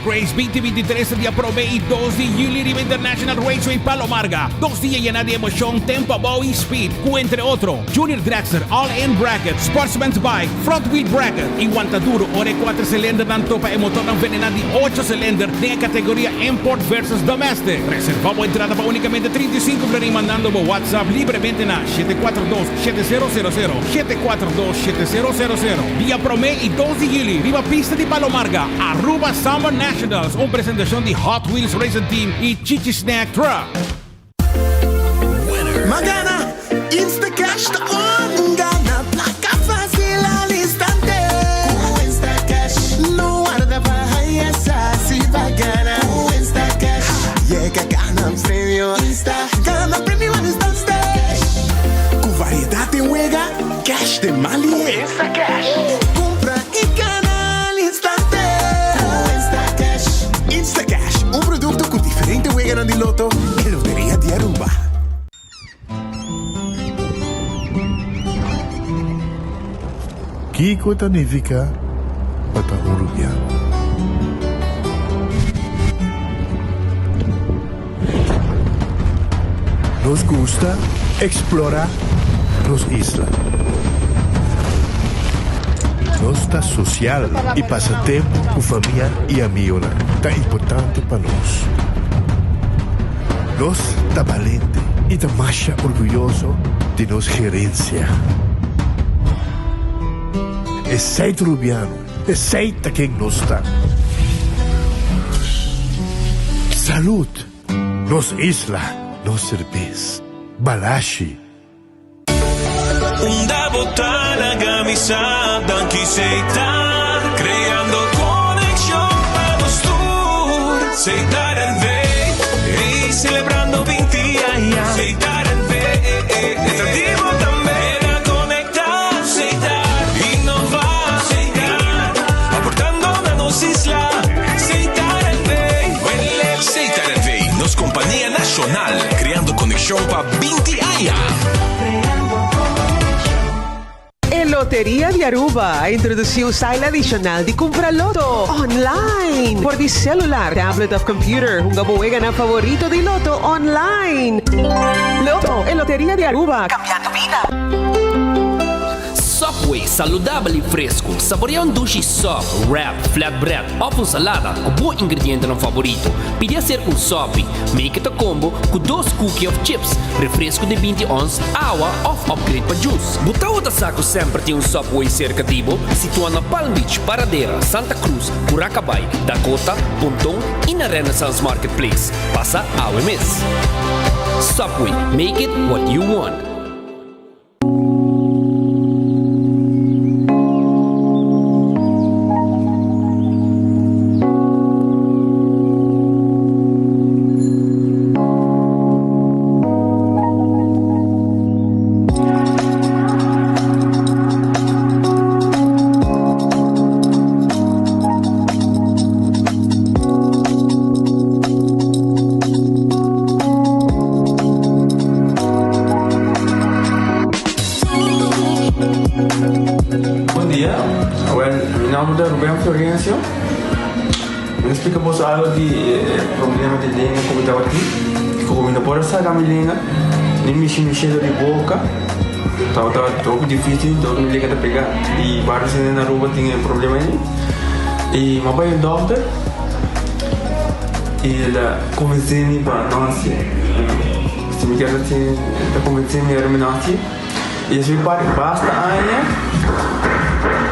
Drag Race 2023 dia prome y 2 di juli riba International Raceway Palo Marga. Dos dia yena di emocion, tempo abou y speed, cu entre otro, Junior Dragster, All In Bracket, Sportsman's Bike, Front Wheel Bracket y wanta duro ora e cuater cilindernan topa e motornan venena di ocho cilinder den e categoria Import versus Domestic. Reserva bo entrada pa unicamente 35 florin mandando bo WhatsApp libremente na 742 7000, 742 7000. Dia prome y dos di juli riba pista di Palo Marga, Aruba Summer Nationals, un presentacion di Hot Wheels Racing Team y Chichi Snack Truck. Ma gana, Instacash ta on! Gana placa facil al instante cu Instacash. No warda pa haya sa si ba gana cu Instacash. Yega gana premio Insta, gana premio al instante. Cu variedad den wega, cash den mali. Instacash. Cumpra y gana al instante cu Instacash. Instacash, un producto cu diferente weganan di loto e Loteria di Aruba. Kiko ta nifiká pa ta un rubiano? Nos gusta eksplorá nos isla. Nos ta sosial i pasa tempu ku famia i amigonan ta importante pa nos. Nos ta balente i ta masha orguyoso di nos gerensia. Esei ta Rubiano, esei ta ken nos ta. Salud! Nos isla, nos serbes. Balashi. Unda bo ta laga mi sa danki Setar creando conexion pa nos tur Setar NV ey celebrando 20 aña Setar NV ta di bo tambe Keda conecta Setar innova Setar aportando na nos isla Setar NV Setar NV nos compania nacional creando conexion pa 20 aña. E Loteria di Aruba a introduci un style adicional di cumpra loto online for di celular, tablet of computer. Hunga bo weganan favorito di loto online. Lotto, e Loteria di Aruba, cambiando bida. Subway, saludabel y fresco. Saborea un dushi sub, wrap, flatbread of un salada cu bo ingredientenan favorito. Pidi hacer un sopi. Make it a combo cu dos cookie of chips, refresco di 20 ons, awa of upgrade pa juice. Bo tabata sa cu semper tin un Subway cerca di bo? Situa na Palm Beach, Paradera, Santa Cruz, Curacabai, Dakota, Ponton y na Renaissance Marketplace. Pasa awe mes. Subway, make it what you want. Bon dia, well mi nomber ta Ruben Florencio. Mi ta splika boso algo di e problema di lenga ku mi tabatin. Ku mi no por a saka mi lenga, ni mishi mi shelo di boka. Tabata hopi dificil, dor mi lenga ta pega. I varios hende na Aruba tin e problema ei. I mi a bai un dokter i el a konvensé mi pa no hasié. Si mi kier hasié, el ta konvensé mi ora mi no hasié. I esei parti basta aña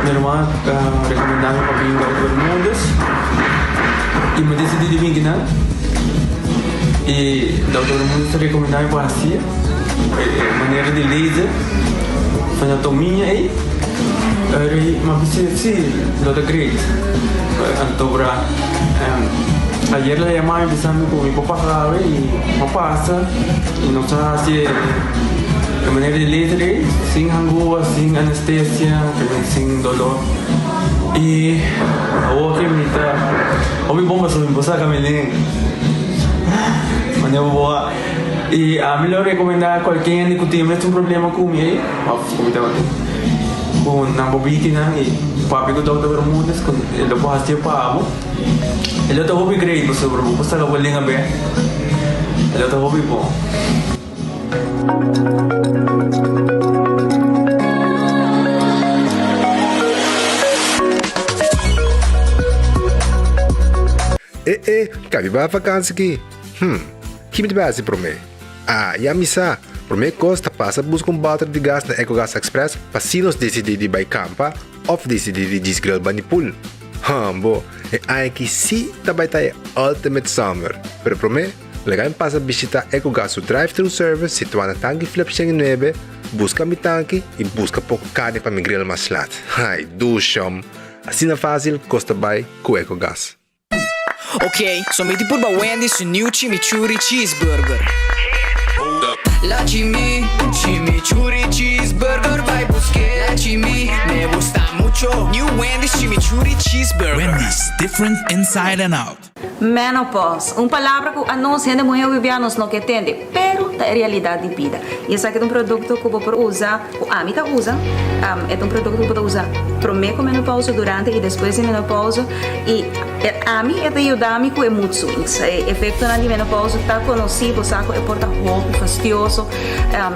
mi ruman a rekomendá mi pa bin Dòkter Bermúdez i mi desidí di bin kinan. I Dòkter Bermúdez ta rekomendá mi pa hasié e manera di laser frenatomiña ei. Eri mi a bisa si lo ta great. Anto bra ayer el a yama mi bisa mi ku mi por pasa awe i mi a pasa i nos a hasi e manera di laser ei sin hangua, sin anestesia, sin dolor i awor ke mi ta hopi bon pasobra mi por saka mi lenga manera bo a i ami lo rekomenda kualke hende ku tin e mesun problema ku mi ei òf ku mi tabatin ku nan por biti nan i. Papia ku Dòkter Bermudez ku e lo por hasié pa bo. E lo ta hopi great pasobra bo por saka bo lenga bek. E lo ta hopi bon. E e, kabi ba vakansi ki? Hm, ki mi ta bai hasi promé? Ah, ya mi sa! Promé kos ta pasa buska un bòter di gas na Ecogas Express pa si nos disidí di bai kampa òf disidí di djis grill bani pool. Hambo, e aña aki sí ta bai ta e ultimate summer! Pero promé, laga mi pasa bishitá Ecogas su drive-thru service situá na Tanki Flip 109, buska mi tanki i buska poko karni pa mi grill mas lat. Ai, dushom! Asina fásil kos ta bai ku Ecogas. Ok, so mi di purba Wendy's su new chimichurri cheeseburger. La chimi, chimichurri cheeseburger bai buske. La chimi, me gusta mucho. New Wendy's chimichurri cheeseburger. Wendy's, different inside and out. Menopause, un palabra ku anos hende muhé hopi bia nos no ke tende, pero ta e realidat di bida. I esaki ta un produkto ku bo por usa, ku ami ta usa, e ta un produkto ku bo ta usa promé ku menopause, durante i despues di menopause. I ami e ta yuda mi ku e mood swings. E efektonan di menopause ta konosí, bo sa ku e por ta hopi fastioso,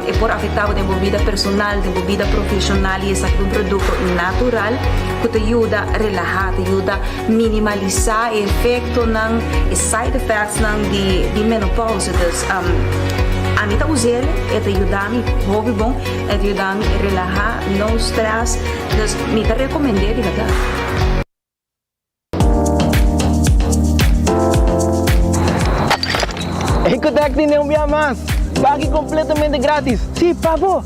e por afektá bo den bo bida personal, den bo bida profeshonal i esaki ta un produkto natural ku ta yuda relahá, ta yuda minimalisá e efektonan, e side effectsnan di menopause. Dus ami ta us'el, e ta yuda mi hopi bon, e ta yuda mi relahá, no stress, dus mi ta rekomend'é di bèrdat. Ecotec tene un bia mas! Pagi completamente gratis! Si, pa bo!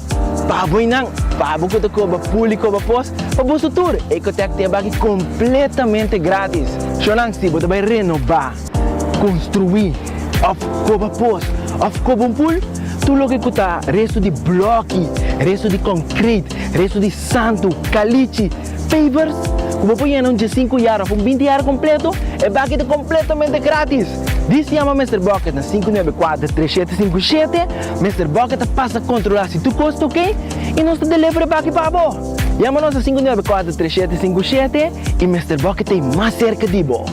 Pa bo y nan! Pa bo cu ta coba pul y coba pos, pa boso tur! Ecotec tin e baki completamente gratis! Shownan, si bo ta bay renoba, construi, of coba pos, of coba un pul, tur loke cu ta resto di bloki, resto di concrete, resto di santu, calichi, Pavers ku bo por yena un diesinku yar òf un binti yar kompleto, e baki ta kompletamente gratis! Dis yama Mister Bucket na 594 3757, Mister Bucket ta pasa kontrolá si tur kos ta oke i nos ta deliver e baki pa bo! Yama nos na 594 3757 i Mister Bucket ta ei mas serka di bo!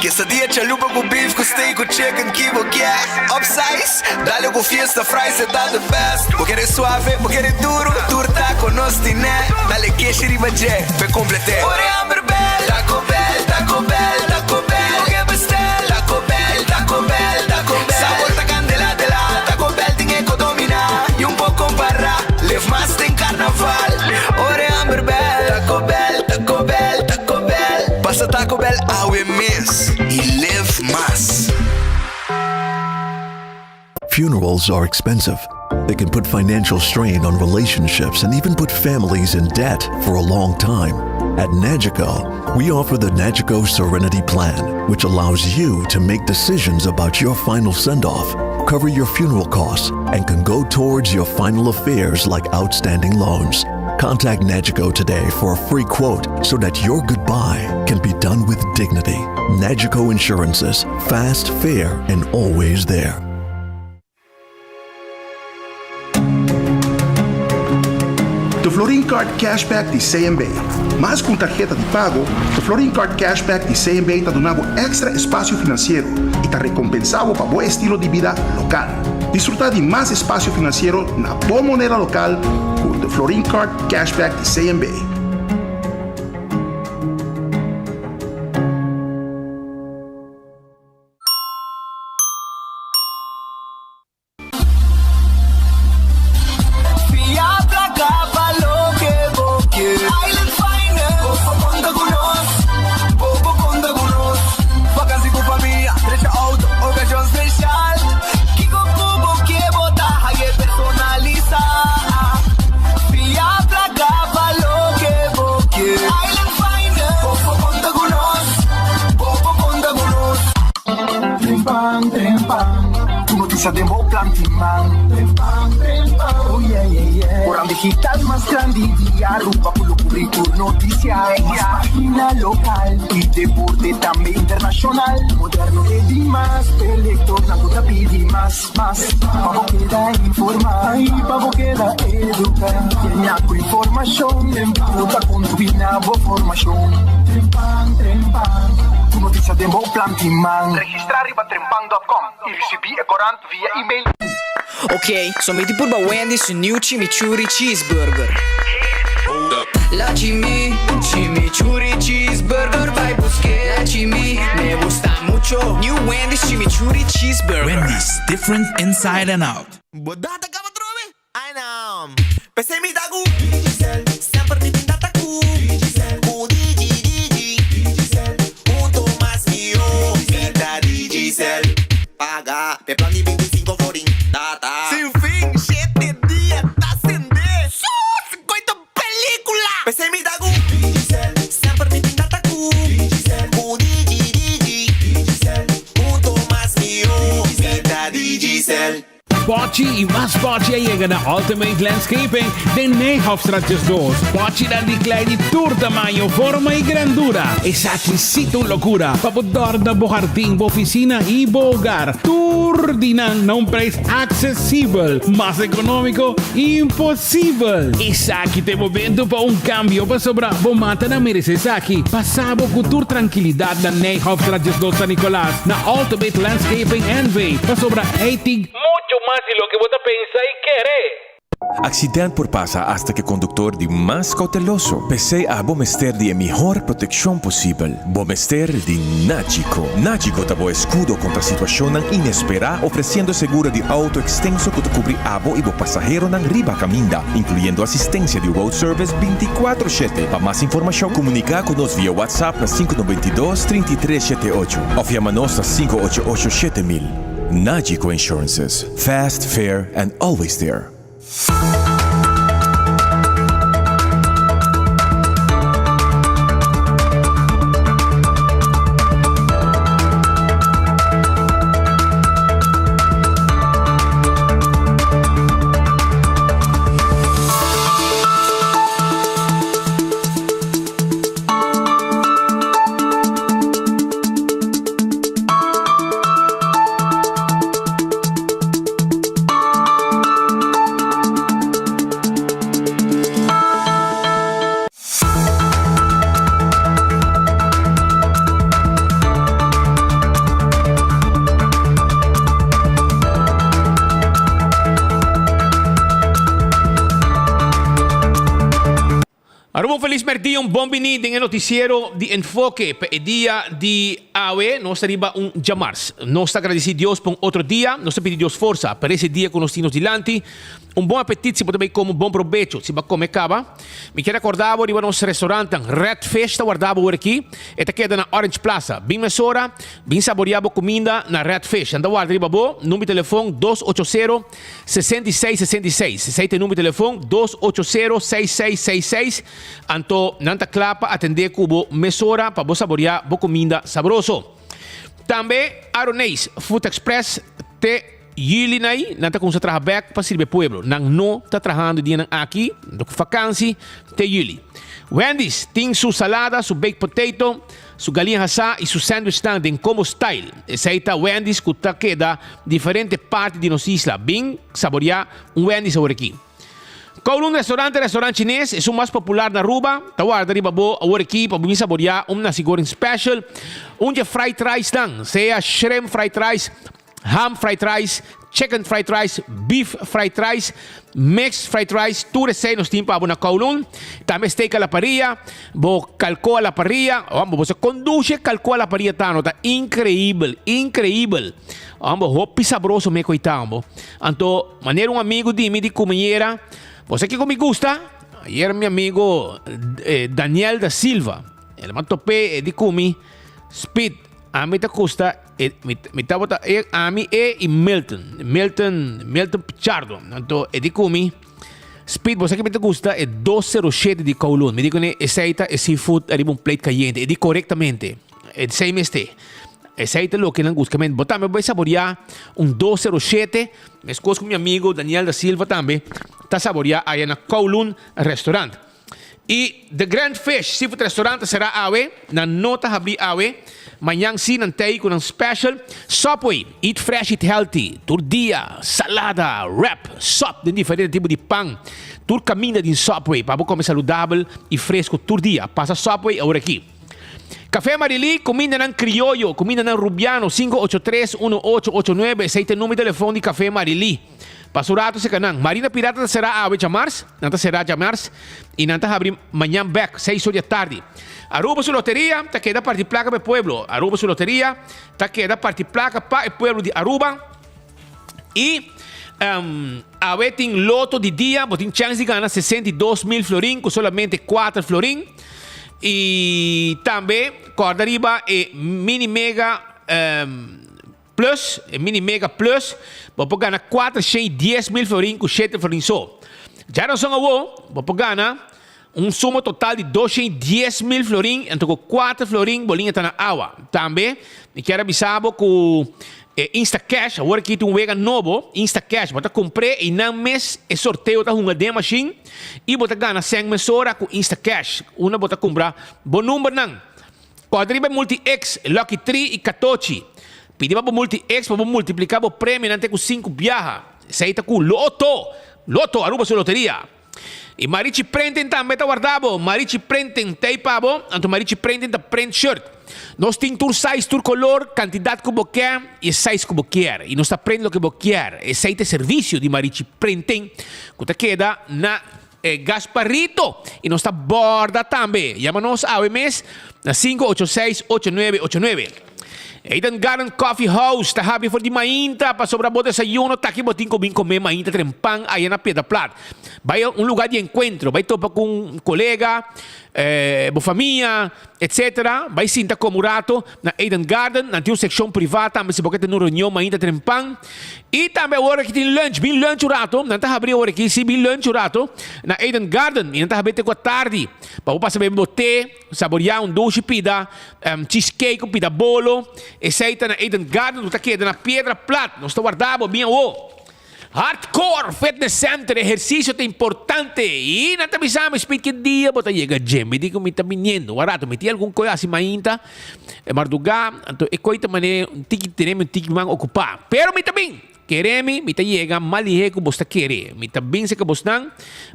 Quesadilla chalupa ku beef ku steak ku chicken ki bo kier Upsize, dale ku fiesta fries e ta the best Bo kere suave, bo kere duro, tur taco nos tine Dale keshi riba dje, p'e complete Ora e hamber bel, Taco Bell, Taco Bell, Taco Bell Bo ke bestel, Taco Bell, Taco Bell, Taco Bell Sabor ta candela de la, Taco Bell tin e ko domina Y un por compara, live mas den carnaval Ora e hamber bel, Taco Bell, Taco Bell, Taco Bell Pasa Taco Bell awe mes y live mas. Funerals are expensive. They can put financial strain on relationships and even put families in debt for a long time. At Nagico, we offer the Nagico Serenity Plan, which allows you to make decisions about your final send off, cover your funeral costs, and can go towards your final affairs like outstanding loans. Contact Nagico today for a free quote so that your goodbye can be done with dignity. Nagico Insurances, fast, fair, and always there. The Florin Card Cashback di CMB. Mas ku un tarheta di pago, The Florin Card Cashback di CMB ta duna bo èkstra espasio finansiero i ta rekompensá bo pa bo estilo di bida lokal. Disfrutá di mas espasio finansiero na bo moneda lokal ku The Florin Card Cashback di CMB. Fia placa pa loke bo kier. Island Finance. Bo por conta cu nos. Bo por conta cu nos. Vakantie cu famia, drecha auto, ocasion special. Kico cu bo kier bo ta haye personalisa. Fia placa pa loke bo kier. Island Finance. Bo por conta cu nos. Bo por conta cu nos. Trempan, trempan, Tur noticia den bo plan tin man. Trempan, trempan, oh yeah, yeah, yeah. Oran digital mas grandi di Aruba cu lo cu. kubri tur notisia, mas página lokal i deporte tambe internashonal. Moderno e dimas, p'e lektornan ku ta pidi mas, mas. Pa bo keda informá i pa bo keda eduká. Yena ku informashon den ku ta kontribuí na bo formashon. Trempan, trempan, ku notisia den bo plan di man. Registrá riba trempan dòt kòm i risibí e korant via email. Ok, so mi di purba Wendy's su new chimichurri cheeseburger. La chimi, chimichurri cheeseburger bai buske. La chimi, me gusta mucho. New Wendy's chimichurri cheeseburger. Wendy's, different inside and out. Bo data kaba trobe? Ai nan. P'esei mi ta ku Digicel. Semper mi tin data ku Digicel. Ku Digi Digi. Digicel. Hunto mas mihó. Mi ta Digicel. Paga p'e plan di 25 florin. Data. Sin fin, shete dia ta sende. Sus! Koito pelicula! P'esei mi ta ku Digicel. Semper mi tin data ku Digicel. Ku Digi Digi. Digicel. Hunto mas mihó. Mi ta Digicel. Pochi y mas pochi a yega na Ultimate Landscaping den Nijhofstraat 12. Pochinan di klei di tur tamaño, forma y grandura. Esaki sí ta un locura pa bo dòrna bo hardin, bo oficina y bo hogar. Tur di nan na un prijs accesibel. Mas economico, imposibel! Esaki ta e momento pa un cambio pasobra bo matanan merece esaki. Pasa bo cu tur trankilidad na Nijhofstraat 12 San Nicolas. Na Ultimate Landscaping NV, pasobra ei tin. Mucho mas di loke bo ta pensa y kere. Accident por pasa hasta ke conductor di mas cauteloso. P'esey abo mester di e mihor proteccion posibel. Bo mester di Nagico. Nagico ta bo escudo contra situacionnan inespera, ofreciendo seguro di auto extenso cu ta cubri abo y bo pasaheronan riba caminda, incluyendo asistencia di road service binticuatro shete. Pa mas informacion comunica cu nos via WhatsApp na sinku 92 33 shete ocho of yama nos na 588 7000. Nagico Insurances, fast, fair and always there. Aruba un felis merdia, un bon bini den e noticiero di Enfoke pa e dia di awe. Nos ta riba un djamars. Nos ta agradeci Dios pa un otro dia. Nos ta pidi Dios forsa pa rese dia cu nos tin nos dilanti. Un bon apetit si bo ta bay come, un bon probecho si bo a come caba. Mi kier acorda bo riba nos restaurantnan. Red Fish ta warda bo awor aki. E ta keda na Orange Plaza. Bin mesora, bin saborea bo cuminda na Red Fish. Nan ta warda riba bo. Number di telefon dos ocho sero. 66 66. Esei ta e number di telefon, dos ocho sero seis seis seis seis. Anto nan ta kla pa atendé ku bo mesora pa bo saboriá bo kuminda sabroso. Tambe Aroneis Food Express te yüli nai nan ta kumsa traha bèk pa sirbi e pueblo. Nan no ta trahando e dianan aki, nan ta ku fakansi te yüli. Wendy's tin su salada, su baked potato, Su galiña hasá i su sandwichnan den combo style. Esei ta Wendy's ku ta keda diferente parti di nos isla. Bin saboriá un Wendy's awor aki. Kowloon Restaurant, e restaurant chines, esun mas popular na Aruba, ta warda riba bo awor aki pa bo bin saboriá un nasi goreng special, un dje fried ricenan, sea shrimp fried rice, Ham fried rice, chicken fried rice, beef fried rice, mixed fried rice, tur esei nos tin pa bo na Kowloon. Tambe steak a la parrilla, bo kalko a la parrilla. Homber, bo sa kon dushi e kalko a la parrilla ta, no? Ta increibel, increibel. Homber, hopi sabroso me koe ta, homber. Anto, manera un amigo di mi di kumiñera, bo sa kiko mi gusta? Ayer mi amigo Daniel da Silva, el a top'é, e di ku mi, Speed, ami ta gusta E, mi, mi tabata e, ami, e y Milton. Milton, Milton Pichardo. Anto, e di ku mi, Speed, bo sa ki mi ta gusta e 207 di Kowloon. Mi di kuné, esei ta e seafood ariba un plate kayente. E di korektamente. Esei mester. Esei ta loke nan gusta. Bo tambe bai saboreá un 207, meskos ku mi amigo Daniel da Silva tambe ta saboreá aya na Kowloon Restaurant. I The Grand Fish Seafood Restaurant ta será awe, nan no ta habrí awe. Mañan sí nan t'ei ku nan special. Subway, eat fresh, eat healthy. Tur dia, salada, wrap, sop den diferente tipo di pan. Tur kaminda tin Subway pa bo kome saludabel i fresku tur dia. Pasa Subway awor aki. Café Marilí, kumindanan krioyo, kumindanan rubiano, 583 1889, esei ta e number di telefon di Café Marilí. Pasa un rato serka nan. Marina Pirata ta será awe djamars, nan ta será djamars i nan ta habri mañan bèk, seis or di atardi. Aruba su loteria ta keda parti plaka pa e pueblo. Aruba su loteria ta keda parti plaka pa e pueblo di Aruba. I awe tin loto di dia, bo tin chèns di gana 62 mil florin ku solamente kuater florin. I tambe kòrda riba e mini mega Plus, e Mini Mega Plus, bo por gana 410 mil florin ku shete florin so. Djarason awo, bo por gana un suma total di 210 mil florin, anto ku kuater florin bo liña ta na awa. Tambe, mi kier a bisa bo ku e Instacash, awor aki tin un wega nobo, Instacash, bo ta kumpr'é i nan mes e sorteo ta hunga den e mashin i bo ta gana sèn mesora ku Instacash, unda bo ta kumpra bo numbernan. Kòrda riba e Multi X, Lucky Tree i Katochi. Pidi pa bo Multi X pa bo multipliká bo premionan te ku sinku biaha. Esei ta ku Loto! Loto, Aruba su loteria! I Marichi Printing tambe ta warda bo. Marichi Printing t'ei pa bo, anto Marichi Printing ta print shirt. Nos tin tur size, tur kolor, kantidat ku bo ke i e size ku bo kier. I nos ta print loke bo kier. Esei ta e servisio di Marichi Printing ku ta keda na E Gasparito y nos ta borda tambe. Yama nos awe mes na 586 8989. Eden Garden Coffee House ta habri for di mainta pasobra bo desayuno ta aki bo tin ku bin kome mainta tren pan aya na Piedra Plat. Bai un lugar di enkuentro, bai topa ku un kolega, bo famia, etc. Bai sinta kome un rato na Eden Garden. Nan tin un sekshon privá tambe si bo ke tene un reunion mainta tren pan. I tambe awor aki tin lunch, bin lunch un rato, nan ta habri awor aki, si, bin lunch un rato na Eden Garden i nan ta habri te ku atardi pa bo pasa bebe bo te, saboria un dushi pida cheesecake un pida bolo, esei ta na Eden Garden ku ta keda na Piedra Plat, nos ta warda bo, bin awo. Hardcore Fitness Center, ehersisio ta importante i nan ta bisa mi speed ki dia bo ta yega gym, mi di ku mi ta biniendo, un rato mi tin algun koe hasi mainta. E mardugá, anto e koi ta manera un tiki tene mi un tiki man okupá. Pero mi ta bin! Kere mi, mi ta yega mas lihé ku bos ta kere. Mi ta bin serka bosnan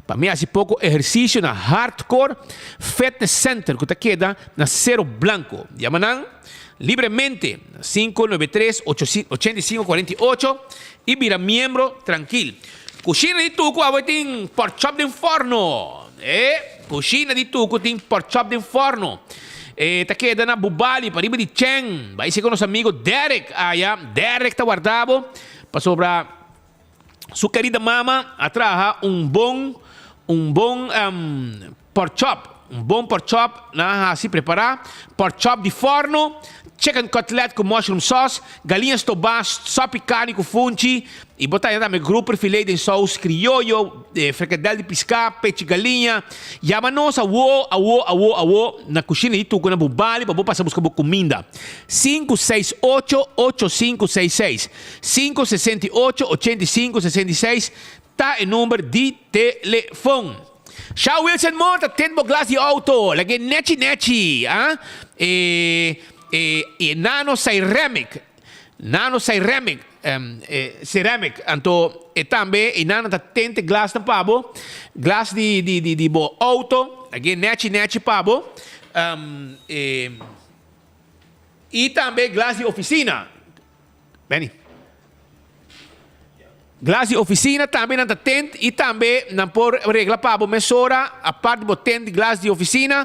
pa mi hasi poko ehersisio na Hardcore Fitness Center ku ta keda na Sero Blanco. Yama nan libremente na 593 85 48 i bira miembro trankil. Kushina di Tuku awe tin pork chop den forno. E kushina di Tuku tin pork chop den forno. E ta keda na Bubali, pariba di Chen. Bai si ku nos amigo Derek aya. Derek ta warda bo pasobra su kerida mama a traha un bon un bon pork chop. Un bon pork chop nan a hasi prepara. Pork chop di forno, chicken cutlet ku mushroom sauce, galiña stobá, sopi karni ku funchi i bo ta haña tambe grouper filet den saus krioyo, frikadel di piská, pechi galiña. Yama nos awo, awo, awo, awo na kushina di Tuku na Bubali pa bo pasa buska bo kuminda. Sinku seis ocho, ocho sinku seis seis. Sinku 68, 85, 66 ta e number di telefon. Sha Wilson Moore ta tint bo glas di auto, lag'é nechi nechi, ah. E, e, e nano ceramic, nano ceramic, e ceramic, anto e tambe e nano ta tint e glasnan pa bo, glas di, di, di, di bo auto, lag'é nechi nechi pa bo, e, i tambe glas di oficina. Benny. Glas di oficina tambe nan ta tent y tambe nan por regla pa bo mesora apart di bo tent di glas di oficina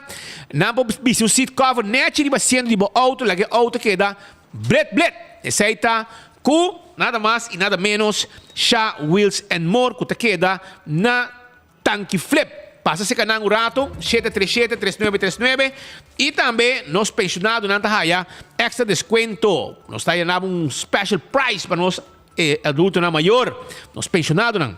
nan por bisti un seat cover nechi riba asiento di bo auto laga e auto keda blet blet. Esey ta cu nada mas y nada menos Sha Wheels and More cu ta keda na Tanki Flip. Pasa serka nan un rato, 737 3939, y tambe nos pensionadonan ta haya extra descuento. Nos ta haya naba un special price pa nos adultonan mayor, nos pensionadonan.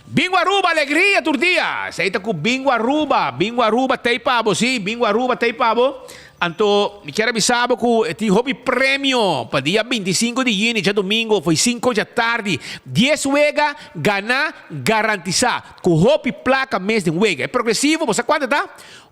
Bingo Aruba, alegria tur dia! Esey ta cu Bingo Aruba, Bingo Aruba t'ey pa bo, si, Bingo Aruba t'ey pa bo. Anto mi kier a bisa bo ku tin hopi premio pa dia 25 di yüni, djadumingo, fo'i sinku djatardi. Dies wega gana garantisá, ku hopi plaka mes den wega. E progresivo, bo sa kuantu ta?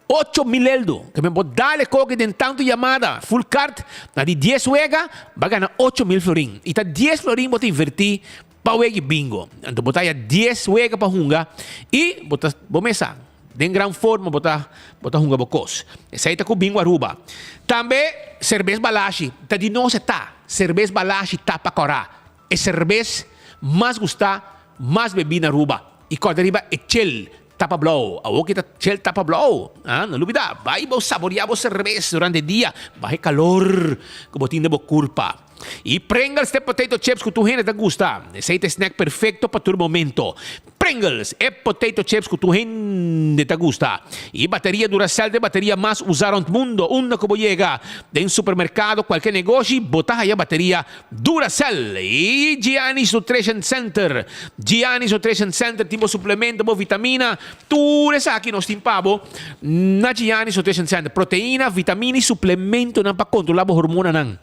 8000 eldo. Ke men bo dal e koki den tantu yamada, full card, na di dies wega, bo a gana 8000 florin. I ta dies florin bo ta invertí pa wega bingo. Anto bo ta haya dies wega pa hunga i bo ta bo mes sa den gran forma bo ta bo ta hunga bo kos. Esei ta ku Bingo Aruba. Tambe serbes Balashi ta di nos e ta. Serbes Balashi ta pa kòrá. E serbes mas gustá, mas bebí na Aruba. I kòrda riba e chel tapa blou. Awor ki ta chel tapa blou, ah, no lubidá, bai bo saboreá bo serbes durante e dia, baha e kalor ku bo tin den bo kurpa. I Pringles t'e potato chips ku tur hende ta gusta. Esei ta e snack perfekto pa tur momento. Pringles, e potato chips ku tur hende ta gusta. I bateria Duracell ta e bateria mas usá rònt mundo. Unda ku bo yega, den supermerkado, kualke negoshi, bo ta haya bateria Duracell. I Gianni's Nutrition Center. Gianni's Nutrition Center tin bo suplemento, bo vitamina. Tur esaki nos tin pa bo na Gianni's Nutrition Center. Proteina, vitamina i suplementonan pa kontrolá bo hormonanan.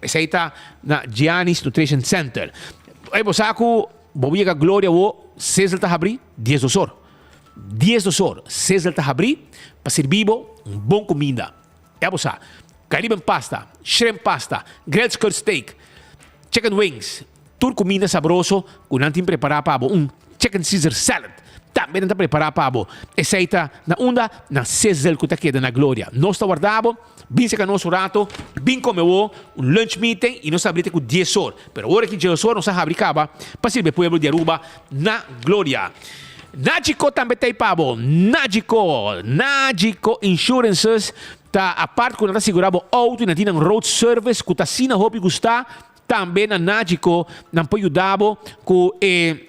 Esei ta na Gianni's Nutrition Center. Ey bo sa ku bo yega Gloria awo, Sizzle ta habri 12 or. 12 or Sizzle ta habri pa sirbi bo un bon kuminda. Ya bo sa, Caribbean pasta, shrimp pasta, grilled skirt steak, chicken wings, Tur kuminda sabroso ku nan tin prepará pa bo, un chicken Caesar salad tambe nan ta prepará pa bo. Esei ta na unda? Na Sizzle ku ta keda na Gloria. Nos ta warda bo, bin seka nos un rato, bin kome bo un lunch meeting i nos ta habri te ku dies or. Pero awor aki djes or nos a habri kaba pa sirbi e pueblo di Aruba na Gloria. Nagico tambe ta ei pa bo. Nagico, Nagico Insurances ta apart ku nan ta sigurá bo outo i nan tin nan road service ku ta asina hopi gustá. Tambe na Nagico nan por yuda bo ku e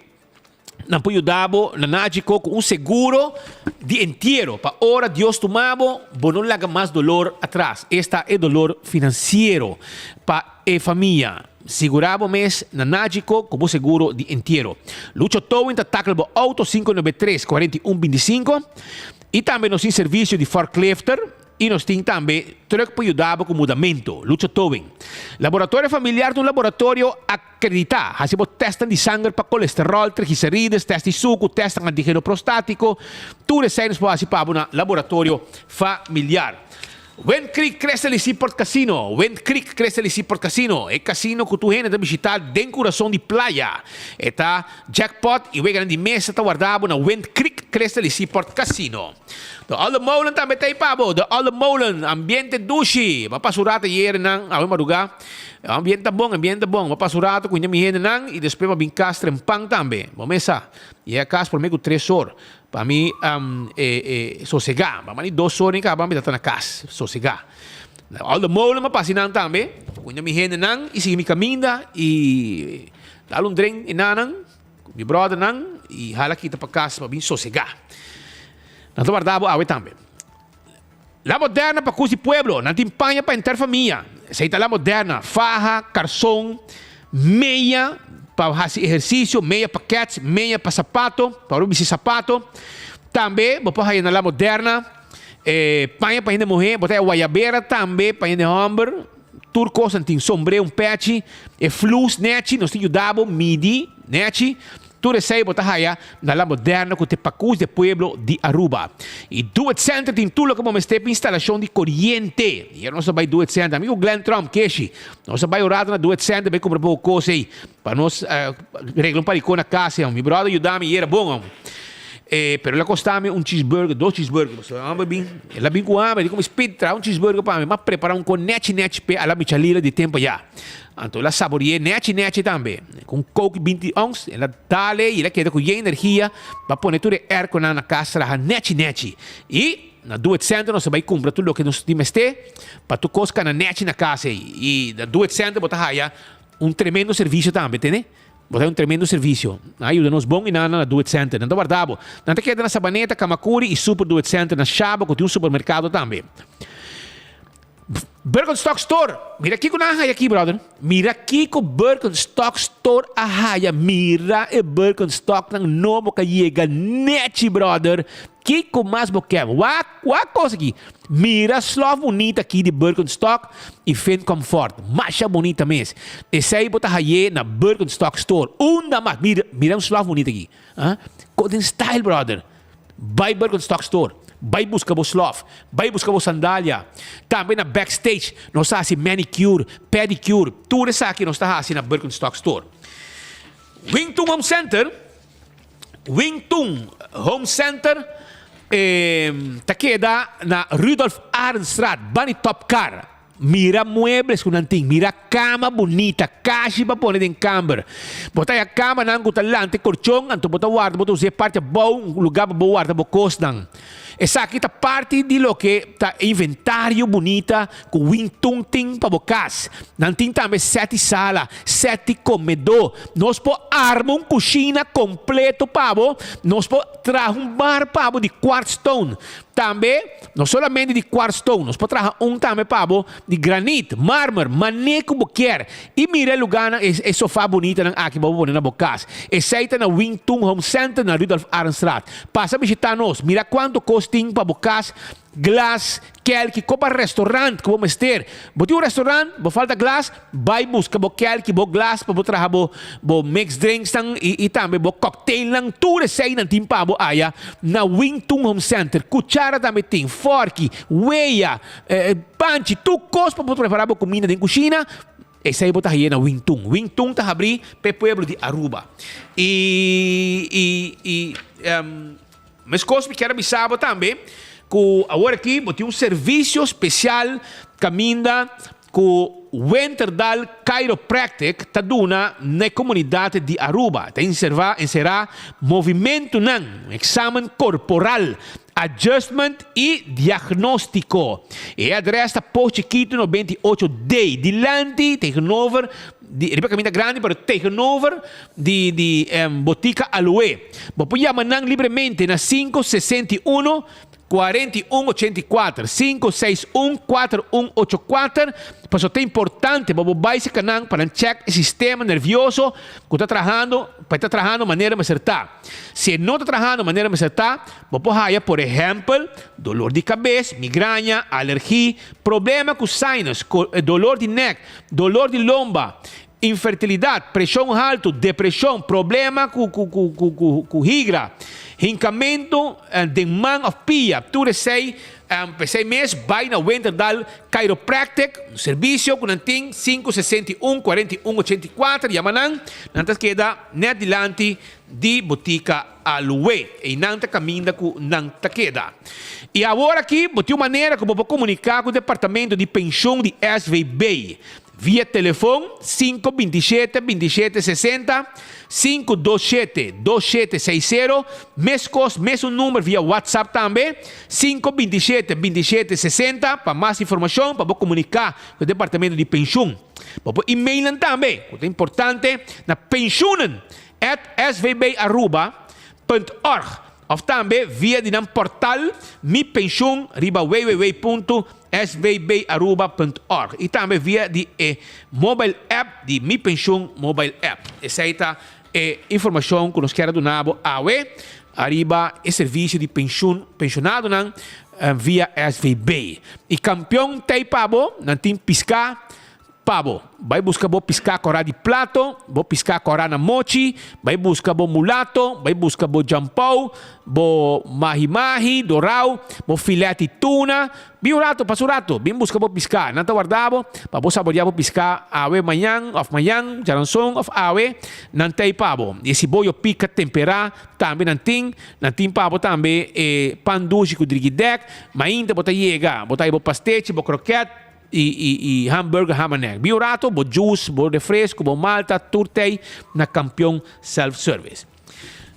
nan por yuda bo na Nagico ku un seguro di entiero pa ora Dios tuma bo, bo no laga mas dolor atras, esta e dolor finansiero pa e famia. Sigura bo mes na Nagico ku bo seguro di entiero. Lucho Towing ta tackle bo auto 593 41 25 i tambe nos tin servisio di forklifter. I nos tin tambe truck pa yuda bo ku mudamentu. Lucho Towing. Laboratorio Familiar ta un laboratorio akreditá. Hasi bo tèstnan di sanger pa kolesteròl, trigliserides, tèst di suku, tèstnan antigeno prostátiko. Tur esei nos por hasi pa bo na Laboratorio Familiar. Wind Creek Crystal y Seaport Casino Wind Creek Crystal y Seaport Casino, e kasino ku tur hende ta bishitá den kurason di playa. E ta jackpot i weganan di mesa ta warda bo na Wind Creek Crystal y Seaport Casino. De Olde Molen tambe ta ei pa bo. De Olde Molen, ambiente dushi. Bo a pasa un rato ayer nan, awe madrugá. Ambiente ta bon, ambiente ta bon. Bo a pasa un rato ku hende mi hendenan i despues bo a bin kas trempan tambe. Bo mes sa. Yega kas promé ku tres or. Pa mi sosegá. Bo a manda dos or ni kaba mi ta ta na kas sosegá. De Olde Molen bo a pasa einan tambe ku hende mi hendenan i sigui mi kaminda i dal un drink enanan. Ku mi bròdernan i hala kita pa kas pa bin sosegá. Nan ta warda bo awe tambe. La Moderna pa kus di pueblo. Nan tin paña pa henter famia. Esei ta La Moderna. Faha, karson, meya pa hasi ehersisio, meya pa kèts, meya pa sapato, pa ora bo bisti sapato. Tambe bo por haya na La Moderna paña pa hende muhé. Bo ta haya wayabera tambe pa hende hòmber. Tur kos nan tin sombré, un pechi, e flus nechi, nos tin yuda bo midi nechi. Tur esei bo ta haya na La Moderna ku ta e pakus di e pueblo di Aruba. I Do It Center tin tur loke bo mester pa instalashon di koriente. Ayer nos a bai Do It Center, ami ku Glenn Tromp, Keshi, nos a bai un rato na Do It Center bai kumpra poko kos ei pa nos regla un par di kos na kas. Mi brother yuda mi, i era bon. E, pero el a kosta mi un cheeseburger, dos cheeseburger. Pasobra e homber bin, el a bin ku hamber, el di ku mi, Speed, traha un cheeseburger pa mi. M'a prepara un kon nechi nechi p'e a la michalila di tempo ya. Anto el a sabori'é nechi nechi tambe. Ku un coke binti ons, el a dale i el a keda ku yen energia pa pone tur e airconan na kas traha nechi nechi. I na Do It Center nos a bai kumpra tur loke nos tin mester pa tur kos kana nechi na kas ei. I na Do It Center bo ta haya un tremendo servisio tambe, tene. Bo ta un tremendo servicio. Nan a yuda nos bon y nan na Do It Center. Nan ta warda bo. Nan ta keda na Sabaneta, Camacuri y Super Do It Center na Shaba cu tin un supermercado tambe. Birkenstock Store, mira kiko nan a haya aki brother. Mira kiko Birkenstock Store a haya, mira e Birkenstocknan nobo ka yega nechi brother. Kiko mas bo ke? Wak, wak kos aki. Mira slof bunita aki di Birkenstock y Finn Comfort. Masha bunita mes. Esey bo ta haye na Birkenstock Store. Unda mas? Mira, mira un slof bunita aki. Ah, Golden style brother. Bai Birkenstock Store, bai buska bo slof, bai buska bo sandalia. Tambe na backstage nos ta hasi manicure, pedicure, tur esaki nos ta hasi na Birkenstock Store. Wing Tun Home Center, Wing Tun Home Center ta keda na Rudolf Arendstraat, bani Top Car. Mira muebles ku nan tin, mira kama bunita, kashi pa pone den kamber. Bo ta haya kamanan ku ta lanta e korchon, anto bo ta warda, bo ta usa e parti abou, un lugá pa bo warda bo kosnan. Esaki ta parti di loke ta e inventario bunita ku Wingtun tin pa bo kas. Nan tin tambe sèt di sala, sèt di komedó. Nos por arma un kushina kompleto pa bo, nos por traha un bar pa bo di kwartstone. Tambe, no solamente di kwartstone, nos por traha un tambe pa bo di granit, marmer, mané ku bo kier. I mira e lugánan, e e sofá bunitanan aki pa bo pone na bo kas. Esei ta na Wing Tun Home Center na Rudolf Arendstraat. Pasa bishitá nos, mira kuantu kos tin pa bo kas, glas, kelki, kopa restaurant ku bo mester. Bo tin un restaurant, bo falta glas? Bai buska bo kelki, bo glas pa bo traha bo bo mix drinksnan i i tambe bo cocktailnan. Tur eseinan tin pa bo aya na Wing Tun Home Center. Cuchara tambe tin, forki, weya, panchi, tur cos pa bo prepara bo cuminda den cushina, esei bo ta haye na Wing Tun. Wing Tun ta habri p'e pueblo di Aruba. I i i Meskos mi kier a bisa bo tambe ku awor aki bo tin un servisio spesial kaminda ku Winterdal Chiropractic ta duna na e komunidat di Aruba. Ta inserva enserá movimentunan, eksamen korporal, adjustment i diagnóstiko. E adrès ta Post Chikitu 98 D, dilanti tegenover di riba kaminda grandi pero tegenover di di Botica Aloe. Bo por yama nan libremente na 561 41 84, 561 4184, pasobra ta importante pa bo bai serka nan pa nan chèk e sistema nervioso ku ta trahando, pa e ta trahando manera mester ta. Si e no ta trahando manera mester ta, bo por haya por ehèmpel dolor di kabes, migraña, alergi, problema ku sinus, dolor di nèk, dolor di lomba, Infertilidat, preshon haltu, depreshon, problema ku ku higra, hinkamentu den man òf pia, tur esei, p'esei mes bai na Winterdal Chiropractic, un servisio ku nan tin 561 41 84, yama nan, nan ta keda nèt dilanti di Botica Aloe, einan ta kaminda ku nan ta keda. I awor aki bo tin un manera ku bo por komuniká ku departamento di penshon di SVB. Via telefon, sinku 27 27 60, sinku dos shete dos shete seis sero, meskos mesun number via WhatsApp tambe, sinku 27 27 60, pa mas informashon pa bo komuniká ku e departamento di penshun. Bo por email nan tambe, ku ta importante, na pensioenen at svbaruba punt org. Of tambe via di nan portal Mi Pensioen riba www.svbaruba.org y tambe via di e mobile app di Mi Pensioen Mobile App. Esey ta e informacion cu nos kier a duna bo awe ariba e servicio di pensioen pensionadonan via SVB. Y Campeon t'ey pa bo, nan tin pisca Pa bo, bai buska bo piská kòrá di plato, bo piská kòrá na mochi, bai buska bo mulato, bai buska bo djampou, bo mahi-mahi, dorau, bo filèt di tuna. Bin un rato, pasa un rato, bin buska bo piská. Nan ta warda bo pa bo saboreá bo piská awe mañan òf mañan, djaranson òf awe, nan ta ei pa bo. I e siboyo pika temperá tambe nan tin. Nan tin pa bo tambe e pan dushi ku drigidèk. Mainta bo ta yega, bo ta haña bo pastechi, bo krokèt. I i i hamburger hamanek. Bi un rato bo juice, bo refresco, bo malta, tur tei na Campeon Self Service.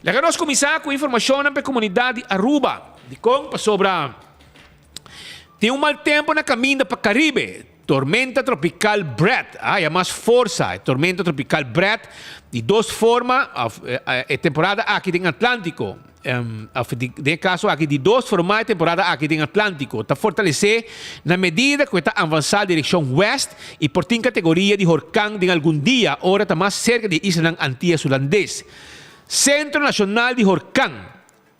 Laga nos cuminsa cu informacionnan pa e comunidad di Aruba. Dicon? Pasobra tin un mal tempo na caminda pa Caribe. Tormenta tropical Brett a haya mas forsa. E tormenta tropical Brett di dos forma, of e temporada aki den Atlantico. Of di, den e kaso aki di dos forma e temporada aki den Atlantiko ta fortalesé na medida ku e ta avansá direkshon wèst i por tin kategoria di horkan den algun dia ora ta mas serka di e islanan Antias Hulandes. Sentro Nashonal di Horkan,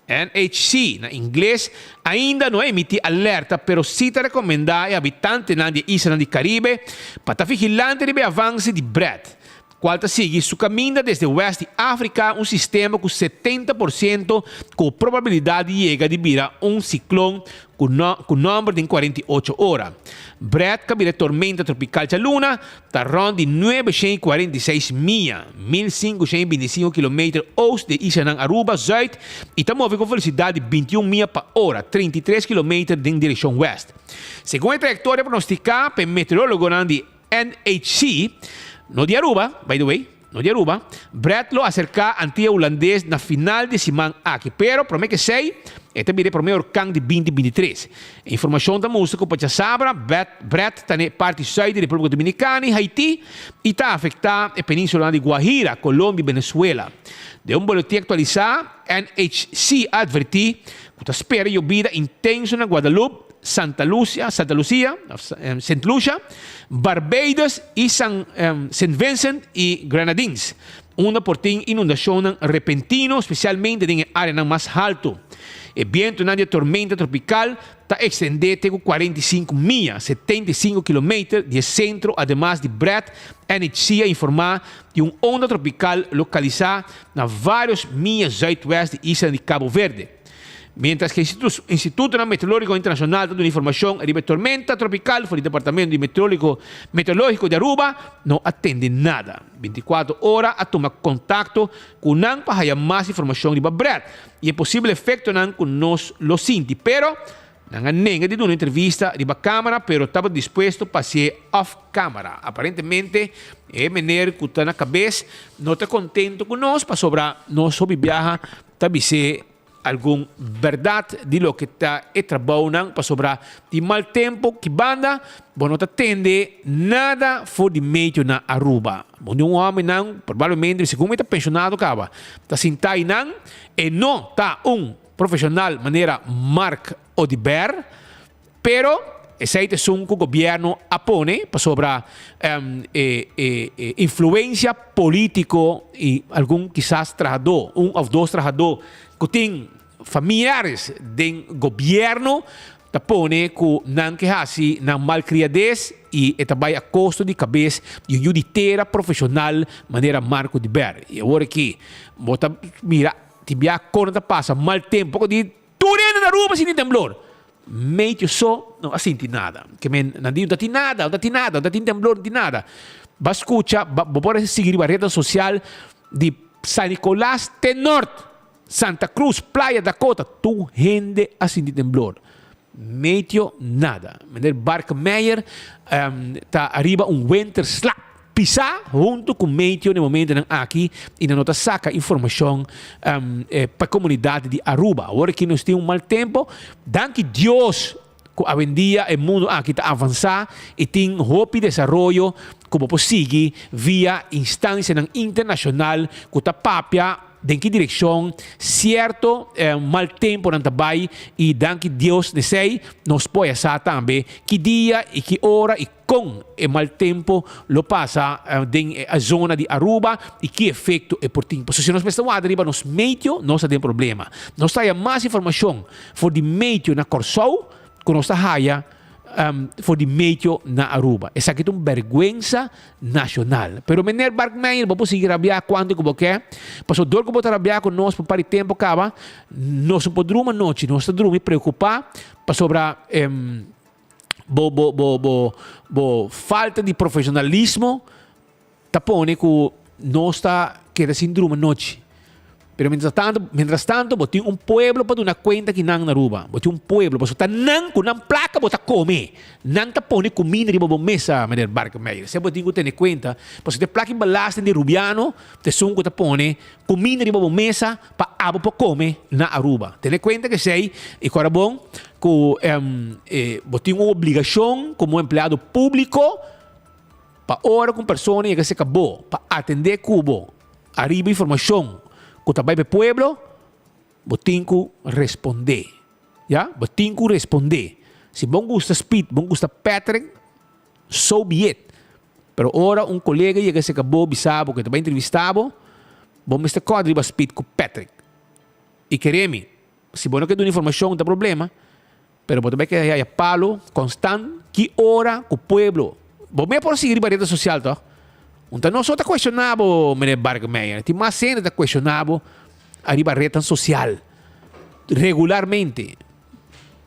NHC, na ingles, ainda no a emití alerta pero sí ta rekomendá e habitantenan di e islanan di Karibe pa ta vigilante riba e avanse di Brett. Cual ta sigui su caminda desde west di Africa, un sistema cu 70% cu probabilidad di yega di bira un ciclon cu cu nomber den 48 ora. Brett ca bira e tormenta tropical djaluna ta rond di 946 mia, 1525 kilometer, oost di e islanan Aruba, zuid, y ta move cu velocidad di 21 mia pa ora, 33 kilometer, den direccion west. Segun e trayectoria pronostica pa e meteorologonan di NHC, no di Aruba, by the way, no di Aruba, Brett lo aserká Antia Hulandes na final di e siman aki, pero promé ku esei e ta bira e promé orkan di 2023. E informashon ta mustra ku pa djasabra Brett ta na e parti sùit di Repúblika Dominikana i Haití i ta afektá e penínsulanan di Guajira, Colombia i Venezuela. Den un boletin aktualisá, NHC a atvertí ku ta spera yobida intenso na Guadalupe, Santa Lucia, Santa Lucia, of Sint Lucia, Barbados i San Sint Vincent i Grenadines, unda por tin inundashonnan repentino, spesialmente den e áreanan mas haltu. E bientunan di e tormenta tropikal ta ekstendé te ku 45 mia, 75 kilometer, di e sentro, ademas di Brett, NHC a informá di un onda tropikal lokalisá na vários mia zuidwest di isla di Cabo Verde. Mientras ku Institutonan Meteorológiko Internashonal ta duna informashon riba e tormenta tropikal for di Departamento di Meteorológiko di Aruba no a tende nada. Bintikuater ora a tuma kontakto ku nan pa haya mas informashon riba Brett i e posibel efektonan ku nos lo sinti, pero nan a nenga di duna entrevista riba kamera pero tabata dispuesto pa hasié off kamera. Aparentemente e meneer ku ta na kabes no ta kontento ku nos pasobra nos hopi biaha Ta bis'é algun bèrdat di loke ta e trabounan, pasobra di mal tempu ki banda bo no ta tende nada for di medio na Aruba. Bo di un hòmbernan, probablemente segun mi ta penshonado kaba, ta sintá einan, e no ta un profeshonal manera Mark Oduber, Pero esei ta esun ku gobièrnu a pone pasobra e e influensia polítiko i algun kisas trahadó, un òf dos trahadó ku tin familiares den gobièrnu ta pone ku nan ke hasi nan malkriades i e ta bai a kosto di kabes di un yu di tera profeshonal manera Marco de Ber. I awor aki bo ta mira tin bia kon ta pasa mal tempu poko di Tur hende na Aruba sinti temblor. Meitje so no a sinti nada. Ke men nan di no ta tin nada, no ta tin nada, no ta tin temblor, no tin nada. Ba skucha, ba bo por sigui riba rednan sosial di San Nicolas te Nort, Santa Cruz, Playa, Dakota, tur hende a sinti temblor. Meitje nada. Meneer Barkmeijer ta ariba un winterslaap pisá huntu ku Meitje na e momentonan aki i nan no ta saka informashon pa e komunidat di Aruba. Awor aki nos tin un mal tempo. Danki Dios ku awendia e mundu aki ta avansá i tin hopi desaroyo ku bo por sigui via instansianan internashonal ku ta papia Den ki direkshon sierto mal temponan ta bai i danki Dios n'esei nos por a sa tambe ki dia i ki ora i kon e mal tempo lo pasa den e zona di Aruba i ki efekto e por tin. Pasobra si nos mester wak riba nos meteo nos ta den problema. Nos ta haya mas informashon for di meteo na Kòrsou ku nos ta haya for di meteo na Aruba. Esaki ta un bèrgwensa nashonal. Pero meneer Barkmeijer bo por sigui rabiá kuantu ku bo ke, pasobra dor ku bo ta rabiá ku nos pa un par di tempu kaba, nos no por drumi anochi, nos ta drumi preokupá pasobra bo bo bo bo bo falta di profeshonalismo ta pone ku nos ta keda sin drumi anochi. Pero mientras tanto, mientras tanto bo tin un pueblo pa duna cuenta ki nan na Aruba. Bo tin un pueblo, pasobra ta nan cu nan placa bo ta come. Nan ta pone cuminda riba bo mesa, meneer Barkemeijer. Esei bo tin cu tene cuenta, pasobra e placa y belasting di Rubiano ta esun cu ta pone cuminda riba bo mesa pa abo por come na Aruba. Tene cuenta cu esei y cora bon cu bo tin un obligacion como empleado publico pa ora cu un persona yega cerca bo pa atende cu bo. Ariba informashon ku ta bai pa e pueblo. Bo tin ku respondé. Ya, bo tin ku respondé. Si bo gusta Speed, bo gusta Patrick, so be it. Pero ora un kolega yega serka bo bisa bo ku e ta bai entrevistá bo, bo mester kòrda riba Speed ku Patrick. I kere mi, si bo no ke duna informashon ta problema, pero bo ta bai keda haya palo konstant ki ora ku pueblo. Bo mes por sigui riba reda sosial tòg? Un ta no so ta kuestioná bo, meneer Barkmeijer, tin mas hende ta kuestioná bo ariba rednan sosial regularmente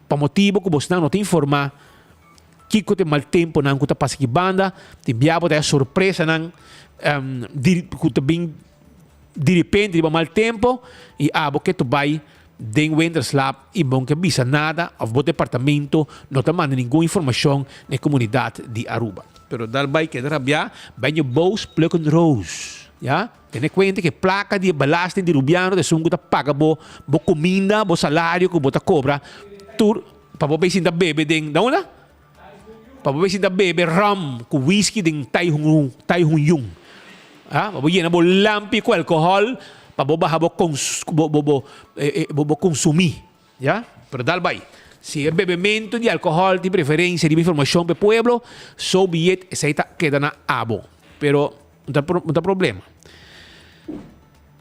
pa motibo ku bosnan no ta informá kiko ta e mal temponan ku ta pasa aki banda, tin bia bo ta haya sorpresanan ku ta bin diripente riba mal tempo i abo ke ta bai den winterslaap i bo no ke bisa nada of bo departamento no ta manda ningun informashon na e komunidat di Aruba. Pero dal bai keda rabia, ben je boos plukken roos. Ya, tene kuenta ku e plaka di e belasting di rubiano ta esun ku ta paga bo bo kuminda, bo salario ku bo ta kobra tur pa bo bai sinta bebe den, na unda? Pa bo bai sinta bebe rum ku whisky den Tai Hung Tai Hung Yun. Ah, pa bo yena bo lampi ku alkohòl pa bo baha bo kons bo bo bo bo bo konsumí. Ya, pero dal bai. Si e bebementu di alkohòl tin preferensia riba informashon pa e pueblo, so be it, esei ta keda na abo. Pero no ta no ta problema.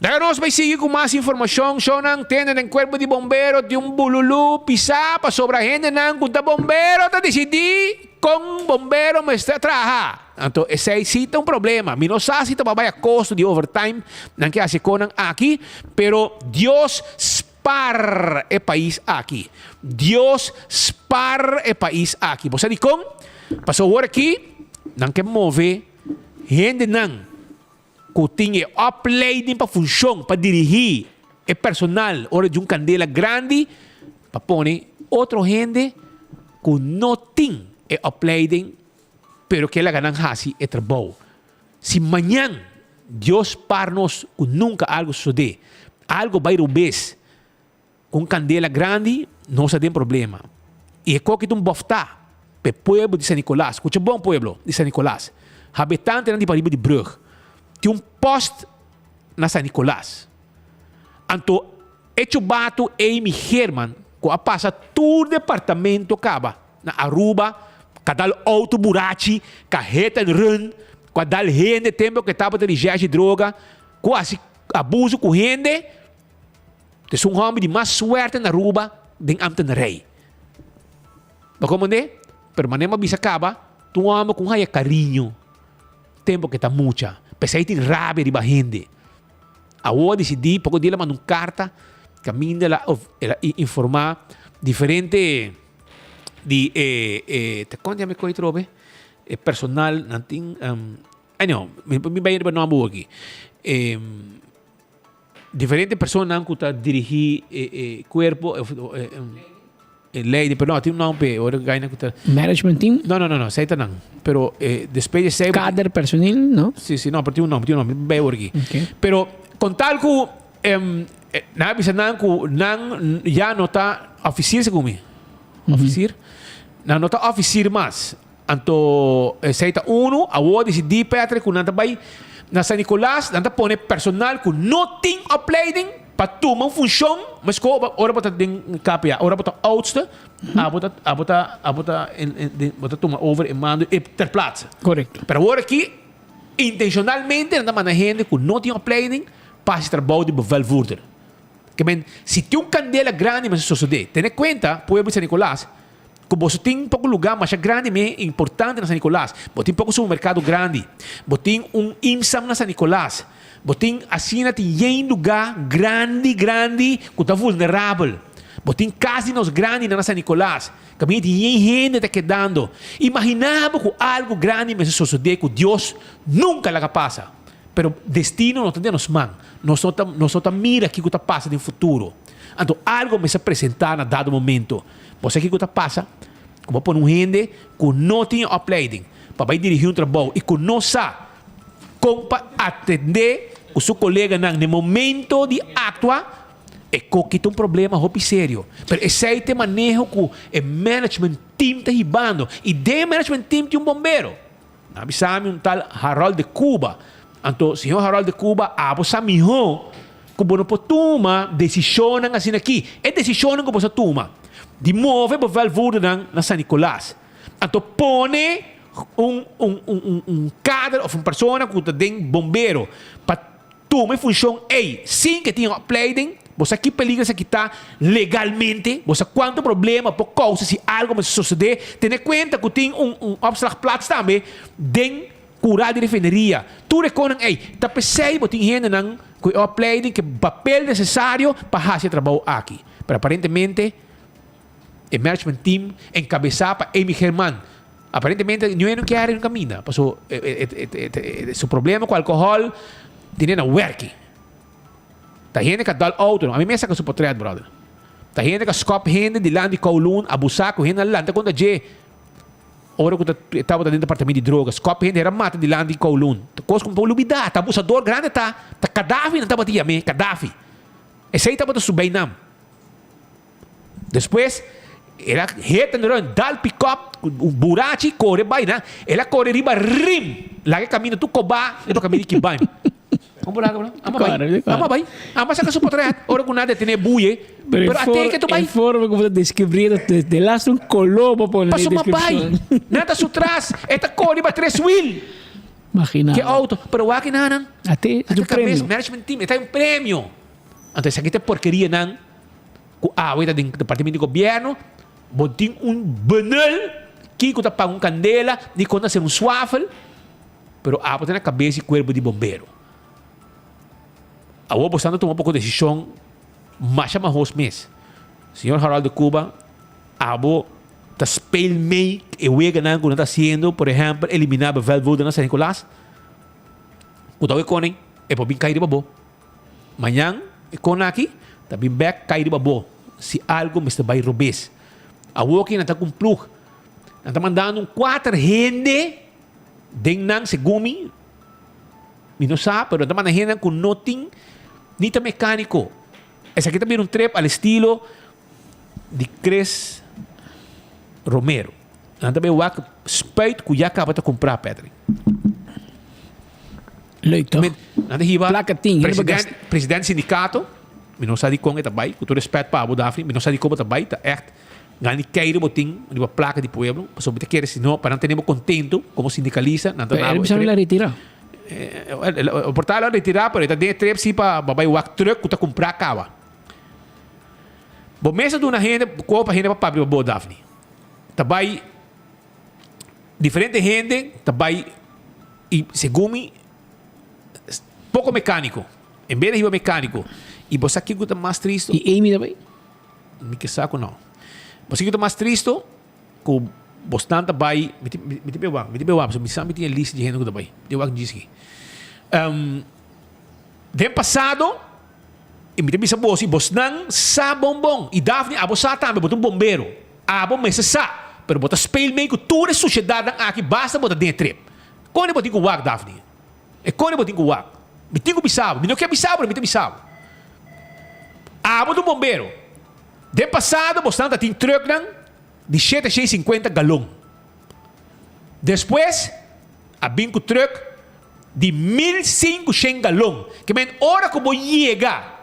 Laga nos bai sigui ku mas informashon. Shownan tende den kuerpo di bombero tin un bululú pisá pasobra hendenan ku ta bombero ta disidí kon bombero mester traha. Anto esei sí ta un problema. Mi no sa si ta bai a kosto di overtime nan ke hasi konan aki, pero Dios spar e pais aki. Dios spar e pais aki. Bo sa dikon? Pasobra awor aki nan ke move hendenan. Ku tin e opleiding pa funshon pa dirigí e personal ora di un kandela grandi pa pone otro hende ku no tin e opleiding pero ke laga nan hasi e trabou. Si mañan Dios par nos ku nunka algu sosodé, algu bai robes ku un kandela grandi nos ta den problema. I e koki ta un bòftá pa e pueblo di San Nicolas. Skucha bon pueblo di San Nicolas, habitantenan di pariba di brug tin un pòst na San Nicolas. Anto e chubatu Amy Geerman ku a pasa tur departamento kaba na Aruba, ka dal outo burachi, ka hit and run, ku a dal hende tempo ku e tabata di jeshi droga, ku a hasi abuso ku hende. Ta un hòmber di mas suerte na Aruba den ambtenarij. Bo komprendé? Pero manera mi a bisa kaba, ta un hòmber ku un haya kariño tempu ku e ta mucha. P'esei tin rabia riba hende. Awor a disidí poko dia el a manda un karta kaminda el a el a informá diferente di e e ta kon yama e koi atrobe? E personal nan tin anyhow mi bai riba nòmber awor aki. E. Diferente personanan ku ta dirigí e e kuerpo of e e leiding, pero no tin un nòmber p'e ora gainan ku ta. Management team? No no no no esei ta nan pero e despues di esei. Kader personil no? Si si no pero tin un nòmber tin un nòmber mi bai awor aki. Okay. Pero kon tal ku nan a bisa nan ku nan ya no ta ofisier segun mi ofisier nan no ta ofisier mas. Anto esei ta unu. Awor disidí Patrick ku nan ta bai na San Nicolas, nan ta pone personal ku no tin opleiding pa tuma un funshon meskos ora bo ta den KPA, ora bo ta oudste, abo ta abo ta abo ta bo ta tuma over e mando e ter plaatse. Korekto. Pero awor aki intenshonalmente nan ta manda hende ku no tin opleiding pa hasi trabou di bevelvoerder. Ke men si tin un kandela grandi mester sosodé. Tene kuenta pueblo di San Nicolas. Ku boso tin poko lugá masha grandi me importante na San Nicolas. Bo tin poko supermerkado grandi. Bo tin un IMSAM na San Nicolas. Bo tin asina tin yen lugá grandi grandi ku ta vulnerabel. Bo tin kas di nos grandinan na San Nicolas. Kaminda tin yen hende ta kedando. Imaginá bo ku algu grandi mester sosodé ku Dios nunka laga pasa. Pero destino no ta den nos man. Nos no ta nos no ta mira kiko ta pasa den futuro. Anto algu mester presentá na dado momento. Bo sa kiko ta pasa? Ku bo pone un hende ku no tin e opleiding pa bai dirigí un trabou i ku no sa kon pa atendé ku su koleganan na e momento di aktua, e koki ta un problema hopi serio. Pero esei ta e maneho ku e management team ta hibando. I den e management team tin un bombero. Nan a bisa mi un tal Harold de Cuba. Anto, señor Harold de Cuba, abo sa mihó. ku bo no por tuma desishonnan asina aki. E desishonnan ku bo sa tuma di move bo vèlvoerdernan na San Nicolas, anto pone un un un un kader òf un persona ku ta den bombero pa tuma e funshon ei sin ke tin opleiding, bo sa ki peligro esaki ta legalmente, bo sa kuantu problema por kousa si algu mester sosodé. Tene kuenta ku tin un un opslagplaats tambe den Kura di refineria, tur e konan ei, ta p'esei bo tin hendenan ku e opleiding, ku e papel nesesario pa hasi e trabou aki. Pero aparentemente e management team enkabesá pa Amy German, aparentemente niun hende no kier hende kaminda, paso su problema ku alkohòl tene na wèrki. Ta hende ka dal outo, ami mes saka su potret brother. Ta hende ka skòp hende dilanti Kowloon, abusá ku hende a lanta kontra dje. Ora ku ta e tabata den departamento di droga, skòp hende era mata dilanti di Kowloon. Ta kos ku mi por lubidá. Ta abusador grandi ta. Ta Kadafi nan tabata yam'é, Kadafi. Esei tabata su beinam. Despues el a hit and run, dal pikòp, ku un burachi kore bai nan. El a kore riba rim, laga e kaminda tur kobá riba kaminda di Kibaim. Kon bo laga bro? Ama bai. Ama bai. Ama saka su potret ora ku nan detené buye. Pero ate ke tu bai. E forma ku bo ta deskribí ta de laatste un koló bo pone den e Pasobra bai. deskripshon. Nan ta su tras. E ta kore riba tres wiel. Magina. Ke outo. Pero wak nan nan. Ate es un premio. Management team. E ta un premio. Anto esaki ta e porkerianan ku awe ta den departamento di gobièrnu. Bo tin un benul. Kiko ta paga un kandela. Ni kon ta hasi un swafel. Pero abo ta na kabes di kuerpo di bombero. Awor bo ta tuma poko desishon masha mahos mes. Señor Harold de Cuba, abo ta speel mee e weganan ku nan ta hasiendo, por ehèmpel eliminá bevelvoerder na San Nicolas. Ku ta e koning, e por bin kai riba bo. Mañan e kon aki ta bin bèk kai riba bo si algu mester bai robes. Awor ki nan ta ku un plug, nan ta mandando un kuater hende. Den nan segun mi, mi no sa, pero ta manda hendenan ku no tin ni ta mekániko. Esaki ta bira un trip al estilo di Chris Romero. Nan ta bay wak spuit ku ya kaba ta kumprá, Patrick. Leuk toch? Nan ta hiba Plaka tin, hende pa president, gasta. president sindikato, mi no sa dikon e ta bai, ku tur respet pa abo Daphne, mi no sa dikon bo ta bai, ta ègt Gani keiro bo tin riba plaka di pueblo, pasobra mi ta kere si no, pa nan tene bo contento como sindicalista, nan ta Pero na el bo e bisa trip. la retira. El por ta el a retira, pero e ta den e trip si pa pa bai wak truck ku ta kumpra kaba. Bo mes a duna hende, kopa hende pa papia pa bo, Daphne. Ta bai diferente hende ta bai i segun mi poko mecanico. En bes di hiba mecanico. I bo sa kiko ta mas tristo? I Amy ta bai? Mi ke sa ku no. Bo sa kiko ta mas tristo? Ku bosnan ta bai, mi tin mi tin wak, mi tin wak, pasobra mi sa mi tin e lista di hende ku ta bai. Mi tin wak djis aki. Den pasado, i mi ta bisa boso, i bosnan sa bon bon, i Daphne abo sa tambe, bo ta un bombero, abo mester sa, pero bo ta speel mee ku tur e sushedatnan aki basta bo ta den e trip. Koni bo tin ku wak, Daphne? E kore bo tin ku wak. Mi tin ku bisa bo. Mi no ke bisa bo, pero mi ta bisa bo. Abo ta un bombero. Den pasado bosnan ta tin trucknan di shete shei sinkuenta galon. Despues a bin ku truck di 1500 galon. Ke men ora ku bo yega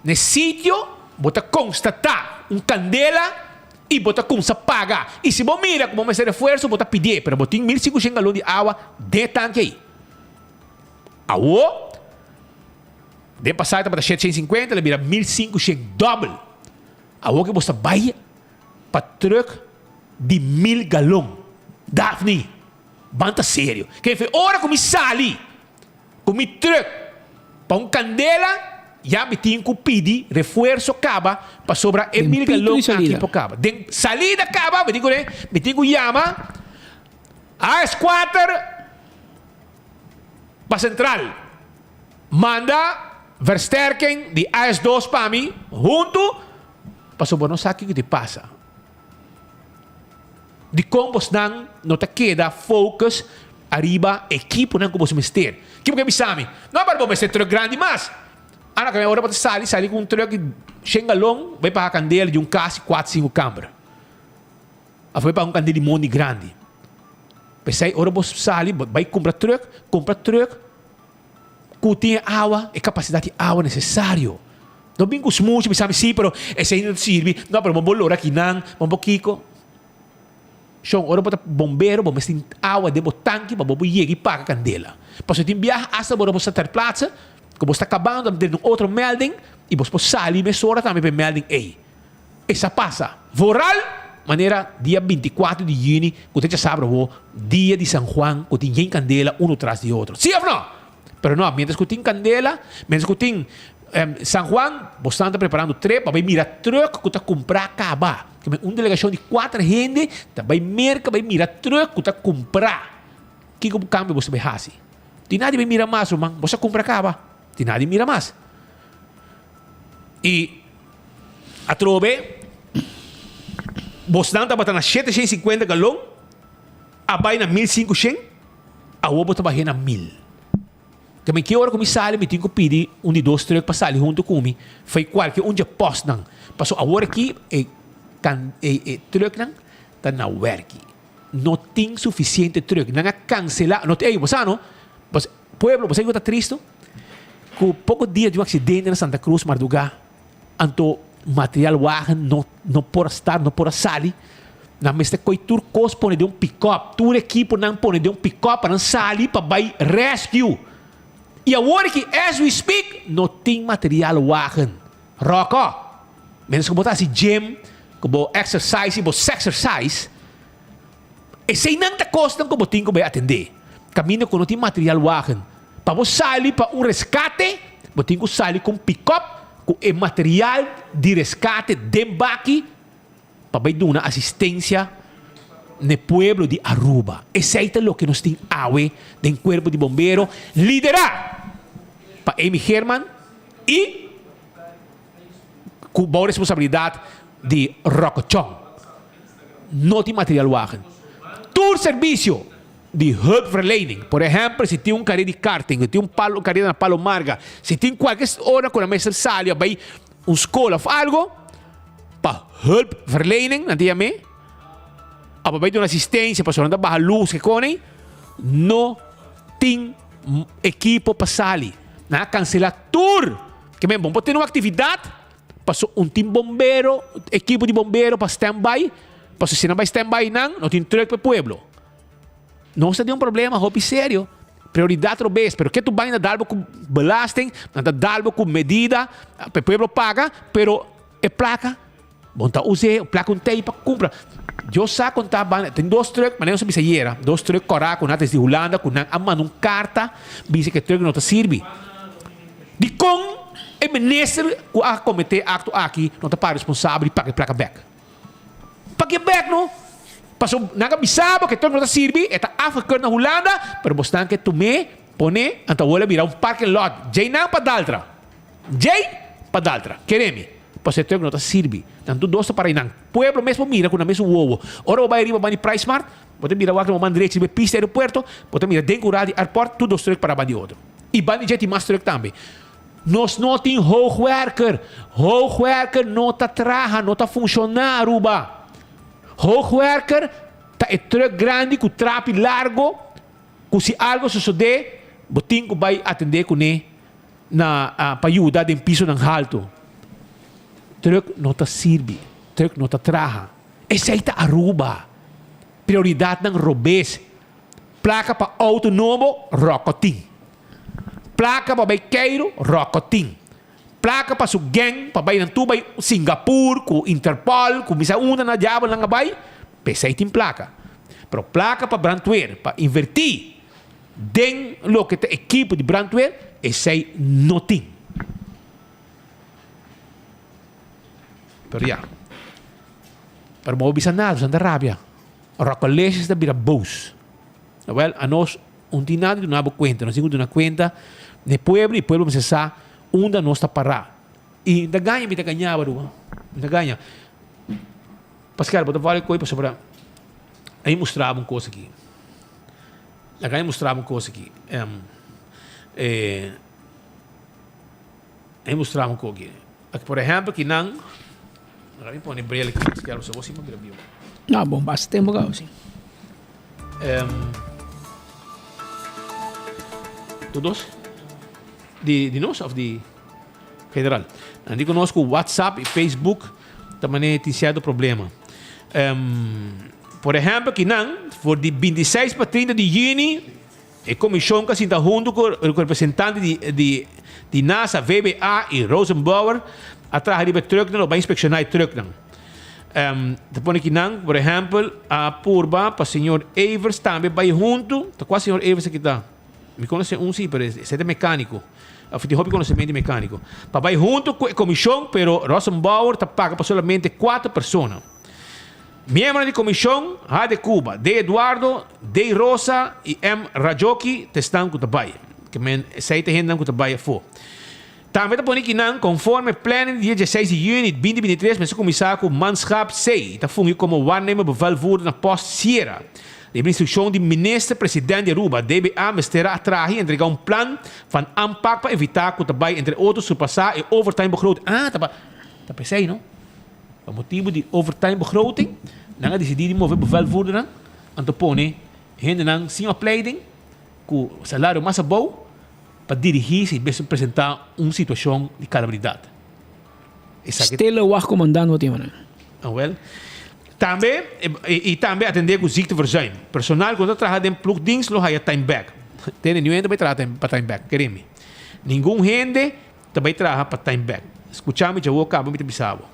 na e sitio bo ta konstatá un kandela i bo ta kumsa paga. I si bo mira ku bo mester refuerso bo ta pidié, pero bo tin 1500 galon di awa den e tanki ei. Awo, den pasado tabata 750, el a bira 1500, dòbel. Awo ke bo sta bai pa trùk di 1000 galon. Daphne, ban ta serio. Ke fe ora ku mi sali ku mi trùk pa un kandela, ya mi tin ku pidi refuerso kaba pasobra e Den 1000 pico galon di aki salida. por kaba. Den salida kaba, mi tin ku mi tin ku yama AS kuater. Pa sentral, manda versterking di AS dos pa mi huntu pasobra bo no sa kiko di pasa. Dikon bosnan no ta keda focus ariba ekiponan ku bos mester? Kiko bo ke bisa mi? No pero bo mester truck grandi mas. Ana kami ora bo ta sali, sali ku un truck di shen galon bai paha kandela di un kas di kuater sinku kamber. Of bai paga un kandel di mondi grandi. P'esei ora bo sali bo bai kumpra truck, kumpra truck. Ku tin e awa, e kapasidat di awa nesesario. No bin ku smuchi bisa mi si, pero esei no ta sirbi. No, pero bo por lora kinan, bo por kiko. Shon, ora bo ta bombero, bo mester tin awa den bo tanki pa bo por yega i paga kandela. Pasobra tin biaha asta ora bo sta ter plaatse, ku bo sta kabando, ta drenta un otro melding i bo por sali mesora tambe pa e melding ei. Esa pasa. Vooral manera dia 24 di juni ku ta djasabra awo, dia di San Juan ku tin yen kandela unu tras di otro. Si of no? Pero no, mientras ku tin kandela, mientras ku tin San Juan, bosnan ta preparando trip pa bai mira truck ku ta kumprá kaba. Keme un delegashon di kuater hende ta bai Merka bai mira truck ku ta kumprá. Kiko kambio bo ta bai hasi? Tin nadi bai mira mas, ruman. Bo sa kumpra kaba. Tin nadi mira mas. I atrobe bosnan tabata na 750 galon, a bai na 1500, awor bo ta bah'é na 1000. Tambe ki ora ku mi sali mi tin ku pidi un di dos truck pa sali huntu ku mi fai kualke un dje postnan. Pasobra awor aki e kan e e trucknan ta na wèrki. No tin sufisiente truck. Nan a kanselá no ey bo sa no Pueblo, bo sa kiko ta tristo? Ku poko dia di un aksidente na Santa Cruz mardugá, anto material wagen no no por a start, no por a sali. Nan mester koi tur kos pone den un pikòp, tur ekiponan pone den un pikòp pa nan sali pa bai rescue. I awor aki as we speak no tin material wagen. Ròkò! Mientras ku bo ta hasi gym, ku bo exercise i bo sexercise, Eseinan ta kosnan ku bo tin ku bai atendé. Kaminda ku no tin material wagen. Pa bo sali pa un reskate, bo tin ku sali ku un pikòp ku e material di reskate den baki pa bai duna asistensia n'e pueblo di Aruba. Esei ta loke nos tin awe den Kuerpo di Bombero, liderá pa Amy Geerman i ku bou responsabilidat di Rocco Chong. No tin material wagen. Tur servisio di hulpverlening, por ehempel si tin un kare di karting, si tin un palo kareda na Palo Marga, si tin kualke ora ku nan mester sali of bai un skol of algo, pa hulpverlening nan ta yam'é, of pa bai duna asistensia pasobra nan ta baha lus ke kone, no tin ekipo pa sali. Nan a kansela tur. Ke men bo por tene un aktividat. Paso un tin bombero, ekipo di bombero pa stand by, paso si nan bai stand by nan, no tin truck pa e pueblo. Nos ta den un problema hopi serio. Prioridad robes, pero ke tu bai na dalbo ku belasting, nan ta dalbo ku medida pa e pueblo paga, pero e plaka bon ta us'é, plaka un tei pa kumpra. Dios sa kon ta banda, tin dos truck, manera nos a bisa ayera, dos truck kòrá ku nan desde Hulanda ku nan a manda un karta bisa ku e truck no ta sirbi. Dikon e minister ku a kometé akto aki no ta para responsabel di paga e plaka bèk? Paga e bèk no! Pasobra nan a bisa bo ku e truck no ta sirbi, e ta afgekeurd na Hulanda, pero bosnan ke tum'é, pon'é, anto awor el a bira un parking lot. Djei nan pa daltra. Djei pa daltra. Kere mi. Pasobra e truck no ta sirbi. Nan tur dos ta para einan. Pueblo mes por mira ku nan mes wowo. Ora bo bai riba banda di Price Mart, bo ta mira wak na bo man drechi riba e pista di aeropuerto, bo ta mira den kura di airport tur dos truck para banda di otro. I banda di dje tin mas truck tambe. Nos no tin hoogwerker. Hoogwerker no ta traha, no ta funciona Aruba. Hoogwerker ta e truck grandi cu trapi largo cu si algo sosode bo tin cu bay atende cune na pa yuda den pisonan halto. Truck no ta sirbi, truck no ta traha. Esey ta Aruba. Prioridadnan robes. Plaka pa auto nobo, Rocco tin. Plaka pa bai Cairo, Rocco tin. Plaka pa su gang pa bai nan tur bai Singapur ku Interpol ku mi sa unda na diabel nan a bai, p'esei tin plaka. Pero plaka pa brandweer pa invertí den loke ta ekipo di brandweer, esei no tin. Pero ya. Pero bo bisa nada, bo ta rabia. Rockolicious ta bira boos. Wel, anos un tin nada di duna bo cuenta. Nos tin cu duna cuenta n'e pueblo y pueblo mester sa unda nos ta para. Y ta gaña mi ta gañaba Aruba. Mi ta gaña. Pascal, bo ta wou koe pasobra a mi mustraba un cos aki. Laga mi mustraba un cos aki. A mi mustraba un cos aki. Por ehempel, kinan. Laga mi pone bril aki Pascal, pasobra bo si mira bieu. No, bon, basta tempo gau si. Tu dos? Di di nos of di general? Nan di ku nos ku WhatsApp i Facebook ta manera tin sierto problema. Por ehèmpel kinan for di bintiseis pa trinta di yüni e komishon ku a sinta huntu ku representante di di di NASA, VBA i Rosenbauer a traha riba e trùknan lo bai inspekshoná e trùknan. Ta pone kinan por ehèmpel a purba pa señor Evers tambe bai huntu. Ta kua señor Evers aki ta? Mi conoce un si, pero esei ta mecanico. Of tin hopi conocemento di mecanico. Pa bay hunto cu e comision, pero Rosenbauer ta paga pa solamente cuatro persona. Miembronan di comision, H. de Cuba, D. Eduardo, D. Rosa y M. Rajoki ta esnan cu ta bay. Ke men esei ta hendenan cu ta bay afo. Tambe ta pone kinan conforme planning di dia dieseis di juni 2023 mester cuminsa cu Manschap C ta fungi como waarnemer bevelvoerder na post Sierra. Riba instruccion di Minister President di Aruba, DBA mester a traha y entrega un plan van aanpak pa evita cu ta bay entre otro surpasa e overtime begroting. Ah, ta pa ta pesey no. Pa motibo di overtime begroting nan a dicidi di move bevelvoerdernan anto pone hendenan sin opleiding cu salario mas abou pa dirigí si mester presentá un situashon di kalamidat. Esaki. Stille wacht commandant wat iemand. Awel. Tambe, i tambe atendé ku ziekteverzuim. Personal ku no ta traha den ploegdienst lo haya time back. Tende, niun hende ta bai traha pa time back, kere mi. Ningun hende ta bai traha pa time back. Skucha mi djawo kaba mi ta bisa bo.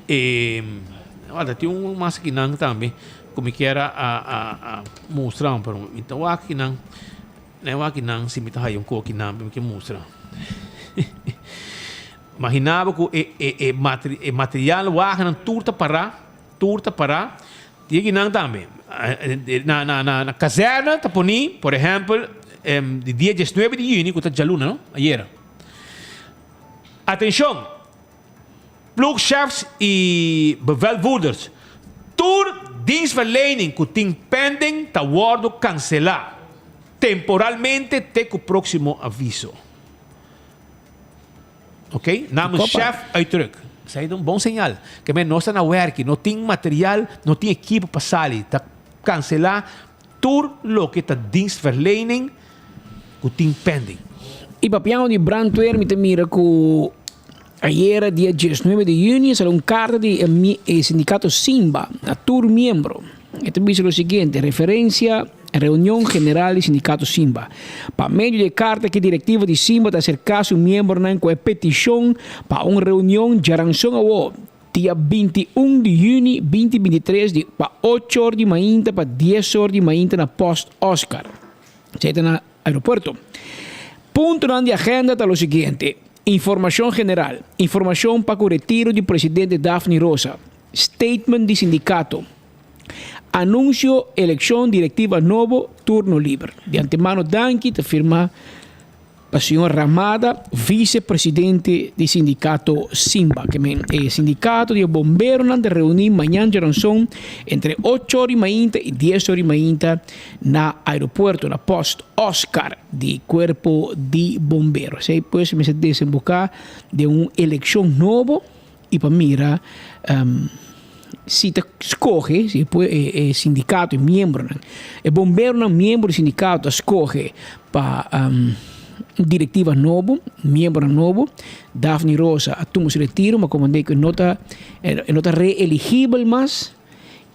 E wak tin un mas akinan tambe ku mi kier a a a mustra pero mi ta wak akinan na e wak akinan si mi ta haya un kos akinan mi ke mustra. Imagina bo ku e e e e material wagennan tur ta para tur ta para tin akinan tambe na na na kazèrna ta poni por ehèmpel di dia diesnuebe di yüni ku ta djaluna no ayera. Atenshon! Ploegchefs y bevelvoerders, tur dienstverlening cu tin pending ta wordo cancela temporalmente te cu proximo aviso. Ok, namens chef uitdruk. Esey ta un bon señal. Ke men nos ta na werki, no tin material, no tin ekipo pa sali. Ta cancela tur loke ta dienstverlening cu tin pending. Y papiando di brandweer mi ta mira cu ayera dia diesnuebe di juni a sali un carta di e sindicato Simba na tur miembro. E ta bisa lo siguiente, Referencia reunion general di sindicato Simba. Pa medio di e carta aki directiva di Simba ta acerca su miembronan cu e peticion pa un reunion djaranson awo, Dia 21 di juni 2023 di pa ocho or di mainta pa dies or di mainta na Post Oscar. Esei ta na aeropuerto. Puntonan di agenda ta lo siguiente, Informacion general, informacion pa cu retiro di presidente Daphne Rosa, statement di sindicato, anuncio eleccion directiva nobo, turno liber. Di antemano danki ta firma. Pa señor Ramada, vice presidente di sindicato Simba. Ke men e sindicato di e bomberonan ta reuni mañan djaranson entre ocho or di mainta y dies or di mainta na aeropuerto, na post Oscar di cuerpo di bombero. Esey pues mester desemboca den un eleccion nobo y pa mira si ta scoge, si e sindicato e miembronan, e bomberonan miembro di sindicato a scoge pa un directiva nobo, miembronan nobo, Daphne Rosa a tuma su retiro, ma como cu e no ta e no ta reeligibel mas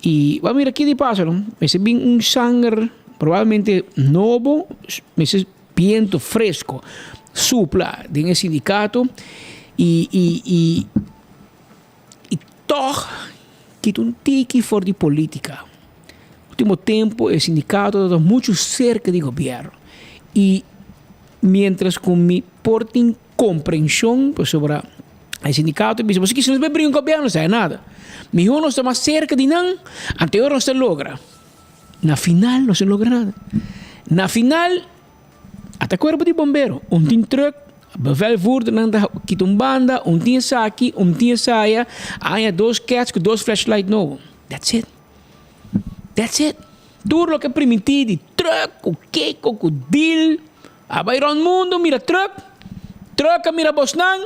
y bo a mira ki di pasa no, mester bin un sanger probablemente nobo, mester. Biento fresco supla den e sindicato y y y y toch kita un tiki for di politica. Ultimo tempo e sindicato ta mucho cerca di gobierno y mientras cu mi por tin comprension pasobra e sindicato a bisa boso kico nos bay bringa cu gobierno no sabe nada. Mihor nos ta mas cerca di nan anteor nos ta logra. Na final no se logra nada. Na final ata cuerpo di bombero, un tin truck, bevelvoerdernan ta kita un banda, un tin esaki, un tin esaya, a haña dos cats cu dos flashlight nobo. That's it. That's it. Tur loke primintí di truck cu keko cu deal, a bay rond mundo mira truck, truck a mira bosnan.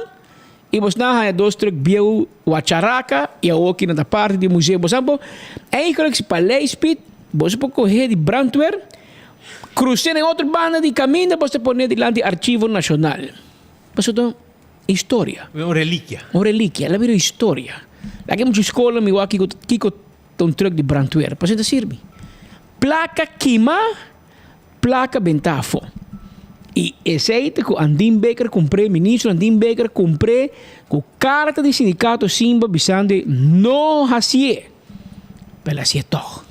I bosnan haña dos truk bieu wacharaka i awoki nan ta parti di museo. Bosan por eigenlijk si Paleis Piet boso por kohe di brandweer. Krus'é na e otro banda di kaminda bo ta pon'é dilanti Archivo Nashonal. Pasobra ta historia. Un relikia. Un relikia. El a bira historia. Laga e mucha skola mi wak kiko kiko ta un trùk di brantwer. Pasobra ta sirbi. Plaka kima, plaka benta afó. I esei ta ku Andin Baker kumpr'é, ministro Andin Baker kumpr'é ku karta di sindikato Simba bisando no hasié. Pero el hasié tòg.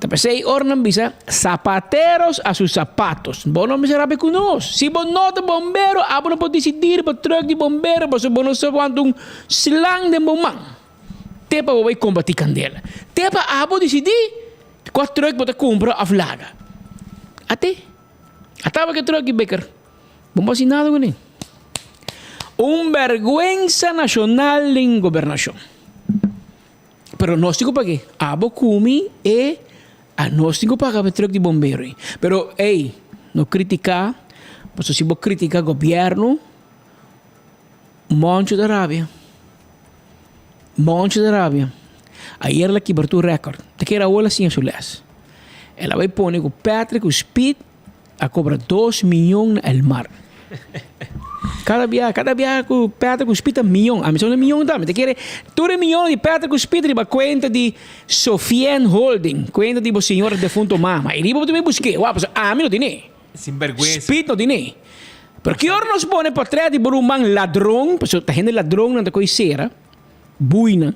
Ta p'esei ora nan bisa, Zapateros a sus zapatos. Bo no mester rabia ku nos. Si bo no ta bombero, abo no por disidí riba trùk di bombero pasobra bo no sa wanta un slang den bo man. Te pa bo bai kombatí kandela. Te pa abo disidí kua trùk bo ta kumpra òf laga. Ate. A taba ku e trùk di Baker. Bo no por hasi nada kuné. Un bèrgwensa nashonal den gobernashon. Pero nos tin ku pag'é. Abo ku mi e anos tin ku paga pa e truck di bombero ei. Pero ey, no kritiká, pasobra si bo kritiká gobièrnu, Moncho ta rabia. Moncho ta rabia. Ayer el a kibra tur rèkòrt. Ta kere awor el a siña su lès. El a bai pone ku Patrick ku Speed A cobra dos miyon na el mar. Cada biaha, cada biaha cu Peter cu Speed ta miyon. Ami sa un miyon tambe. Ta kere tur e miyon di Peter cu Speed riba cuenta di Sofien Holding. Cuenta di bo señora defunto mama. Y riba bo ta bay busque. Wak, pasobra ami no tine. Sinberguensa. Speed no tine. Pero ki ora nos pone portret di bo ruman ladron, pasobra ta hende ladron nan ta coy cera, buinan.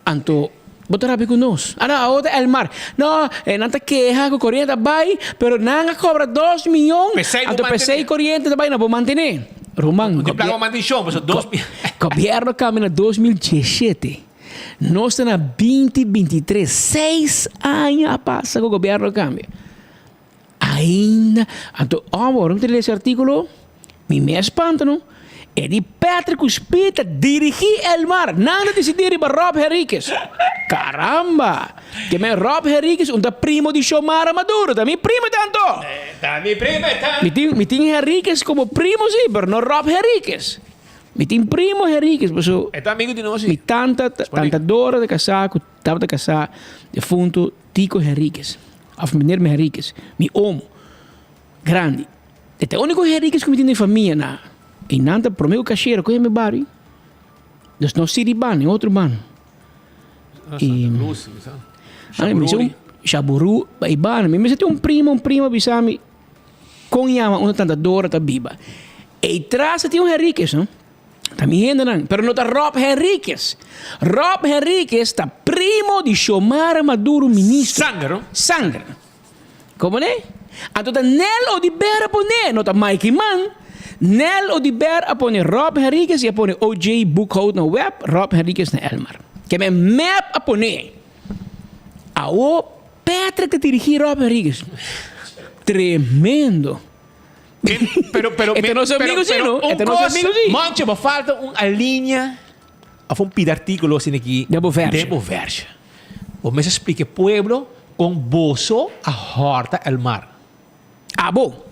Anto, bo ta rabia ku nos. Ah no, awor ta Elmar. No, e nan ta keha ku koriente a bai, pero nan a kobra dos miyon, P'esei bo anto p'esei mantené. koriente ta bai, no por mantené. Ruman, Di plaka pa mantenshon, pasobra dos mi. Gobièrnu a kambia na 2017. Nos ta na 2023, seis aña a pasa ku gobièrnu a kambia. Ainda, anto awor mi ta lesa e artíkulo, mi mes spanta no. E di Patrick ku Speed ta dirigí Elmar, nan ta disidí riba Rob Henriquez. Caramba! Ke men Rob Henriquez un ta primo di Xiomara Maduro, ta mi primo ta anto! Ta mi primo ta! Mi tin, mi tin Henriquez komo primo si, pero no Rob Henriquez. Mi tin primo Henriquez, paso. E ta amigo di nos si. Mi tanta, tanta Dora ta kasá ku, tabata kasá defunto Tico Henriquez, of meneer Henriquez, mi omo grandi. E ta e unico Henriquez cu mi tin den famia na. Y nan ta prome cu cashero cu mi bari. Dus no siri ban, e otro ban. Y, Santa Cruz, mi sa. Ay, mi sa un Shaburu, y ban. Mi mester tin un primo, un primo bisa mi con yama unda tanta Dora ta biba. Ey tras ta tin un Henriquez, no? Ta mi hendenan, pero no ta Rob Henriquez. Rob Henriquez ta primo di Xiomara Maduro ministro. Sanger, no? Sanger. Como ne? Anto ta Nel Oduber a pone, no ta Mike Eman. Nel Oduber a pone Rob Henriquez y a pone OJ Boekhout na web, Rob Henriquez na Elmar. Ke men mep a pone. Awo Patrick ta dirigi Rob Henriquez. Tremendo. Pero, pero, Este no es amigo, sí, no? Este no es amigo, sí. Moncho, me falta un alinea of un pida artículo así aquí. De bo verse. De bo verse. Bo mes explique pueblo con boso a horta el mar. Abo.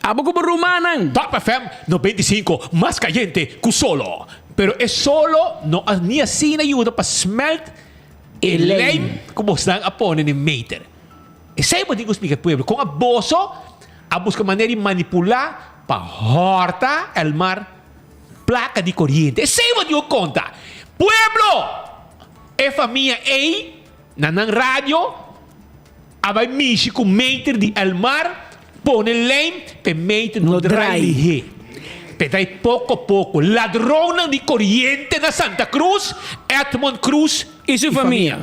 Abo como rumanan. Top FM 95, más caliente que solo. Pero es solo no ni así na ayuda pa smelt el lijm como están a pone en meter. Esei bo tin ku splika e pueblo, kon a boso a buska manera di manipulá pa hòrta Elmar plaka di koriente. Esei bo tin ku konta. Pueblo! E famia ei na nan radio a bai mishi ku meter di Elmar, pone lijn pa e meter no drai lihé. Pa e drai poko poko. Ladronnan di koriente na Santa Cruz, Edmond Cruz i su famia.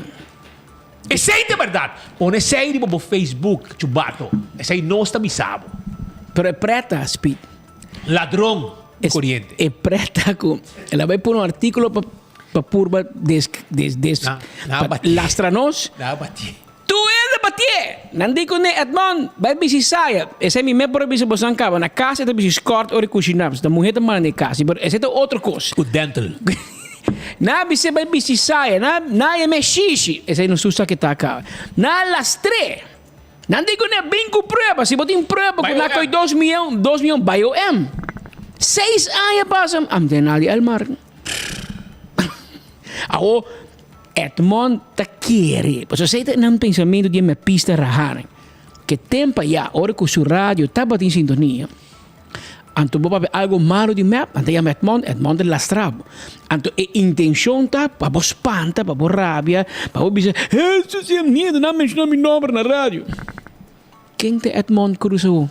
Esei ta berdad. Pone esei riba bo Facebook, Chubato. Esei nos ta bisa bo. Pero e preta, Speed. Ladron di coriente. E preta cu el a bay pone un articulo pa pa purba des des des pa lastra nos. Nan a batié. Tur hende a batié! Nan di cu ne, Edmond, bay bisti saya. Esei mi mes por a bisa boso nan caba. Na cas e ta bisti skort ora e cushiná. Pasobra ta muher ta manda na e cas. Pero esei ta otro cos. Cu dental. Na bis'é bai bisti saya, na na yam'é shishi, esei no su sa ke ta kaba. Na lastr'é. Nan di kuné, bin ku prueba, si bo tin prueba ku na koi dos mion, dos mion bai OM. Seis aña pasa, am den na di Elmar. Awo, Edmond ta kere, pasobra esei ta nan pensamentu di e mepista raha. Ke tempo ya, ora ku su radio tabatin sintonia, anto bo papia algo malo di mep, anto yama Edmond, Edmond ta lastra bo. Anto e intencion ta pa bo spanta, pa bo rabia, pa bo bisa, Hesus si e miedo nan menciona mi nomber na radio. Ken ta Edmond Cruz awo?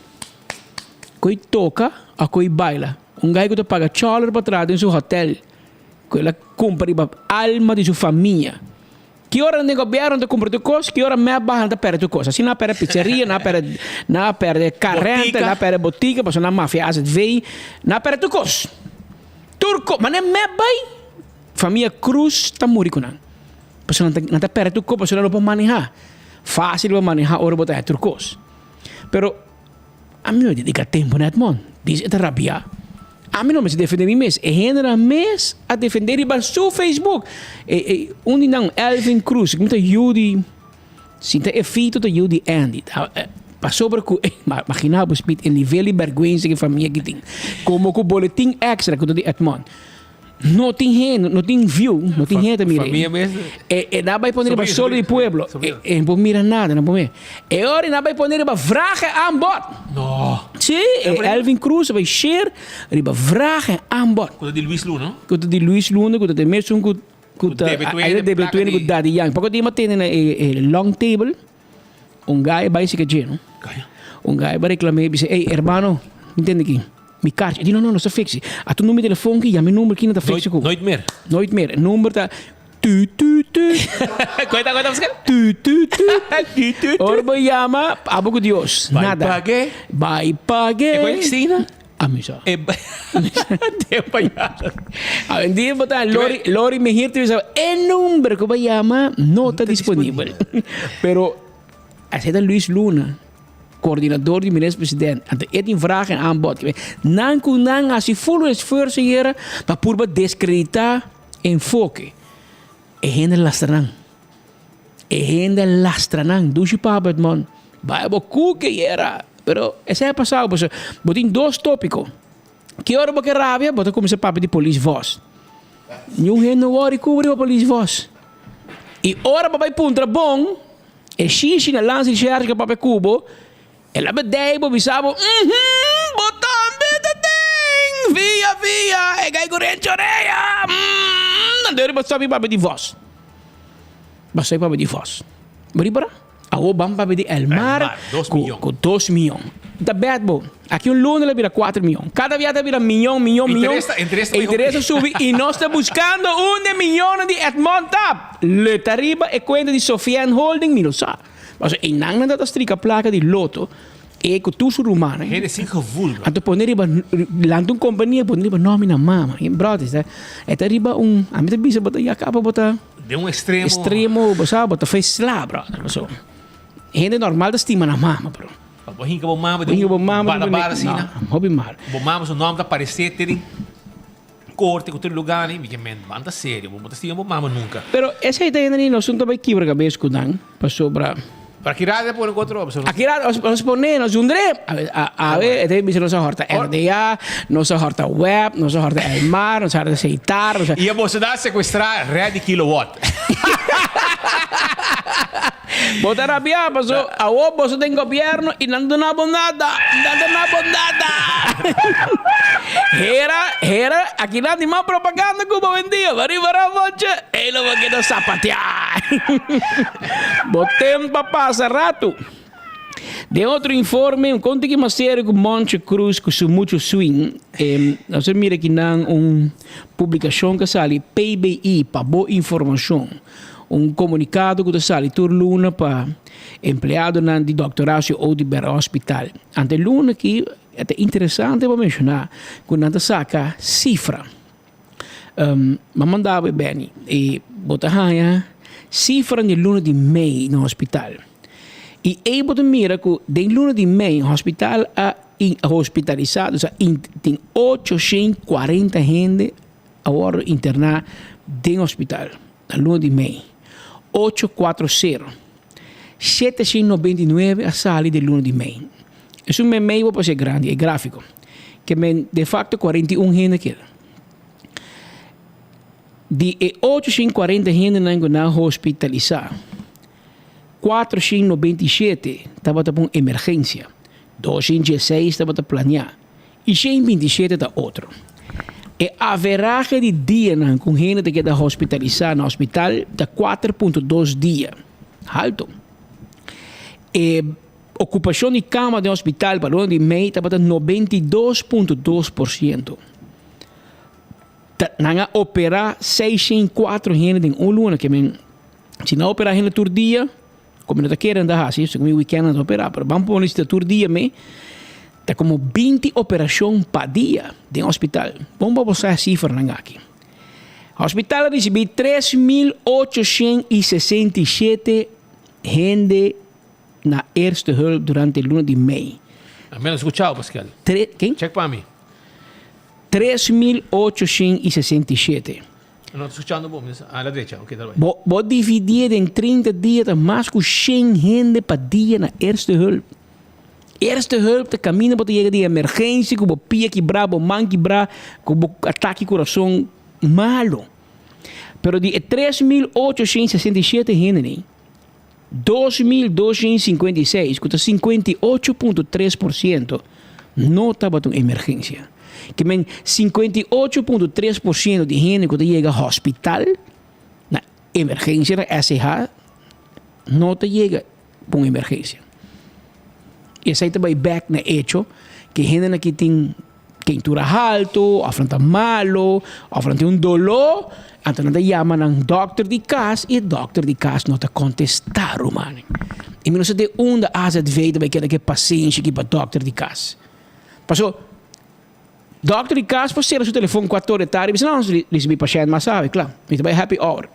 Koe toca of koe baila? Un guy ku ta paga choler pa traha den su hotel, ku el a cumpra riba alma di su famia. Ki ora nan den gobierno ta cumpra tur cos, ki ora mep baha nan ta perde tur cos. Asina nan a perde pizzeria, nan a perde nan a perde carrente, nan a perde botica, pasobra nan mafia azv, nan a perde tur cos. Tur cos. Mane mep bay, famia Cruz ta muri cu nan. Pasobra nan ta nan ta perde tur cos, pasobra nan no por maneha. Facil pa maneha ora bo ta haci tur cos. Pero ami no dedica tempo na Edmond. Dice e ta rabia. Ami no mester defende mi mes, e hendenan mes a defende riba su Facebook. E, e, un di nan, Elvin Cruz, mi ta yu di, si ta Efito ta yu di Andy. Ta, eh, pasobra ku, eh, ma, imagina bo Smith, e nivel di bergwensa ku e famia aki tin. Komo ku boletin extra ku ta di Edmond. No tin hende, no tin view, no tin hende ta mira. Famia mes. E, e nan bai pone riba Solo di Pueblo. E, e no por mira nada, no por mira. E ora nan bai pone riba Vraag en Aanbod. No. Sí, e Elvin Cruz a bai share riba Vraag en Aanbod. Ku ta di Luis Luna, no? Ku ta di Luis Luna, ku ta di mesun ku ku ta Debe ayera Tuene, Debe plaka Tuene ku di. Daddy Yankee. Poko dia mi a tene na e e long table, un guy a bai sika dje, no? Un guy a bai reclam'é, bisa, ey, hermano, mi tende aki. Mi karchi. E di, no, no, no ta fiksi. A tu number di telefon ki, yama e number ki no ta fiksi ku. Nooit meer. Nooit meer. E number ta tu tu tu. Koe ta, koe ta pascal? Tu tu tu. Tu tu tu. Ora bo yama, abo ku Dios. Bai Nada. pag'é. Bai pag'é. E koe Cristina? Ami sa. E Tempo ya. Awendia bo ta Lori, Lori Mejir ta bisa, e number ku bo yama no ta disponibel. Pero, asina ta Luis Luna. Coordinador di Minister President, anto e tin vraag en aanbod. Nan cu nan haci full esfuerzo yera pa purba descredita Enfoke. E hende lastra nan. E hende lastra nan. Dushi papa het man. Bai bo cuke yera. Pero esey a pasao pasobra bo tin dos topico. Ki ora bo ke rabia bo ta cuminsa papia di polis vos. Niun hende no wori cuba riba polis vos. Y ora bo bay puntra bon. E shishi na lansa di shershi ka papia ku bo, el a bedei bo bisa bo, Uhum, bo tambe ta den! Via, via, e gai ku renchi orea! Uhm, nan deu riba stòp i papia di vòs. Bo stòp i papia di vòs. Bo ripara? Awor ban papia di Elmar ku dos miyon. Ta bèt bo. Aki un luna el a bira kuater miyon. Kada bia ta bira miyon, miyon, miyon. Interes ta subi i nos ta buskando un e miyonnan di Edmond Tap. Let ariba e kuenta di Sofian Holding mi no sa. Pasobra einan nan ta ta strika plaka di loto e ku tur su rumannan. Hende sin gevoel bro. Anto pone riba lanta un kompania pone riba nomi nan mama. Bròder e ta riba un ami ta bisa bo ta ya kaba bo ta. Den un estremo. Estremo bo sa bo ta fei sla bròder. Pasobra hende normal ta stima nan mama bro. Bo hinka bo mama den un barabara asina. No, hopi mal. Bo mama su nòmber ta aparesé te den korte ku tur lugá ni. Mi ke men, ban ta serio, bo no ta stima bo mama nunka. Pero esei ta hende ni nos no ta bai kibra kabes ku nan pasobra. Pero aki rato e pone ku otro opcion. Aki rato nos pone, nos hundr'é. Awe e ta bisa nos a hòrta RDA, nos a hòrta web, nos a hòrta Elmar, nos a hòrta Seitar, nos a. I a boso ta sekuestrá red di kilowatt. Bo ta rabia paso awor boso den gobierno y nan duna bo nada, nan duna bo nada. Hera, hera, aki nan tin mas propaganda cu bo hoy-en-dia. Bo riba Ramonche, ey lo bo keda sapatea. Bo tempo a pasa rato. Den otro informe, un conto ki mas serio cu Monche Cruz cu su mucho swing. Eh, nos a mira aki nan un publicacion cu a sali, PBI, pa bo informacion. Un komunikado ku ta sali tur luna pa empleadonan di Dòkter Horacio Oduber Hospital. Ante e luna aki e ta interesante pa menshoná ku nan ta saka sifra. M'a manda bo e Benny i bo ta haña sifra di luna di mei na hospital. I ei bo ta mira ku den luna di mei hospital a hospitalisá, osea tin 840 hende a wòrdu interná den hospital na luna di mei. Ocho kuatro sero. 799 a sali den luna di mei. Esun mei mei bo por ser grandi, e gráfiko. Ke men de fakto 41 hende keda. Di e 840 hendenan ku nan hospitalisá. 497 tabata pa un emergensia, 216 tabata planiá i 127 ta otro. E averahe di dianan ku un hende ta keda hospitalisá na hospital ta 4.2 dia, haltu. E okupashon di kama den hospital pa luna di mei tabata 92.2%. Ta nan a operá 604 hende den un luna, ke men si nan a operá hende tur dia, komo no ta kere nan ta hasi, segun mi wikènt nan ta operá, pero ban pone si ta tur dia me, ta komo 20 operashon pa dia den hospital. Bon pa bo sa e sifranan aki. Hospital a risibí 3867 hende na eerste hulp durante luna di mei. A mi no skuchao, Pascal. Tre, ken? Check pa mi. 3867. No ta skuchando bo, mi a la drecha, ok, dal bai. Bo, bo dividié den 30 dia ta mas ku shen hende pa dia na eerste hulp. Eerste hulp ta kaminda bo ta yega di emergensia ku bo pia kibrá, bo man kibrá, ku bo atake kurason malo. Pero di e 3867 hendenan, 2256, ku ta 58.3%, no tabata un emergensia. Ke men 58.3% di hende ku ta yega hospital na emergensia na SEH no ta yega pa un emergensia. Esei ta bai bek na echo ku e hendenan aki tin Keintura haltu, òf nan ta malu, òf nan tin un doló, anto nan ta yama nan dòkter di kas i e dòkter di kas no ta kontestá, rumannan. I mi no sa den unda AZV ta bai keda ku e pasenshi aki pa dòkter di kas. Paso, dòkter di kas por sera su telefon kuater ora di tardi i bisa, no, risibí pashènt mas awe, kla, mi ta bai happy hour.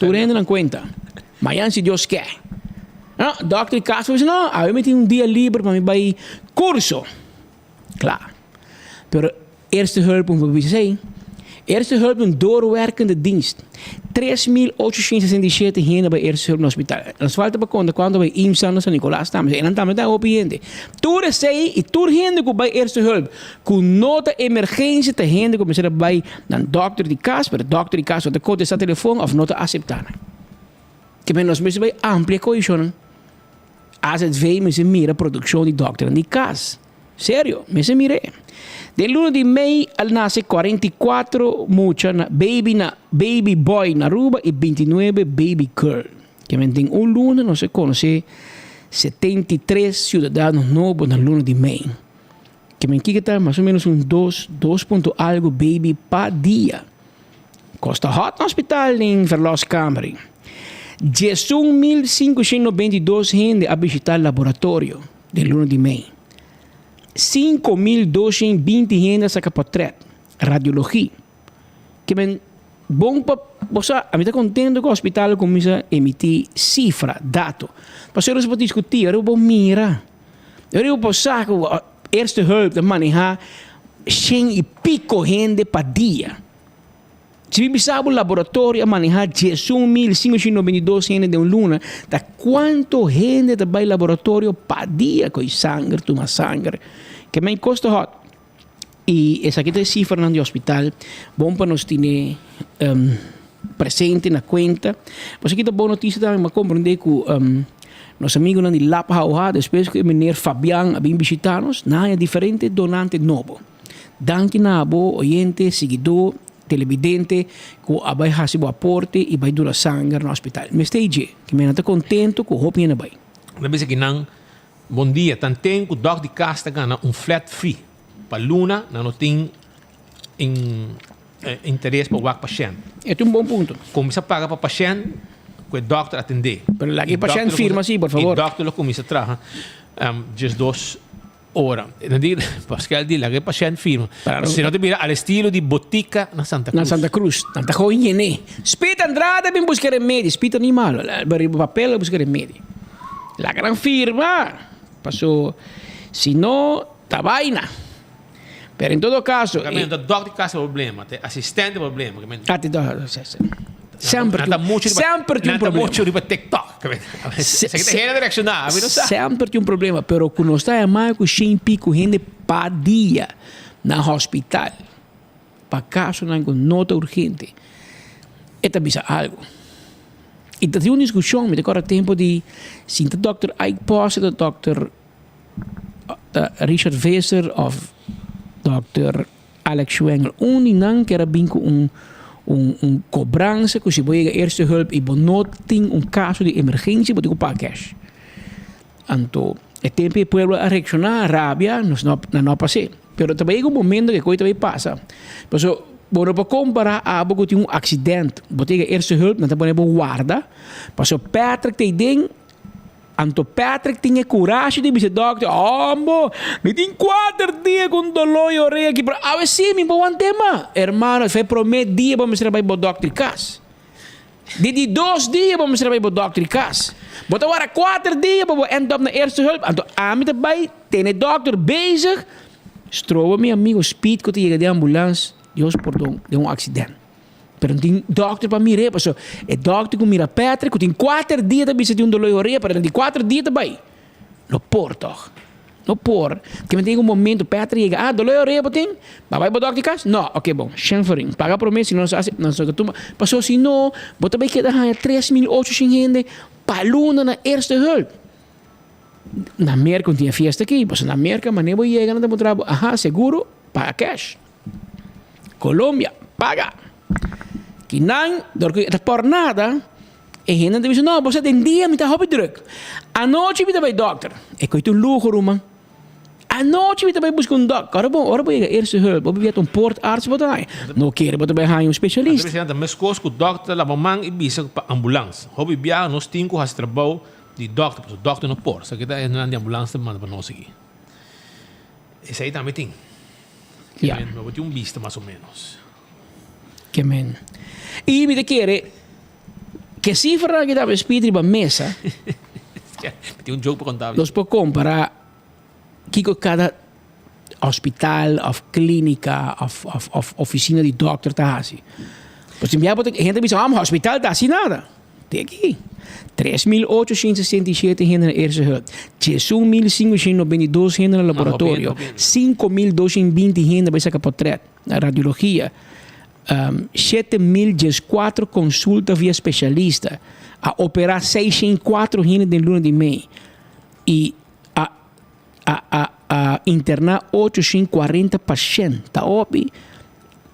Tur hende nan kuenta. Mañan si Dios ke. No, dòkter di kas por bisa, no, awe mi tin un dia liber pa mi bai kurso. Kla. Pero Eerste Hulp un por bisa esei. Eerste Hulp un doorwerkende dienst. 3867 hende bai Eerste Hulp na hospital. Nos falta pa konta kuantu bai IMSA na San Nicolas tambe. Einan tambe ta hopi hende. Tur esei i tur hende ku bai Eerste Hulp ku no ta emergensia ta hende ku mester a bai nan dòkter di kas, pero dòkter di kas no ta kontestá telefon òf no ta aseptá nan. Ke men nos mester bai amplia koishonnan. AZV mester mira produkshon di dòkternan di kas. Serio, mester mir'é. Den luna di mei a nase 44 mucha na baby na baby boy na Aruba i 29 baby girl. Ke men den un luna nos a konosé 73 siudadano nobo na luna di mei. Ke men kiko ta mas o menos un dos, dos punto algo baby pa dia. Kos ta hot na hospital den verloskamer. 11.592 hende a bishita laboratorio den luna di mei. 5.220 hende a saka portret, radiologie. Ke men bon pa bo sa, ami ta kontento ku hospital a kuminsá emití sifra, dato. Pasobra nos por diskutí, ora bo por mira. Ora bo por sa ku Eerste Hulp ta manehá shen i piko hende pa dia. Si mi bisa bo laboratorio a manehá 11592 hende den un luna, ta kuantu hende ta bai laboratorio pa dia ku e sanger, tuma sanger. Ke men kos ta hòt. I esaki ta e sifranan di hospital. Bon pa nos tene presente na kuenta. Pasobra ki ta bon notisia tambe, mi a komprendé ku nos amigunan di Lab HOH despues ku e meneer Fabian a bin bishitá nos, nan haña diferente donante nobo. Danki na abo oyente, siguidó, televidente ku a bai hasi bo aporte i bai duna sanger na hospital. Mester ei dje, ke mi nan ta kontento ku hopi hende a bai. Nan bisa ki nan bon dia, tanten ku dòk di kas ta gana un flat fee pa luna, nan no tin interes pa wak pashènt. E ta un bon punto. Kuminsá paga pa pashènt ku e dòkter atendé. Pero laga e pashènt firma si, por favor. E dòkter lo kuminsá traha diesdos ora. Nan di, Pascal di laga e pashènt firma. Si no ta bira al estilo di botika na Santa Cruz. Na Santa Cruz. Nan ta gewoon yené. Spit Andrade a bin buska remedi. Spit ta ni malo. Riba papel a buska remedi. Laga nan firma. Paso si no ta baina. Pero en todo caso. E ta dòkter di kas e problema, ta e asistente e problema. Ah, ta dòkter, si, si. Semper tin, semper tin un problema. Nan ta mucho riba TikTok. Esaki ta hende ta reakshoná, ami no sa. Semper tin un problema, pero ku nos ta yama ku shen pico hende pa dia na hospital pa kasonan ku no ta urgente, e ta bisa algu. I ta tin un diskushon, mi ta kòrda tempu di sinta dòkter Ike Posse, ta dòkter Richard Visser òf dòkter Alex Schwengel. Un di nan ker a bin ku un un un kobransa ku si bo yega eerste hulp i bo no tin un kaso di emergensia bo tin ku paga kèsh. Anto e tempu e pueblo a reakshoná, rabia, nos no nan no a pas'é. Pero ta bai yega un momento ku e kos ta bai pasa. Pasobra bo no por kompará abo ku tin un aksident, bo ta yega eerste hulp, nan ta pone bo warda, pasobra Patrick ta ei den, anto Patrick tin e kurashi di bisa e dòkter, Hombo, mi tin kuater dia ku un doló i orea aki, pero awe sí mi por want'é mas. Hermano, esei promé dia bo mester a bai bo dòkter kas. Di di dos dia bo mester a bai bo dòkter di kas. Bo ta wara kuater dia pa bo end up na eerste hulp. Anto ami ta bai tene dòkter bezig. Stroba mi amigo Speed ku ta yega den ambulans, Dios pordon, den un aksident. Pero no tin dòkter pa mir'é pasobra e dòkter ku mira Patrick ku tin kuater dia ta bisa tin un doló di orea pero den di kuater dia ta bai. No por tòg. No por. Ke men tin un momento Petra yega, ah, doló e orea bo tin? Ba bai bo dòkter di kas? No. Oke, bon. Shen florin. Paga promé, si no nos hasi, nos ta tuma. Paso si no, bo ta bai keda haña 3800 hende pa luna na eerste hulp. Na Merka un tin e fiesta aki. Paso na Merka manera bo yega nan ta puntra bo, aha, seguro? Paga cash. Colombia, paga. Kinan, dor ku e ta por nada. E hendenan ta bisa, No, bo sa den dia mi ta hopi druk. Anochi mi ta bai dokter. E koe ta un luho, ruman. Anochi mi ta bai buska un dòkter. Ora bo, ora bo yega eerste hulp, bo bibia ta un poortarts bo ta haña. No kere bo ta bai haña un spesialista. Anto presidente, meskos ku dòkter ta laba man i bisa pa ambulans. Hopi biaha nos tin ku hasi trabou di dòkter, pasobra dòkter no por. Esaki ta e hendenan di ambulans ta manda pa nos aki. Esei tambe tin. Ya. Bo tin un bista mas o ménos. Ke men. I mi ta kere ke sifranan ki ta bespid riba mesa. Mi tin un joke pa konta. Nos por kompara kiko kada hospital of klinika of of of ofisina di dokter ta hasi. Pasobra tin bia bo ta hende ta bisa oh hospital ta hasi nada. Te aki 3867 hende na eerste hulp, 11592 hende na laboratorio, 5220 hende bai saka potret. Na radiologia, 7014 konsulta via spesialista, a operá 604 hende den luna di mei i a a a a interná 840 pashènt. Ta hopi.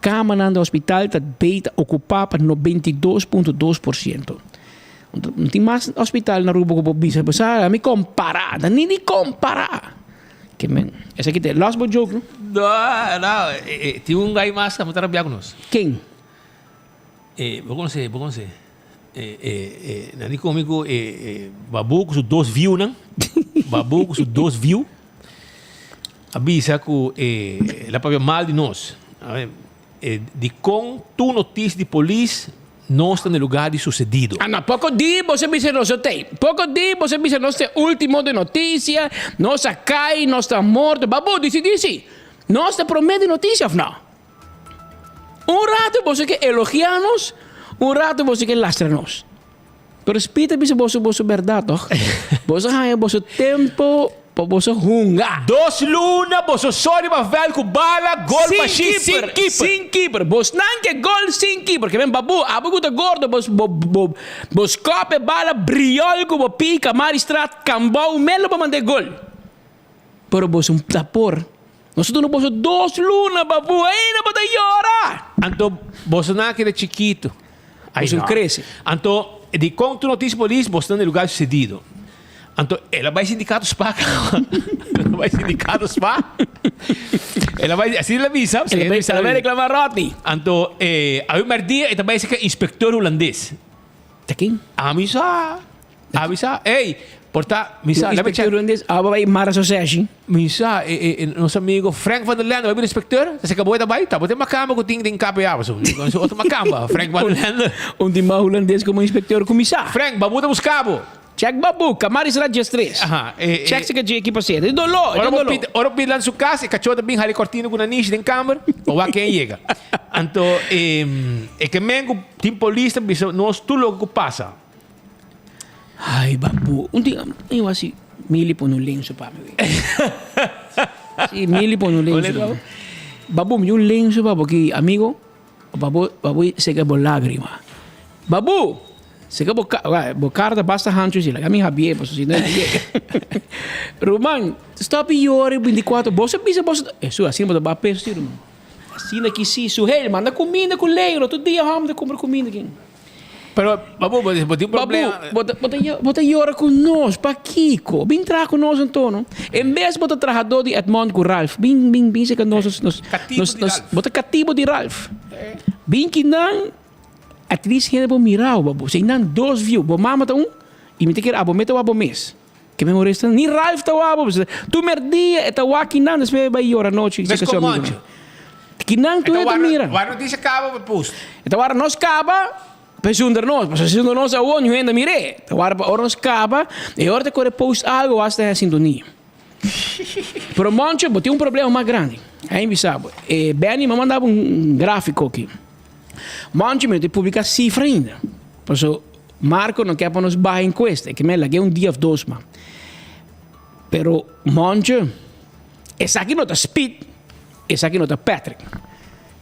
Kamanan di hospital ta bei ta okupá pa 92.2%. No tin mas hospital na Aruba ku por bisa, bo sa, ami kompará, ta ni di kompará. Ke men, esaki ta e last bo joke no? No, no, tin un guy mas ku ta rabia ku nos. Ken? E, bo konosé, bo konosé. E, e, e, nan di komi ku e, e babu ku su dos viunan, babu ku su dos viu, a bisa ku e, el a papia mal di nos. A E, dikon tur notis di polis nos ta na e lugar di susedido? Ana, poko di boso bisa nos no t'ei. Poko di boso bisa nos ta e ultimo di notisia, nos a kai, nos ta morto. Babu, disidí si nos ta promé di notisia òf no. Un rato boso ke elogiá nos, un rato boso ke lastra nos. Pero Speed a bisa boso boso berdad toch? Boso haña boso tempo pa boso hunga. Dos luna boso so riba veld ku bala, gol Sin bashí, sin keeper, keeper. sin keeper. Bosnan ke gol sin keeper. Ke men babu, abo ku ta gordo, bos bo bo bo skòp e bala briòl ku bo pika, Maristraat, Kambou, Melo pa manda e gol. Pero boso ta por. Nos a duna boso dos luna, babu, ainda bo ta yora! Anto boso nan a keda chikitu. Ay, Boso no. crece. Anto, di con tur noticia polis, boso ta na e lugar sucedido. Anto, el a bay sindicato spa caba. El a bay sindicato spa. El a bay, asina el a bisa. El a bay, el a bay reclama Rodney. Anto, eh, awe merdia e ta bay cerca inspector hulandes. Ta ken? Ami sa. Ami sa. Ey, por ta, mi sa, Un lame inspecteur check. hulandes, aba bay mara su seshi. Mi sa, e, e, e, nos amigo Frank van der Lende, bai bira inspecteur? Ta seca boy ta bai? Ta bo tin macamba cu tin den KPA, paso. Su otro macamba, Frank van der Lende. Un tin mas hulandes como inspecteur cu mi sa. Frank, babu ta busca bo. Check babu, Kamaris Rajes 3. Aha, e, e. Check si ka dje ki pasé. Tin doló, Ora tin bo doló. pidi, ora bo pidi lan su cas, e cachó ta bin hali cortina cu nanishi den camber, pa wak ken yega. Anto, e, e ke men cu tin polis ta bisa nos tur loke cu pasa. Ay, babu. Un tin, eu asi, Mili pone un lenso pa mi. Sí, Mili pone un lenso pa mi. Babu, mi un lenso pa bo ki, amigo, babu, babu seka bo lágrima. Babu! Seka bo ka, bo kara ta basta hanchu si, laga mi habié paso si no e yega. Ruman, stop di yora 24, bo sa bisa bo sa, Hesu, asina bo ta baha peso si ruman. Asina ki si, Suhel, manda kuminda ku Leo, tur dia hòmber ta kumpra kuminda aki. Pero, Babu, bo bo tin problema. Babu, bo ta, bo ta, bo ta yora ku nos, pakiko? Bin traha ku nos anto, no? En bes bo ta trahadó di Edmond ku Ralph, bin, bin, bin seka nos, nos, nos, nos, bo ta katibo di Ralph. Bin kinan, at least hende por mira bo, babu. Si nan dos view, bo mama ta un, i mi ta kere abo mete wak bo mes. Ke mi moresta, ni Ralph ta wak bo. Tur merdia e ta wak kinan, despues e bai yora anochi seka su Mes amigonan. Kinan tur e ta mira. Wara noticia caba pa post. E ta wara nos caba pa zonder nos. Pasobra si zonder nos awor niun hende a mir'é. Ta wara pa ora nos caba e ora ta core post algo hasta den sintonia. Pero Moncho bo tin un problema mas grandi. Ain bisa bo. E Benny mi a manda bo un grafico aki. Moncho mi no ta publica cifra ainda. Pasobra Marco no kier pa nos baha encuesta. E ke mi a lag'é un dia of dos mas. Pero Moncho esaki no ta speed. Esaki no ta Patrick.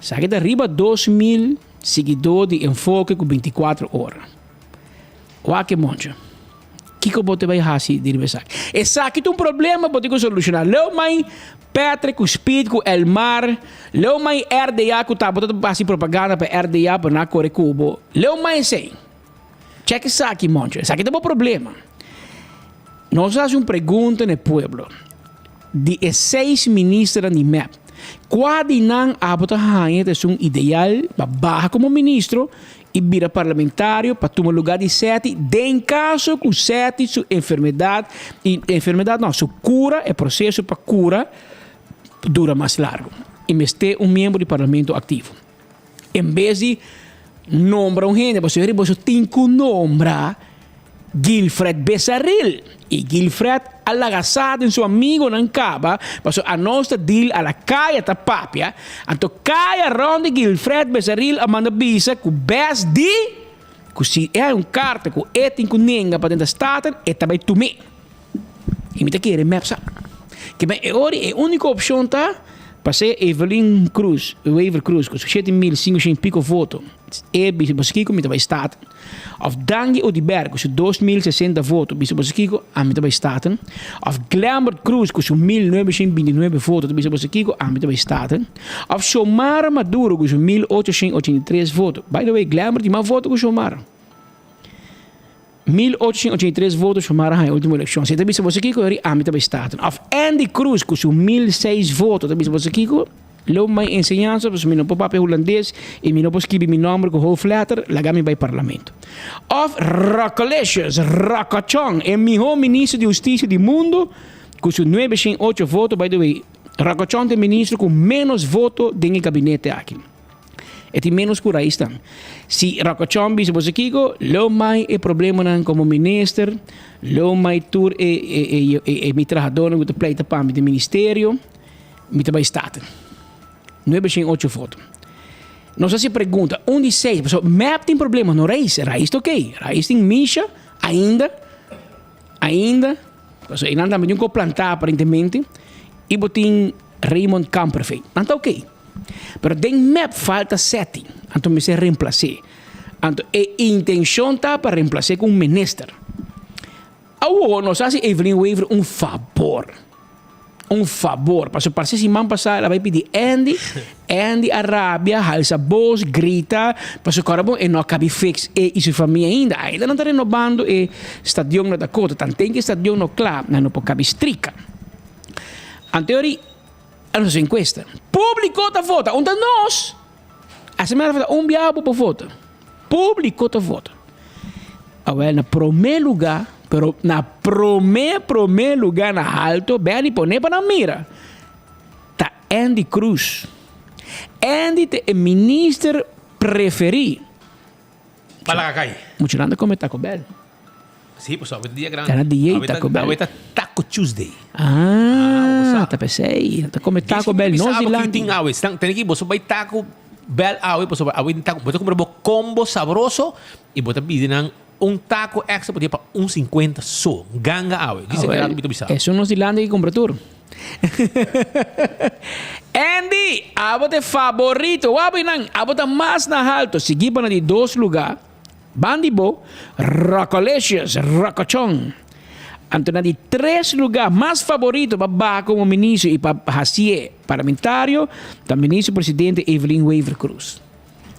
Esaki ta riba 2000 siguidó di Enfoke ku 24 ora. Wak e moncho. Kiko bo te bai hasi di riba esaki? Esaki ta un problema bo tin ku solushoná. Leu mai Patrick ku Speed ku Elmar, leu mai RDA ku ta bo ta hasi propaganda pa RDA pa nan a kore ku bo. Leu mai esei. Check esaki moncho. Esaki ta bo problema. Nos a hasi un pregunta na e pueblo. Di e seis ministernan di mep, kua di nan abo ta haña ta esun ideal pa baha komo ministro i bira parlamentario pa tuma lugar di Seti den kaso ku Seti su enfermedat i enfermedat no, su kura, e proseso pa kura dura mas largu i mester un miembro di parlamento aktivo. En bes di nombra un hende, pasobra boso tin ku nombra Guilfred Besaril. I Guilfred a laga sa den su amigonan kaba, pasobra anos ta deal a la kaya ta papia. Anto kaya rond di Guilfred Besaril a manda bisa ku bes di ku si e hay un karta ku e tin ku nenga pa den ta Staten, e ta bai tum'é. I mi ta kere mep sa. Ke men e ora e úniko opshon ta pa sea Evelyn Cruz, Wever Cruz ku su 7500 piko voto, e bisa boso kiko mi ta bai Staten. Òf Dangui Oduber ku su 2060 voto bisa boso kiko ami ta bai Staten. Òf Glembert Cruz ku su 1929 voto ta bisa boso kiko ami ta bai Staten. Òf Xiomara Maduro ku su 1883 voto. By the way Glembert tin mas voto ku Xiomara. 1883 voto Xiomara haña ultimo elekshon. Si e ta bisa boso kiko yori ami ta bai Staten. Of Endy Croes ku su 1006 voto ta bisa boso kiko lo mai enseñansa pasobra mi no por papia hulandes i mi no por skibi mi nomber ku hoofdletter laga mi bai parlamento. Of Rockalicious Rockachon e miho ministro di hustisia di mundo ku su 908 voto by the way Rockachon ta e ministro ku menos voto den e gabinete aki. E tin menos ku raisnan. Si Rocochon bisa boso kiko, lo mai e problemanan komo minister, lo mai tur e e e e e mi trahadornan ku ta pleita pa mi den ministerio, mi ta bai Staten. Nuebe shen ocho voto. Nos hasi pregunta, un di seis, pasobra mep tin problema, no rais, rais ta oké, rais tin Misha ainda, ainda, pasobra einan tambe tin un kos plantá aparentemente, i bo tin Raymond Kamperveen, nan ta oké. Pero den mep falta seti, anto mester reemplac'é. Anto e intencion ta pa reemplac'é cu un minister. Awor nos haci Evelyn Wever un fabor. Un fabor. Pasobra parce siman pasa el a bay pidi Andy, Andy a rabia, halsa bos, grita, pasobra cora bon e no a cabi fix e y su famia ainda. Ainda nan ta renobando e stadion na Dakota. Tanten cu e stadion no cla, nan no por cabi strika. Anto yori. A nos encuesta. Publico ta vota. Unda nos? A semana vota un biaha bo por vota. Publico ta vota. Awel na prome lugar, pero na prome prome lugar na alto, Benny pone pa nan mira. Ta Endy Croes. Endy ta e minister preferi. Pa laga kai. Mucho nan ta come Taco Bell. Sí, pues awe ta dia grandi. Ta na dia Taco Bell. Awe ta Taco Tuesday. Ah, ta pesey. Nan ta come Taco Bell nos dilanti. Tin awe. Tene ki boso bai Taco Bell awe pasobra awe tin taco. Bo ta kumpra bo combo sabroso i bo ta pidi nan un taco extra bo tin pa un 50 so. Ganga awe. Dise ki rato mi ta bisa. Esun nos dilanti ki kumpra tur. Andy, abo ta e faborito. Wak bo nan, abo ta mas na halto. Sigui pa na di dos luga. Bandi bo, Rockolicious, Rokochon. Anto na di tres lugá mas favorito pa baha komo ministro i pa hasié parlamentario ta Ministro Presidente Evelyn Wever-Croes.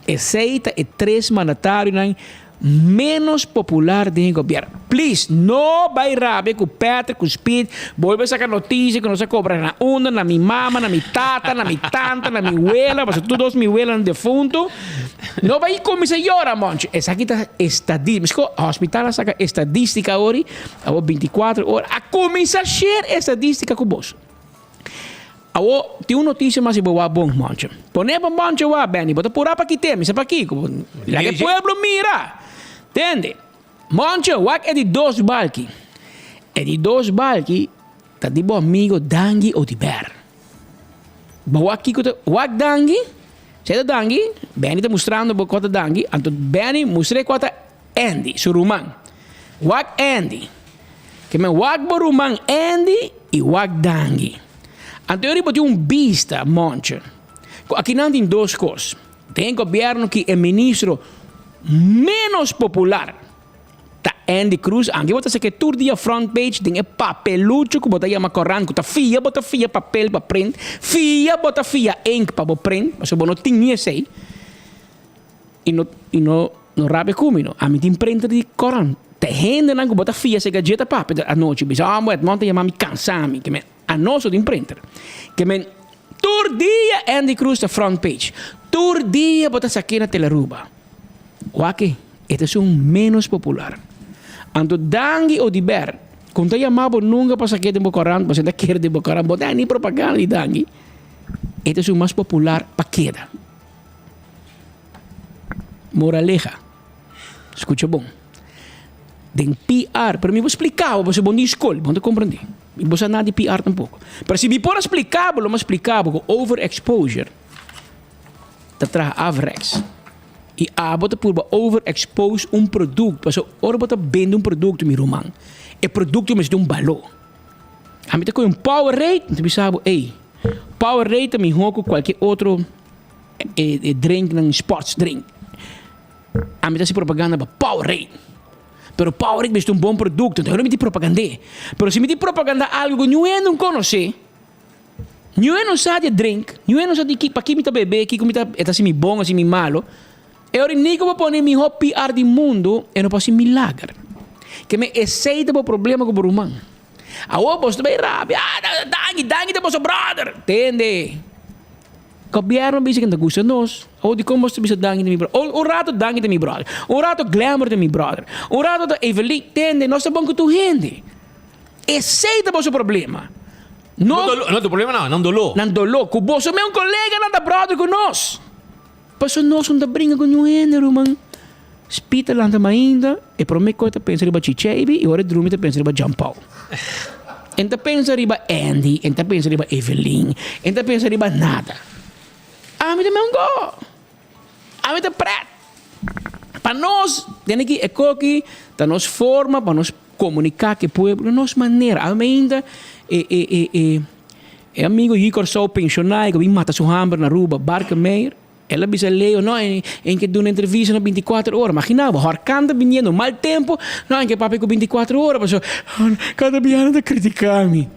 Esei ta e tres mandatarionan ménos popular den e gobièrnu. Please, no bai rabia ku Patrick ku Speed, bolbe saka notisia ku nos a kobra na unda, na mi mama, na mi tata, na mi tanta, na mi wela, pasobra tur dos mi welanan defuntu. No bai kuminsá yora, monchi. Esaki ta estadí. Miskó hospital a saka estadístika awor, awor bintikuater ora a kuminsá share estadístika ku boso. Awor, tin un notisia mas i bo wak bon, Moncho. Pone pa Moncho wak, Benny. Bo ta purá pa kit'é, mi sa pakiko. Laga e pueblo mira. Tende? Moncho, wak e di dos balki. E di dos balki ta di bo amigo Dangui Oduber. Bo wak kiko ta, wak Dangui? Si e ta Dangui, Benny ta mustrando bo kua ta Dangui, anto Benny mustr'é kua ta Andy, su ruman. Wak Andy. Ke men wak bo ruman Andy i wak Dangui. Anto yo riba tin un bista, Monche, ku akinan tin dos kos. Den gobièrnu ki e ministro ménos popular ta Andy Croes, anke bo ta saka e tur dia front page den e papelucho ku bo ta yama korant ku ta fia bo ta fia papel pa print, fia bo ta fia ink pa bo print, pasobra bo no tin ni esei. I no i no no rabia ku mi no. Ami tin printer di koran. Ta hendenan ku bo ta fia se gajeta papia anochi bisa oh bo Edmond ta yama mi kansa mi ke men anos no tin printer. Ke men tur dia Andy Cruz ta front page. Tur dia bo ta sake na Telearuba. Wak e ta esun menos popular. Anto Dangui Oduber ku no ta yama bo nunka pa sake den bo koran pasobra e ta kere den bo koran bo ta ni propaganda di Dangui e ta esun mas popular pa keda. Moraleha, Skucha bon. Den PR, pero mi por splika bo pasobra bo no di skol, bo no ta komprendé. Mi bo sa nada di PR tampoko. Pero si mi por a splika bo, lo mi a splika bo ku overexposure ta traha averechts. I abo ta purba overexpose un produkto, pasobra ora bo ta bende un produkto, mi ruman, e produkto mester un baló. Ami ta kohe un Powerade, mi ta bisa bo, ey, Powerade ta mihó ku kualke otro. E drinknan sports drink. Ami ta hasi propaganda pa Powerade. Pero Powerade mester un bon produkto, enton yo no mi tin propagand'é. Pero si mi tin propaganda algu ku niun hende no konosé, niun hende no sa di e drink, niun hende no sa di ki paki mi ta bebe, kiko mi ta e ta hasi mi bon, hasi mi malo, e ora ni ku bo pone e mihó PR di mundu, e no por hasi milager. Ke men esei ta bo problema ku bo ruman. Awor boso ta bay rabia, ah danki, danki ta boso brother. Tende. Gobierno bisa ken ta gusta nos. Oh dikon bos ta bisa Dangi ta mi brother. Un rato Dangi ta mi brother. Un rato Glamour ta mi brother. Un rato ta Evelyn. Tende, nos ta bon ku tur hende. Esei ta boso problema. No, no ta problema nan, nan doló. Nan doló. Ku boso mes un koleganan ta brother ku nos. Pasobra nos no ta bringa ku niun hende, ruman. Speed ta lanta mainta, e prome kos e ta pensa riba Chicheibi i ora e drumi e ta pensa riba John Paul. E no ta pensa riba Andy, e no ta pensa riba Evelyn, e no ta pensa riba nada. Ami ta meun go. Ami ta pret. Pa nos, tene ki e koki ta nos forma pa nos komuniká ku e pueblo, nos manera. Ami mainta e e e e e amigo Yu Kòrsou penshoná e ku bin mata su hamber na Aruba, Barkemeyer. El a bisa Leo, No, en ke duna entrevista na binti kuater ora. Magina bo, horkan ta biniendo, mal tempo, no, en ke papia ku binti kuater ora, pasobra kada biaha nan ta kritika mi.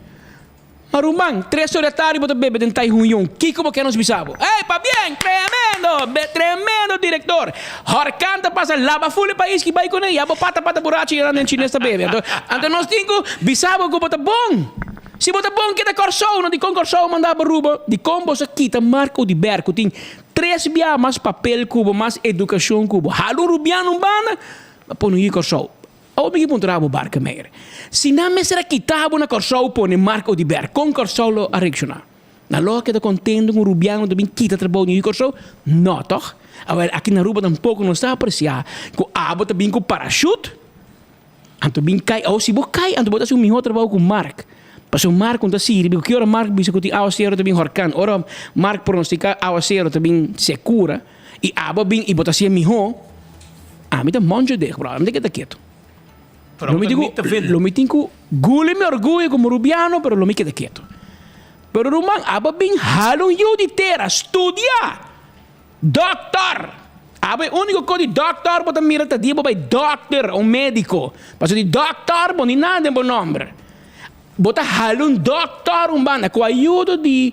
Ma ruman, tres ora di atardi bo ta bebe den Tai Hun Yong, kiko bo ke nos bisa bo? Ey, pabien, tremendo, tremendo direktor. Horkan ta pasa laba ful e pais ki bai kuné, ya bo pata pata burachi i nan den chines ta bebe. Anto, anto nos tin ku bisa bo ku bo ta bon. Si bo ta bon keda Kòrsou, no dikon Kòrsou manda bo Aruba? Dikon boso a kita Mark Oduber ku tin tres bia mas papel ku bo, mas edukashon ku bo? Hala un rubiano un banda, a pone un yu Kòrsou. Awor mi ke puntra bo Barkemeyer, si nan mester a kita bo na Kòrsou pone Mark Oduber, kon Kòrsou lo a reakshoná? Nan lo a keda kontento ku un rubiano ta bin kita trabou di un yu Kòrsou? No tòg? Awor aki na Aruba tampoko nos ta apresiá ku abo ta bin ku parashut. Anto bin kai, awo si bo kai anto bo ta hasi un mihó trabou ku Mark. Pasobra Mark no ta sirbi, ku ki ora Mark bisa ku tin awasero ta bin horkan, ora Mark pronostiká awasero ta bin sekura i abo bin i bo ta hasi e mihó, ami ta moncho deg bròder, ami ta keda ketu. Pero Lo mi abo ta tin ku, mita vende. lo mi tin ku guli mi orguyo komo rubiano, pero lo mi keda ketu. Pero ruman, abo bin hala un yu di tera, studia! Dòkter! Abo e úniko kos di dòkter bo ta mira ta dia bo bai dòkter, un médiko. Pasobra di dòkter bo ni nada den bo nòmber. Bo ta hala un dòkter un banda ku ayudo di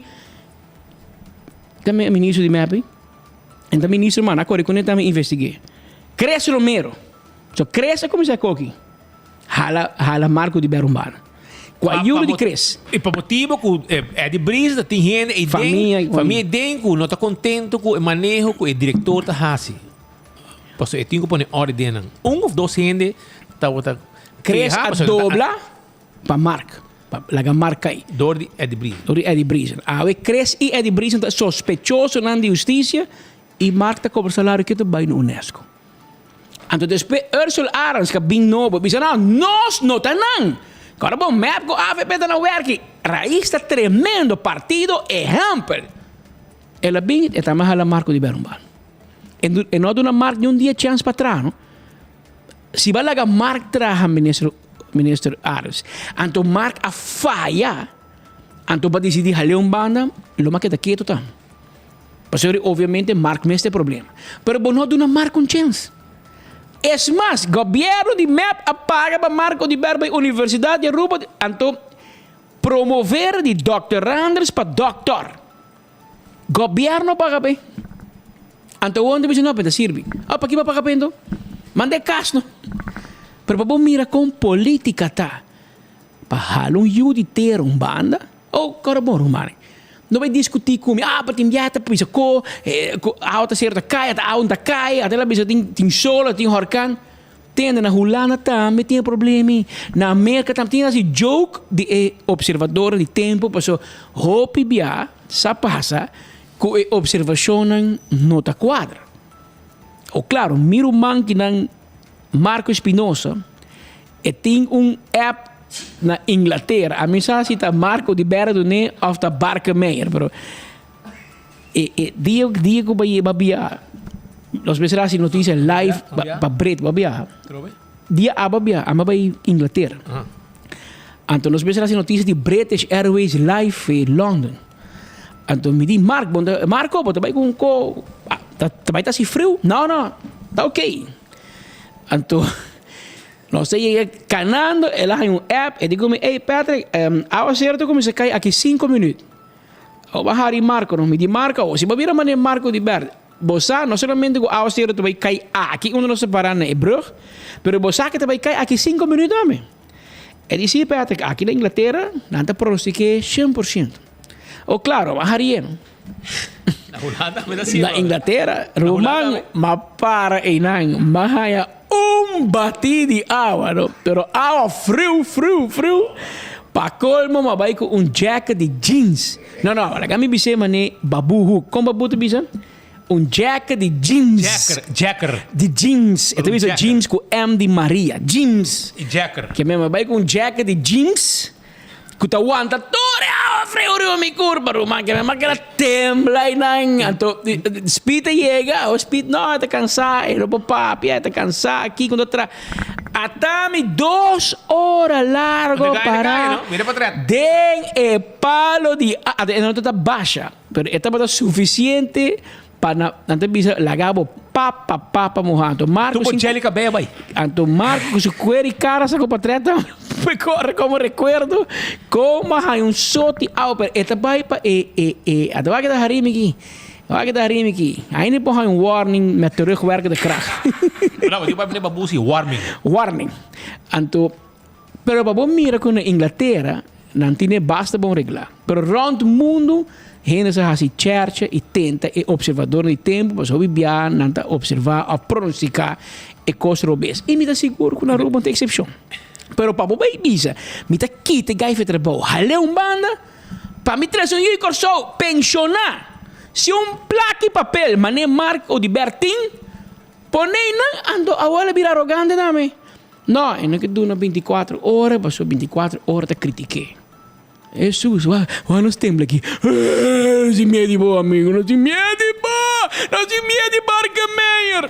ta ministro di mep ei? En ta ministro manda kore kuné tambe investig'é. Chris Romero. So Chris a kuminsá koki. Hala hala Marco di Berumbana. Ku ayudo di Chris. I pa motibu ku Eddie Brice ta tin hende ei den, famia ei den ku no ta kontentu ku e maneho ku e direktor ta hasi. Pasobra e tin ku pone orde den nan. Un òf dos hende tabata Chris keha a pasobra nan ta dobla pa Mark, pa laga Mark kai. Dor di Eddie Brice. Dor di Eddie Brice. Awe Chris i Eddie Brice ta sospechosonan di hustisia i Mark ta kobra salario ke ta bai na Unesco. Anto despues Ursula Arends ka bin nobo bisa nan, nos no ta nan! Kòrda bon, mep ku avp ta na wèrki, Raiz ta tremendo partido ehèmpel! El a bin, e tambe hala Marco di Berumban. E no a duna Mark ni un dia chèns pa traha no. Si bo a laga Mark traha minister minister Arends, anto Mark a faya, anto bo a disidí hal'é un banda, lo mas keda ketu ta. Pasobra obviamente Mark mes ta e problema. Pero bo no a duna Mark un chens. Es mas, gobierno di mep a paga pa Mark Oduber bay Universidad di Aruba, anto promover di Dòkter Randers pa Dòktor. Gobierno paga p'e. Anto awor nan ta bisa no, pe ta sirbi. Oh, paki bo a paga p'e anto? Manda e kas no. Pero pa bo mira kon politica ta, pa hala un yu di tera un banda, Oh, kòrda bon, rumannan. No bai diskutí ku mi, ah, pero tin biaha ta bisa ko, ku awa ta sero ta kai, ata awa no ta kai, ata el a bisa tin tin sol, tin horkan. Tende, na Hulanda tambe tin e problema ei. Na Merka tambe tin hasi joke di e opservadornan di tempu, paso hopi biaha sa pasa ku e opservashonnan no ta kuadra. O klaro, mi ruman kinan Marco Espinosa, E tin un app na Inglatera. A mi sa si ta Marco di Berra dun'é of ta Barke Meijer, pero e e dia dia ku bai ba biaha nos mester hasi notisia live pa pa Brit ba biaha. Dia aba biaha, ama bai Inglatera. Anto nos mester hasi notisia di British Airways live fe London. Anto mi di Mark, bo ta Marco bo ta bai ku un ko ta ta bai ta hasi friu? No no, ta okay. Anto nos ta yega kanando, el a haña un app, e di ku mi, Ey Patrick, awa sero ta kuminsá kai aki sinku minüt. Bo a hari Marco no? Mi di Marco awo, si bo bira manera Marco di bèrdè, bo sa no solamente ku awa sero ta bai kai aki unda nos ta pará na e brùg, pero bo sa ku ta bai kai aki sinku minüt tambe. E di si Patrick, aki na Inglatera nan ta pronostik'é 100%. O klaro, bo a harié no. Na Hulanda mi ta siña. Na Inglatera, ruman, m'a para einan, m'a haña un batí di awa, no? Pero awa friu, friu, friu. Pa kolmo m'a bai ku un jacket di jeans. No, no, laga mi bis'é manera Babu Hoek. Kon Babu ta bisa? Un jacket di jeans. Jacker, jacker. Di jeans. E ta bisa jeans ku M di Maria. Jeans. Jacker. Ke men m'a bai ku un jacket di jeans. Ku ta wanta tur e awa friu riba mi kurpa, ruman, ke mi a keda tembla einan. Anto Speed a yega, o Speed no, e ta kansá, e no por papia, e ta kansá, kiko no ta traha. Ata mi dos ora largo pará den e palo di awa, e no tabata basha, pero e tabata sufisiente Pa na, nan ta bisa laga bo papa papa muha. Anto Marco Tu sin, Angelica bea bai. Anto Marco ku su kuer i kara sako pa treta corre como recuerdo como a haña un soti awa pero e ta bai pa e e e a ta wak ta hari mi ki wak ta hari mi ki ainda por haña un warning met terugwerkende kracht. Bravo, di bai pone babusi warming. Warning. Anto Pero pa bo mira ku na Inglatera nan tin e basta bon reglá. Pero rònt mundu hende sa hasi chèrcha i tenta e opservadornan di tempu pasobra hopi biaha nan ta opservá òf pronostiká e kos robes. I mi ta sigur ku na Aruba no ta eksepshon. Pero pa bo bai bisa mi ta kita e gai for e trabou, hal'é un banda pa mi trese un yu di Kòrsou penshoná si un plaka i papel manera Mark Oduber tin, pone nan anto awor el a bira arogante tambe. No, e no ke duna binticuatro ora, pasobra binticuatro ora ta critik'é. Hesus, wak, wak nos tembla aki. Nos tin miedu di bo, amigo, nos tin miedu di bo! Nos tin miedu di Barkemeyer!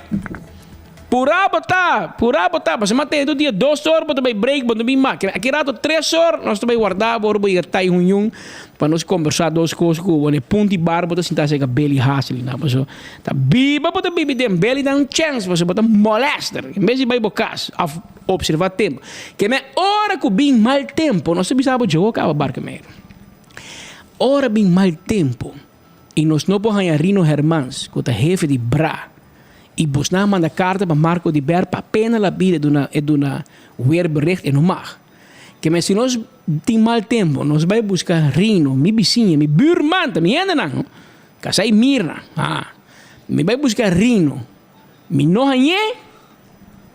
Purá bo ta, purá bo ta. Pasobra mi a tende tur dia dos or bo ta bai break, bo no bin mas. Aki rato tres or nos ta bai warda bo ora bo yega Tai Hun Yun pa nos kombersá dos kos ku bo. Na e punti bar bo ta sintá serka Billy Hasley nan. Pasobra ta biba bo ta bibi den Billy ta un chèns pasobra bo ta molèster. En bes di bai bo kas òf opservá tempu. Ke men ora ku bin mal tempu nos ta bisa bo djogo kaba Barkemeer. Ora bin mal tempu. I nos no por haña Rino Hermans, ku ta hefe di bra. I bosnan a manda karta pa Marco di Ber pa pena la bida e duna e duna weerbericht e no mag. Ke men si nos tin mal tempo nos bai buska Rino, mi bisiña, mi buurman ta mi hendenan, kasá i Mirna, ha. Mi bai buska Rino, mi no hañ'é,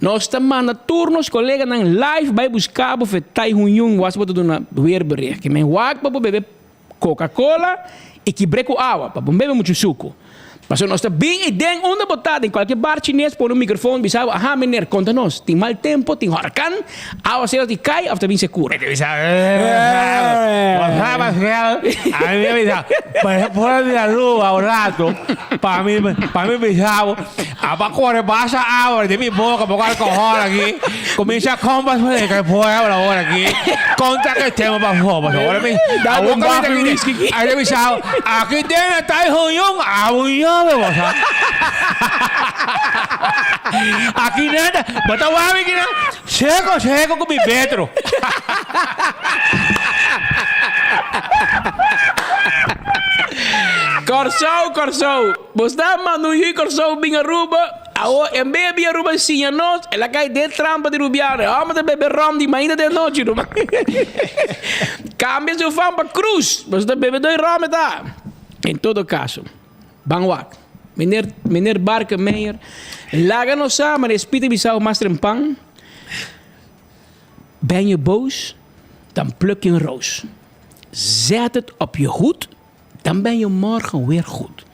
nos ta manda tur nos koleganan live bai buska bo fe Tai Hun Yun wak si bo ta duna weerbericht. Ke men wak pa bo bebe Coca Cola i kibr'é ku awa pa bo no bebe muchu suku. Pasobra nos ta bin i den unda bo ta, den kualke bar chines pone un mikrofon bisa bo, aha meneer, konta nos, tin mal tempo, tin hòrkan, awa sero di kai òf ta bin sekura? E ta bisa, A mi a bisa, pasa por di Aruba un rato pa mi pa mi bisa bo, aba kore basa awa den mi boka poko alkohòl aki. Comienza compas pa de pueblo ahora aquí. Conta que tengo pa fobo. Ahora mi. Dame un bajo whisky. Ahí le avisado. Aquí tiene tai junion. A un llave vos. Aquí nada. Bota wabi aquí na. Seco, seco con mi vetro. Kòrsou, Kòrsou. Bo sta manda un yu di Kòrsou bin Aruba. Awor, en bes di Aruba siña nos, el a kai den trampa di Rubiano. E hòmber ta bebe ròm di mainta te anochi, ruman. Kambia su fam pa Cruz, pasobra ta bebe doi ròm e ta. En todo kaso, ban wak. Meneer, meneer Barkemeyer, laga nos sa, ma Pieter bisa bo mas trempan, Ben je boos, dan pluk je een roos. Zet het op je hoed, Dan ben je morgen weer goed.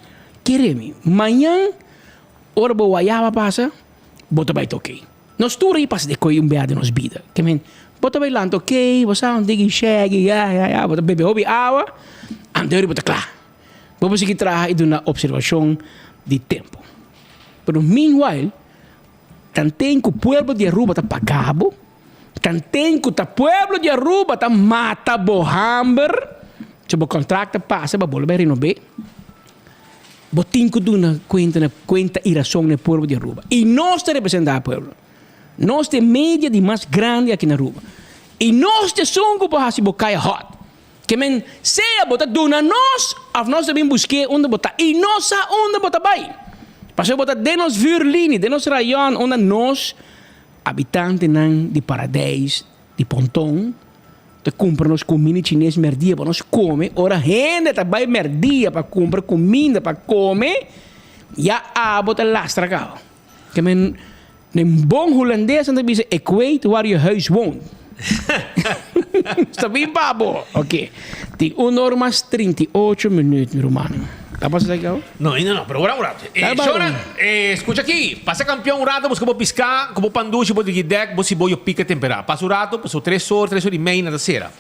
Kere mi, mañan ora bo wayaba pasa, bo ta bai ta oké. Nos tur a pasa di koe un bia den nos bida. Ke men, bo ta bai lanta oké, bo sa un tiki shaggy, ya, ya, ya, bo ta bebe hopi awa, anto bo ta kla. Bo por sigui traha i duna opservashon di tempu. Pero meanwhile, tanten ku pueblo di Aruba ta paga bo, Tanten cu ta pueblo di Aruba ta mata bo hamber, si bo contract ta pasa pa bolbe renobe, bo tin cu duna cuenta na cuenta y razon na e pueblo di Aruba. Y nos ta representa e pueblo. Nos ta e media di mas grandi aki na Aruba. Y nos ta esun cu por haci bo caya hot. Ke men sea bo ta duna nos of nos ta bin busk'é unda bo ta y nos sa unda bo ta bay. Pasobra bo ta den nos vuurlinie, den nos rayon unda nos Habitantenan di Paradijs di Ponton ta kumpra nos kuminda chines mèrdia pa nos kome. Ora hende ta bai mèrdia pa kumpra kuminda pa kome, ya abo ta lastra kaba. Ke men den bon hulandes nan ta bisa ik weet waar je huis woont. Sta bin pa bo. Oké. Tin un or mas 38 minuut, mi rumannan. Ta pasa esaki awo? No, ainda no, pero ora un rato. Eh, Shona, eh, escucha aki. Pasa campeón un rato, busca bo pisca, cu bo pan dushi, bo digi dek, bo siboyo pica tempera. Pasa un rato, paso tres or, tres or y mei na ta cera.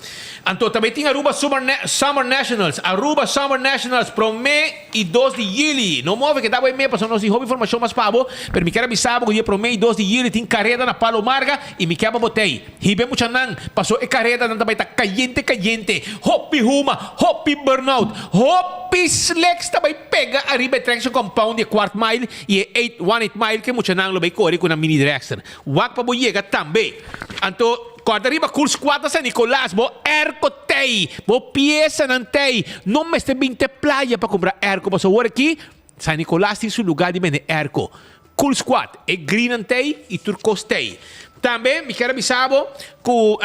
Anto, tambe tin Aruba Summer, Summer Nationals, Aruba Summer Nationals, prome y dos di juli. No move, keda bo e me, paso nos tin hopi informacion mas pa bo, pero mi kier a bisa bo cu dia prome y dos di juli tin careda na Palo Marga y mi kier pa bo tey. Hibe muchanan, paso e karedanan ta bai ta kayente kayente, hopi huma, hopi burnout, hopi slicks ta bai pega ariba e traction compound di e kwart mile i e eight one eight mile ku e muchanan lo bai kore ku nan mini dragster. Wak pa bo yega tambe. Anto kòrda riba Cool Squad na San Nicolas, bo airco tei, bo piesanan tei, no mester bin te playa pa kumpra airco pasobra awor aki San Nicolas tin su lugar di bende airco. Cool Squad, e greenan tei y tur cos tei. Tambe mi kier a bisa bo cu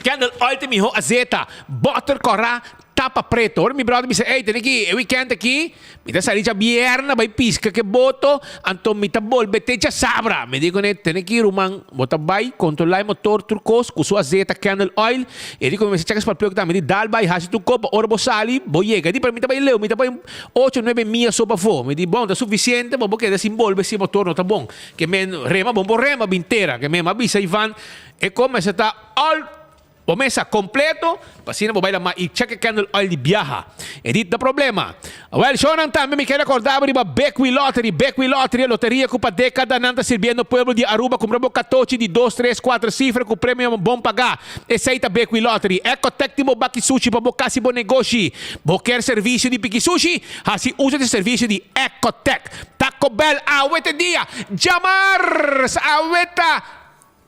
Candle Oil ta e miho azeta, boter cora, tapa preto. Ora mi brother bisa, ey, tene ki e weekend aki mi ta sali djabièrnè bai pisca ke boto, anto mi ta bolbe te djasabra. Mi di cune, tene ki ruman, bo ta bai controla e motor tur cos cu su azeta Candle Oil. E di cu mi mester checa sparplug tambe. Mi di dal bai haci tur cos pa ora bo sali bo yega. E di pero mi ta bai leu, mi ta bai Ocho, nuebe mia so pafó. Mi di, Bon, ta sufisiente, bo bo keda sin bolbe si e motor no ta bon. Ke men rema bon por rema bin tera. Ke men a bisa Ivan, e kon mester ta all Bo mesa completo, pa asina bo bai lama y check e candle oil di biaha. E dit no problema. Wel, shownan tambe mi kere acorda bo riba Bequi Lottery. Bequi Lottery, e loteria cu pa decadanan ta sirbiendo pueblo di Aruba. Cumpra bo catochi di dos, tres, cuater cifra cu premio bon paga. Esey ta Bequi Lottery. Ecotec tin bo baki sushi pa bo casi bo negoshi. Bo kier servicio di piki sushi? Haci uso di servicio di Ecotec. Taco Bell awe te dia djamars! Awe ta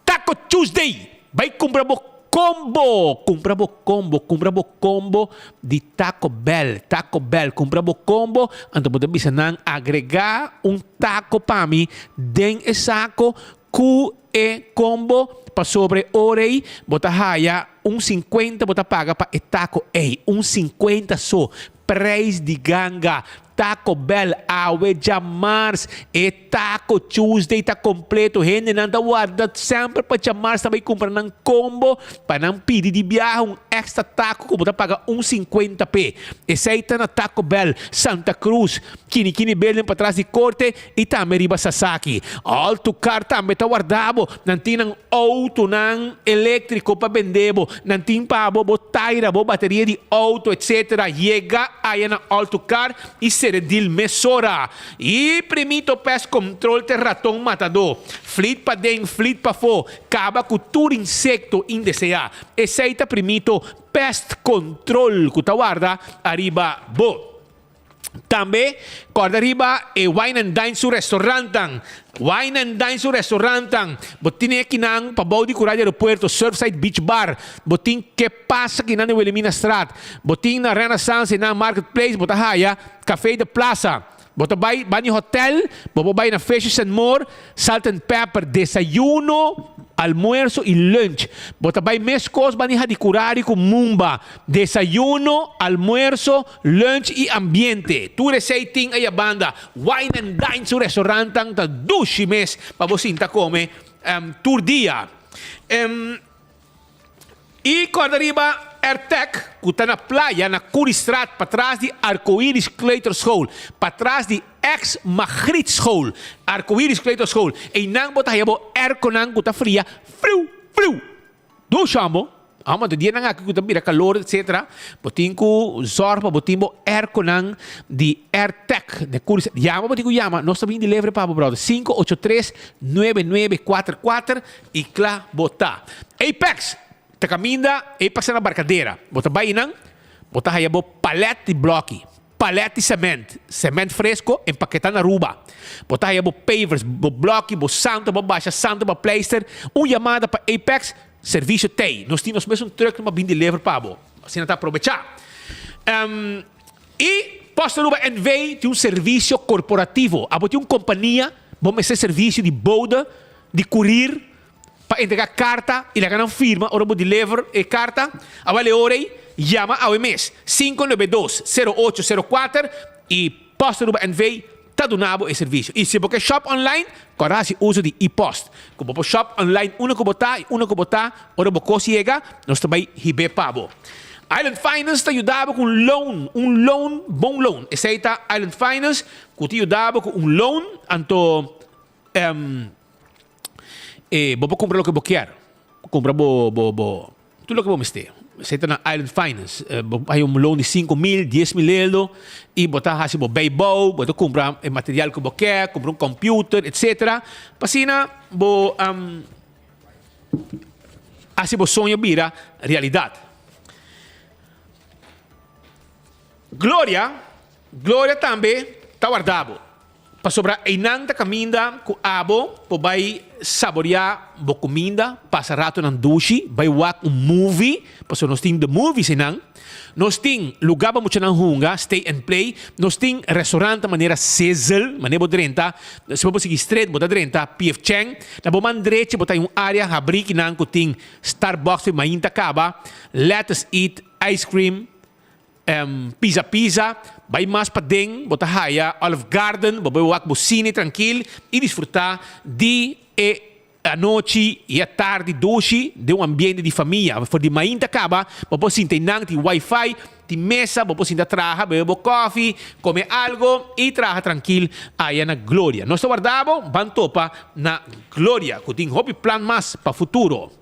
Taco Tuesday! Bai kumpra bo combo! Kumpra bo combo, kumpra bo combo di Taco Bell, Taco Bell, kumpra bo combo, anto bo ta bisa nan agrega un taco pa mi den e saco ku e combo, pasobra e ora ei bo ta haya un sinkuenta bo ta paga pa e taco ei, un sinkuenta so, Prijs di ganga, Taco Bell awe djamars, e Taco Tuesday ta completo, hendenan ta warda semper pa djamars ta bay cumpra nan combo pa nan pidi di biaha un extra taco cu bo ta paga un cincuenta p'e. Esey ta na Taco Bell, Santa Cruz, Kini Kini Building patras di Corte y tambe riba Sasaki. All to Car tambe ta warda bo, nan tin nan autonan electrico pa bende bo, nan tin pa bo bo taira, bo bateria di auto etc. Yega aya na All to Car y sere deal mesora. Y primito pest control te raton matador. Flit paden, flit pafo, caba cu tur insecto indesea. Esey ta primito pest control cu ta warda ariba bo. Tambe kòrda riba e Wine and Dine su restaurantnan. Wine and Dine su restaurantnan. Bo tin e kinan pa bou di kura di aeropuerto, Surfside Beach Bar. Bo tin Ke Pasa kinan den Wilhelminastraat. Bo tin na Renaissance na Marketplace bo ta haya Café de Plaza. Bo ta bai bani hotel, bo por bai na Fishes and More, Salt and Pepper, desayuno, almuerzo y lunch. Bo ta bai mescos bani Hadicurari cu Mumba, desayuno, almuerzo, Lunch y ambiente. Tur esey tin aya banda. Wine and Dine su restaurantan ta dushi mes pa bo sinta come tur dia. Y corda riba Airtec cu ta na playa na Curiestraat patras di Arcoiris Kleuterschool, patras di ex Magrietschool, Arcoiris Kleuterschool. Eynan bo ta haya bo airconan cu ta fria friu friu. Dushi amo. Amo anto dianan aki ku ta bira kalor etcetera bo tin ku zorg pa bo tin bo airconan di Airtec den Curacao. Yama bo tin ku yama nos ta bin delivery pa bo brother 583 9944 y kla bo ta. Apex ta kaminda Apex ta na Barcadera bo ta bai einan bo ta haya bo palet di bloki. Palet di cement, cement fresco empaketá na Aruba. Bo ta haya bo pavers, bo bloki, bo santo pa basha, santo pa pleister. Un yamada pa Apex, servicio t'ei. Nos tin nos mesun truck pa bin deliver pa bo. Asina ta probechá. Y Post Aruba NV tin un servicio corporativo. Abo tin un compania, bo mester servicio di bode, di courier, pa entrega karta i laga nan firma ora bo deliver e karta. Awal e ora ei, yama awe mes, 592 0804 i Post Aruba NV ta duna bo e servisio. I si bo ke shop online, kòrda hasi uso di e-post. Ku bo por shop online unda ku bo ta i unda ku bo ta, ora bo kos yega, nos ta bai hib'é pa bo. Island Finance ta yuda bo ku un loan, un loan, bon loan. Esei ta Island Finance ku ta yuda bo ku un loan, anto E bo por cumpra loke bo kier. Cumpra bo bo bo tur loke bo mester. Esey ta na Island Finance. Bo haya un loan di 5000, 10000 euro y bo ta haci bo bijbouw, bo ta cumpra e material cu bo kier, cumpra un computer, etcetera. Pa asina bo haci bo soño bira realidad. Gloria, Gloria tambe ta warda bo. Pasobra einan ta kaminda ku abo por bai saboriá bo kuminda, pasa ratonan dushi, bai wak un movie, pasobra nos tin the movies einan. Nos tin lugá pa muchanan hunga, stay and play. Nos tin restaurant manera Sizzle, manera bo drenta, si bo por sigui straight bo ta drenta PF Chang. Na bo man drechi bo ta hay un área habrí kinan ku tin Starbucks pi mainta kaba, Let Us Eat Ice Cream, Pisa pisa, bai mas paden, bo ta haya Olive Garden, bo bai wak bo cine trankil y disfruta di e anochi y e tardi dushi den un ambiente di famia. For di mainta caba, bo por sinta eynan, tin wifi, tin mesa, bo por sinta traha, bebe bo koffie, come algo y traha trankil aya na Gloria. Nos ta warda bo, ban topa na Gloria cu tin hopi plan mas pa futuro.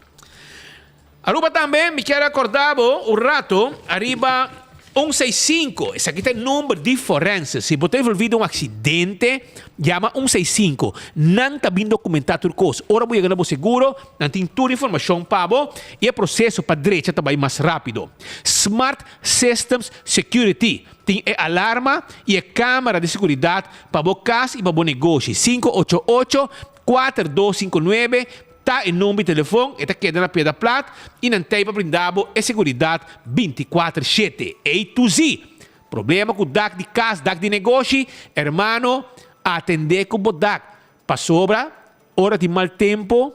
Aruba tambe mi kier a corda bo un rato ariba un seis sinku, esaki ta e number di forense, si bo ta envolvi den un accidente yama un seis sinku, nan ta bin documenta tur cos, ora bo yega na bo seguro nan tin tur informacion pa bo y e proceso pa drecha ta bay mas rapido. Smart Systems Security tin e alarma y e camera di seguridad pa bo cas y pa bo negoshi, sinku ocho ocho, kuater dos sinku nuebe Ta e number di telefon, e ta keda na Piedra Plat i nan tei pa brinda bo e seguridat bintikuater shete. A to Z. Problema ku dak di kas, dak di negoshi, hermano, atendé ku bo dak. Pasobra ora tin mal tempu,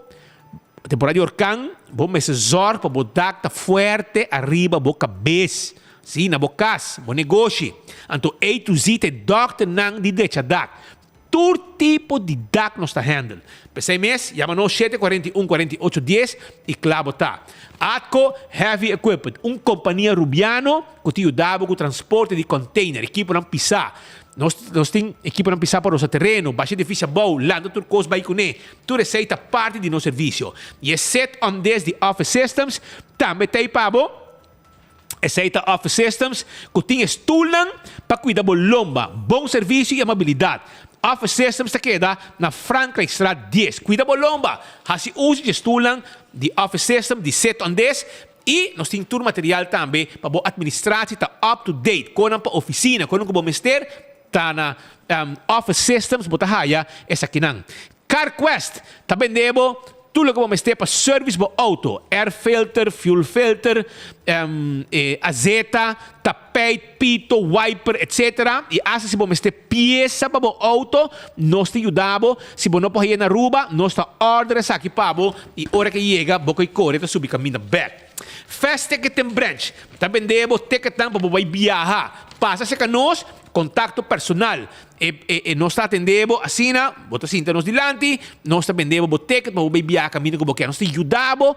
temporada di orkan, bo mester zòrg pa bo dak ta fuerte ariba bo kabes. Sí, na bo kas, bo negoshi. Anto A to Z ta e dòkternan di drecha dak. Tur tipo di dak nos ta handle. P'esei mes, yama nos shete 41 48 dies i kla bo ta. Atco Heavy Equipment, un kompania Rubiano ku ta yuda bo ku transporte di container, ekiponan pisá. Nos nos tin ekiponan pisá pa rosa tereno, basha edifisio abou, lanta tur kos bai kuné. Tur esei ta parti di nos servisio. I e set on des di Office Systems tambe ta ei pa bo. Esei ta Office Systems ku tin e stulnan pa kuida bo lomba, bon servisio i amabilidat. Office Systems ta keda na Frankrijkstraat dies. Kuida bo lomba! Hasi uso di e stulnan di Office Systems di Sit on This i nos tin tur material tambe pa bo administratie ta up to date. Konan pa ofisina, konan ku bo mester ta na Office Systems bo ta haya esakinan. CarQuest ta bende bo Tur loke bo mester pa service bo auto, air filter, fuel filter, azeta, tapijt, pito, wiper, etc. I asta si bo mester piesa pa bo auto, nos ta yuda bo. Si bo no por haye na Aruba, nos ta order esaki pa bo i ora ke yega bo koe kore ta subi kaminda bek. Fast Ticketing Branch ta bende bo ticketnan pa bo bai biaha. Pasa serka nos, kontakto personal. E e nos ta atendé bo asina, bo ta sinta nos dilanti, nos ta bendé bo bo ticket pa bo bay biaha kaminda ku bo kier. Nos ta yuda bo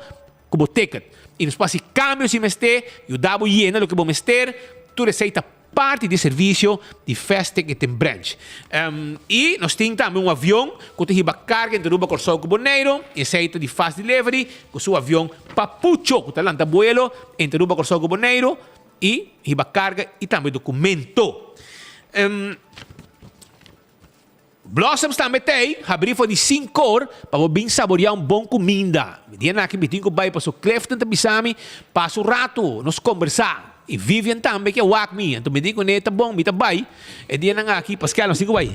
ku bo ticket. I nos por hasi kambio si mester, yuda bo yena loke bo mester. Tur esei ta parti di e servisio di Fast Ticketing Branch. I nos tin tambe un avion ku ta hiba karga entre Aruba, Kòrsou ku Boneiru. Esei ta di Fast Delivery ku su avion Papucho ku ta lanta buelo entre Aruba, Kòrsou ku Boneiru i hiba karga i tambe dokumento. Blossoms tambe ta ei, habrí for di sinkor pa bo bin saboreá un bon kuminda. Mi dia aki mi tin ku bai paso Clifton ta bisa mi, pasa un ratu, nos kombersá. I Vivian tambe ke wak mi, anto mi di kuné ta bon, mi ta bai. E dianan aki, Pascal, nos tin ku bai.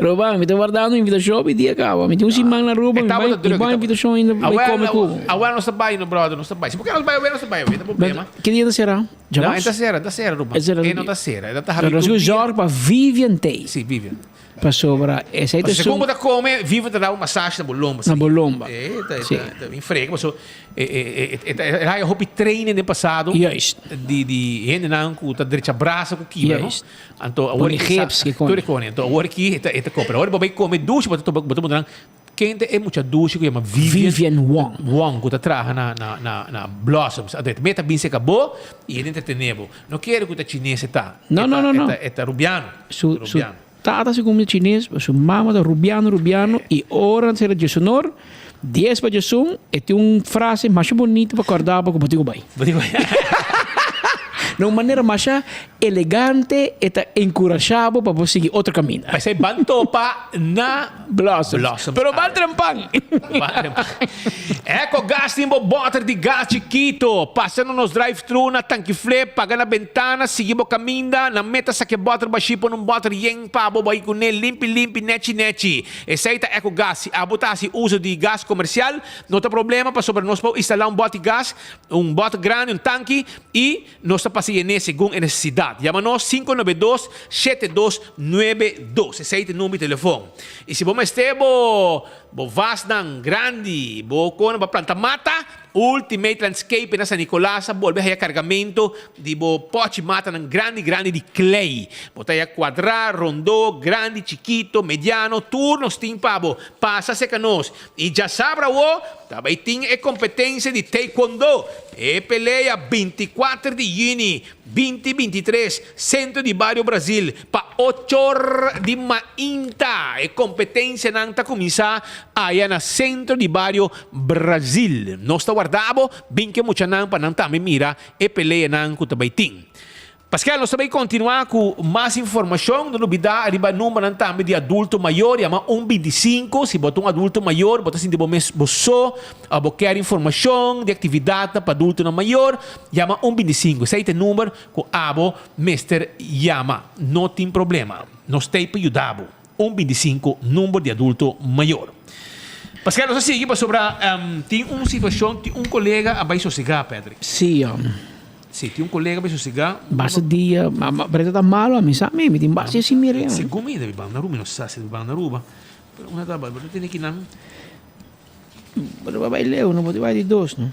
Roba, mi ta wardando invitacion mi dia caba. Mi tin un siman na Aruba, mi bai, mi bai invitacion ainda bai come cu. Awel nos ta bai no brother, nos ta bai. Si bo kier nos bai awel nos ta bai awel, no problema. Ki dia ta cera? No, e ta cera, ta cera Ruben. E no ta cera, e ta habri tur dia. Zorg pa Vivian tey. Si, Vivian. Pasobra esey ta su. Segun bo ta come, Vivian ta da un massage na bo lomba. Na bo lomba. E ta, ta bin frega paso El haya hopi training den pasado. Juist. Di di hendenan ku ta drecha brasa ku kibra, no? Juist. Anto awor Pone ki gips ki kone. Tur e kone. Anto awor ki e ta e ta kopra. Awor bo bai kome dushi bo ta bo ta puntra nan ken ta e mucha dushi ku yama Vivian Vivian Wong. Wong ku ta traha na na na na Blossoms. Anto e ta meta bin serka bo i e ta entretene bo. No kere ku ta chines e ta. No, no, no, no. E ta e ta rubiano. Su su Tata si cuminsa chines, su mama ta rubiano rubiano y ora nan sera djesonor, dies pa djesun, e tin un frase masha bonito pa corda bo cu bo tin cu bay. Bo tin cu bay. Na un manera masha elegante e ta encurasha bo pa bo sigui otro caminda. P'esey ban topa na Blossoms. Blossoms. Pero ban trempan. Ban trempan. Eco Gas tin bo boter di gas chikito. Pasa na nos drive-thru na Tanki Flip, paga na bentana, sigui bo caminda, na meta saca e boter bashi pone un boter yen pa bo bai cune limpi limpi nechi nechi. Esey ta Eco Gas. Si abo ta haci uso di gas comercial, no ta problema pasobra nos por instala un bot di gas, un bot grandi, un tanki y Nos ta pasa yen'é segun e nesesidat. Yama nos 592 7292. Esei ta e number di telefon. I si bo mester bo bo vasnan grandi, bo kono pa planta mata, Ultimate Landscaping na San Nicolas a bolbe haya kargamento di bo pochi matanan grandi grandi di klei. Bo ta haya kuadrá, rondó, grandi, chikito, mediano, tur nos tin pa bo. Pasa serka nos. I djasabra awo ta bai tin e kompetensia di Taekwondo. E pelea bintikuater di yüni binti bintitres, Sentro di Bario Brazil, pa ochor di mainta. E kompetensianan ta kuminsá. aya na Centro di Bario Brazil. Nos ta warda bo, bin ke muchanan pa nan tambe mira e peleanan ku ta bai tin. Paskel, nos ta bai kontinuá ku mas informashon. No lubidá riba numbernan tambe di adulto mayor. Yama un 25 si bo ta un adulto mayor, bo ta sinti bo mes bo so òf bo kier informashon di aktividatnan pa adultonan mayor, yama un 25. Esei ta e number ku abo mester yama. No tin problema. Nos ta ei pa yuda bo. Un 25 number di adulto mayor. Paskel, nos a sigui pasobra tin un situashon, tin un kolega a bai sosegá, Patrick. Sí. Si, tin un kolega bai sosegá. Basta dia, ma pero ta malo, a mi sa mi, mi tin basta sin mir'é. Segun mi debe banda Aruba, mi no sa si debe banda Aruba, pero una ta bai, pero tene kinan. Pero bai leu, no por bai di dos, no.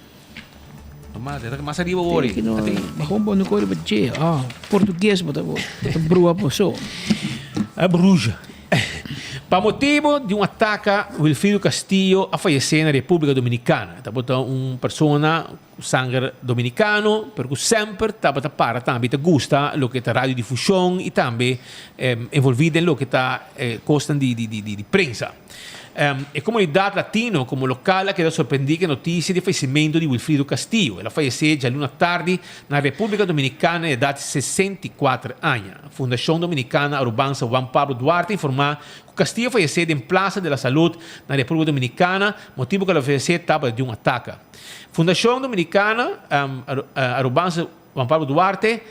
Mas, mas ariba wori. Tene ki no, bajo un bono kori ba dje, ah, portugues bo ta bo ta brua bo so. A bruja. Pa motibo di un ataka, Wilfrido Castillo a fayesé na Repúblika Dominikana. Tabata un persona Ku sanger dominikano, pero ku semper tabata para tambe i ta gusta loke ta radiodifushon i tambe envolví den loke ta kosnan di prensa. E komunidat latino komo lokal a keda sorprendí ku e notisia di fayesimentu di Wilfrido Castillo. El a fayesé djaluna tardi na Repúblika Dominikana na edat di 64 aña. Fundashon Dominikana Arubansa Juan Pablo Duarte informá ku Castillo fayesé den Plaza de la Salud na Repúblika Dominikana, motibu ku el a fayesé tabata di un ataka. Fundacion Dominicana Arubanse Juan Pablo Duarte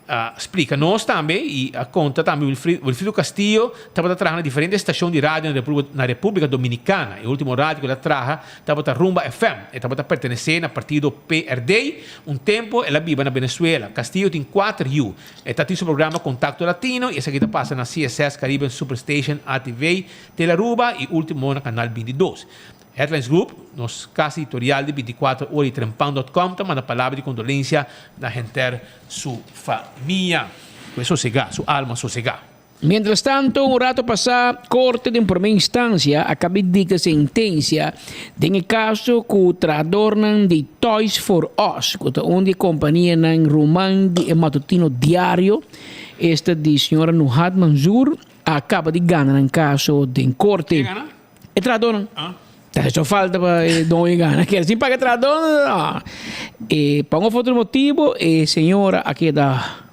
a splica nos tambe y a conta tambe Wilfrido Castillo tabata traha na diferente stacion di radio na Republica Dominicana. E ultimo radio cu el a traha tabata Rumba FM. E tabata pertenece na partido PRD. Un tempo el a biba na Venezuela. Castillo tin cuater yu. E ta tin su programa Contacto Latino y esaki ta pasa na CSS Caribbean Superstation ATV. Tele Aruba y ultimo na Canal 22. Headlines Group, nos casa editorial di 24 ora y trempan dot com ta manda palabra di condolencia na henter su famia. Cu e sosega, su alma sosega. Mientras tanto, un rato pasá, Corte den Prome Instancia a caba di dicta sentencia den e caso cu trahadornan di Toys for Us, cu ta un di e companianan ruman di e matutino Diario, esta di señora Nuhad Manzoor, A caba di gana nan caso den corte. E trahadornan. Ta hecho falta pa e doño gana. Kier sin paga e trahadornan, no. E pa un of otro motibo e señora a keda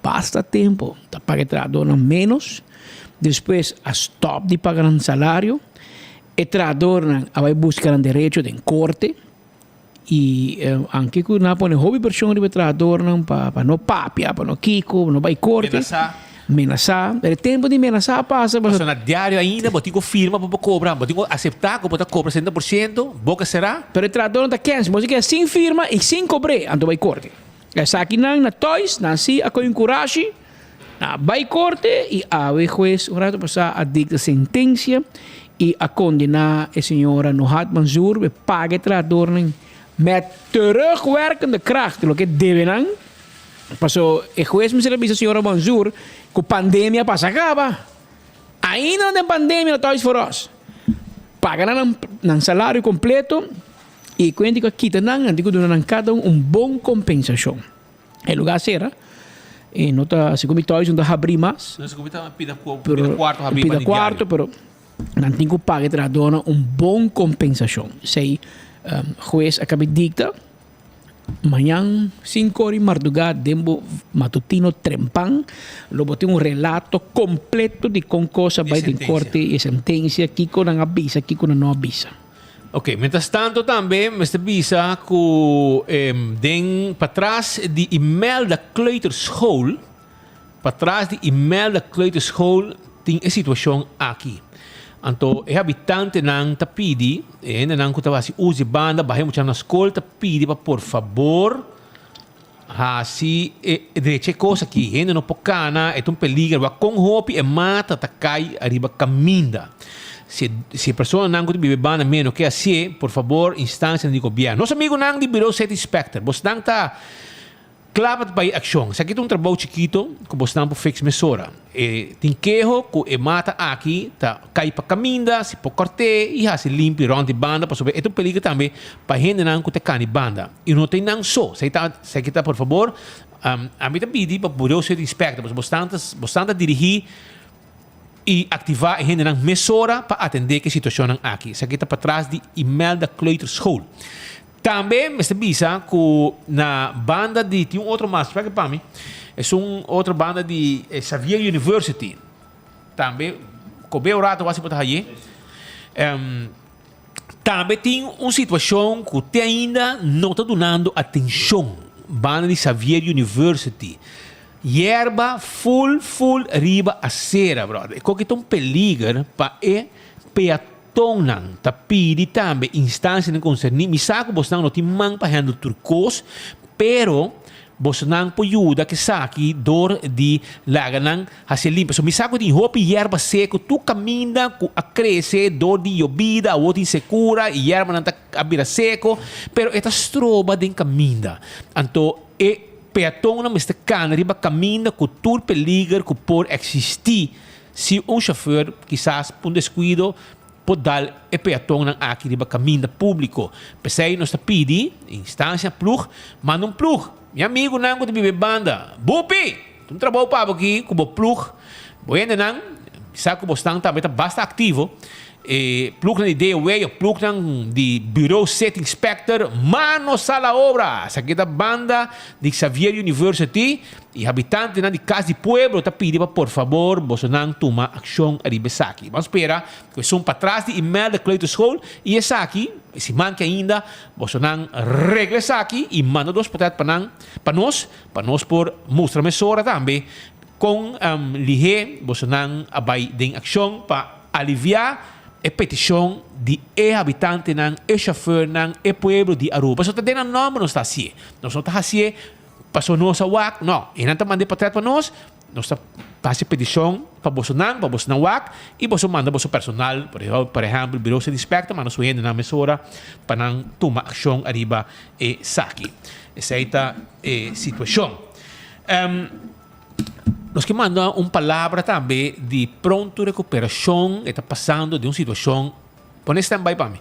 basta tempo ta paga e trahadornan menos. Despues a stop di paga nan salario. E trahadornan a bay busca nan derecho den corte. I anke ku nan a pone hopi preshon riba e trahadornan pa pa no papia, pa no kiko, pa no bai korte. Menasá. Menasá. Pero e tempu di menasá a pasa pasobra. Pasobra na diario ainda bo tin ku firma pa bo kobra, bo tin ku aseptá ku bo ta kobra sesenta por siento, boka será. Pero e trahadornan ta kens, bo si keda sin firma i sin kobr'é, anto bai korte. Esakinan na Toys, nan si a kohe un kurashi, nan a bai korte i awe hues un rato pasá a dikta sentensia i a kondená e señora Nohat Manzoor pa e paga e trahadornan met terugwerkende kracht loke debe nan. Paso e hues mester a bisa señora Manzoor ku pandemia a pasa kaba. Ainda nan den pandemia na Toys for Us. Paga nan nan salario kompleto i kuenti ku a kita nan, nan tin ku duna nan kada un un bon kompensashon. E lugar sera e no ta segun mi Toys no ta habri mas. No segun mi ta pida pida cuarto habri pa di diario. Pero nan tin ku paga e trahadornan un bon kompensashon. Esei hues a kabi dikta mañan sinku ora di mardugá den bo matutino trempan lo bo tin un relato kompleto di kon kos a bai den korte i e sentensia kiko nan a bisa kiko nan no a bisa. Ok, mientras tanto tambe mester bisa ku den patras di Imelda Kleuterschool, patras di Imelda Kleuterschool tin e situashon aki. Anto e habitantenan ta pidi, e hendenan ku ta hasi uso di banda, baha e muchanan na skol ta pidi pa por fabor hasi e drecha e kos aki. Hende no por kana, e ta un peliger. Wak kon hopi e mata ta kai ariba kaminda. Si si e personanan ku ta biba e banda meno ke hasié, por fabor instansianan di gobièrnu. Nos amigunan di Bureau City Inspector, bosnan ta kla pa bai akshon. Esaki ta un trabou chikito ku bosnan por fix mesora. E tin keho ku e mata aki ta kai pa kaminda, si por kòrt'é i hasi limpi rònt di banda pasobra e ta un peliger tambe pa hendenan ku ta kani banda. I no ta nan so. Esaki ta esaki ta por fabor ami ta pidi pa Bureau City Inspector pasobra bosnan ta bosnan ta dirigí. I aktivá e hendenan mesora pa atendé ku e situashonnan aki. Esaki ta patras di Imelda Kleuterschool. Tambe mester bisa ku na banda di, tin un otro mas, spera pa mi, esun otro banda di Xavier University. Tambe, kobe un rato wasi bo ta haye. Tambe tin un situashon ku te ainda no ta dunando atenshon banda di Xavier University. Yerba full full riba acera brother. E koki ta un peliger pa e peatonnan. Ta pidi tambe instancianan concerni. Mi sa cu bosnan no tin man pa handle tur cos, pero bosnan por yuda cu esaki door di laga nan haci limpia. So mi sa cu tin hopi yerba seco tur caminda cu a crece door di yobida, awor tin secura y yerbanan ta a bira seco, pero e ta stroba den caminda. Anto e Peatonnan mester kana riba kaminda ku tur peliger ku por eksistí si un shofèr kisas pa un deskuido por dal e peatonnan aki riba kaminda públiko. P'esei nos ta pidi instansia plug manda un plug. Mi amigunan ku ta biba e banda, Bupi! Ta un trabou pa bo aki ku bo plug. Bo hendenan sa ku bosnan tambe ta basta aktivo. E plugnan di DOW o plugnan di Bureau City Inspector, manos a la obra! Esaki ta banda di Xavier University y habitantenan di Cas di Pueblo ta pidi pa por fabor bosonan tuma accion ariba esaki. Ban spera cu esun patras di Imelda Kleuterschool y esaki, e siman ki ainda, bosonan regla esaki y manda dos potret pa nan, pa nos, pa nos por mustra mesora tambe Kon lihé bosonan a bai den akshon pa aliviá e petishon di e habitantenan, e shofèrnan, e pueblo di Aruba? Pasobra ta den nan nòmber nos ta hasié. Nos no ta hasié pasobra nos a wak, no. E nan ta manda e potrèt pa nos, nos ta hasi petishon pa bosonan, pa bosonan wak i boso manda boso personal, por ehèmpel Bureau City Inspector manda su hendenan mesora pa nan tuma akshon ariba esaki. Esei ta e situashon. Nos ke manda un palabra tambe di pronto recuperacion. E ta pasando den un situacion, pone stand by pa mi,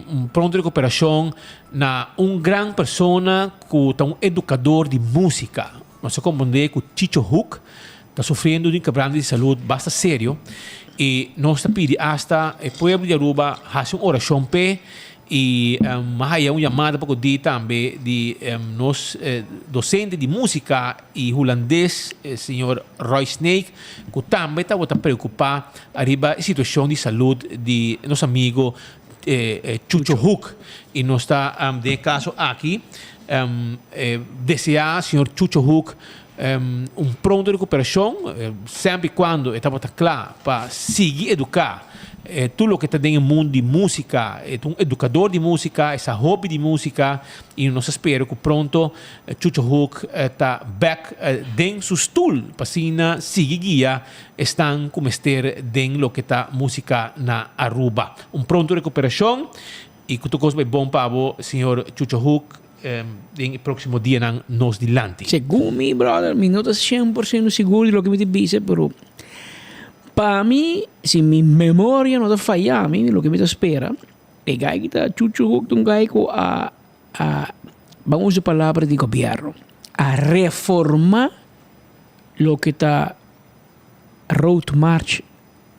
un pronto recuperacion na un gran persona cu ta un educador di musica. Nos a comprende cu Chicho Hoek ta sufriendo di un quebranto di salud basta serio y nos ta pidi hasta e pueblo di Aruba haci un oracion p'e. Y mi a haya un yamada poko di tambe di nos docente di musica y hulandes, señor Roy Snake, cu tambe tabata preocupa ariba e situacion di salud di nos amigo Chucho Hoek. Y nos ta den e caso aki desea señor Chucho Hoek un pronto recuperacion, semper y cuando e tabata cla pa sigui educa tur loke ta den e mundo di musica. E ta un educador di musica, e sa hopi di musica y nos ta spera cu pronto Chucho Hoek ta bek den su stoel pa asina sigui guia esnan cu mester den loke ta musica na Aruba. Un pronto recuperacion y cu tur cos bay bon pa bo, señor Chucho Hoek. Den e próksimo dianan nos dilanti. Segun mi, brother, mi no ta shen por shento sigur di loke mi ta bisa, pero pa mi, si mi memoria no ta faya mi, loke mi ta spera, e guy ki ta Chucho Hoek ta un guy ku a, a, ban usa palabra di gobierno, a reforma loke ta road march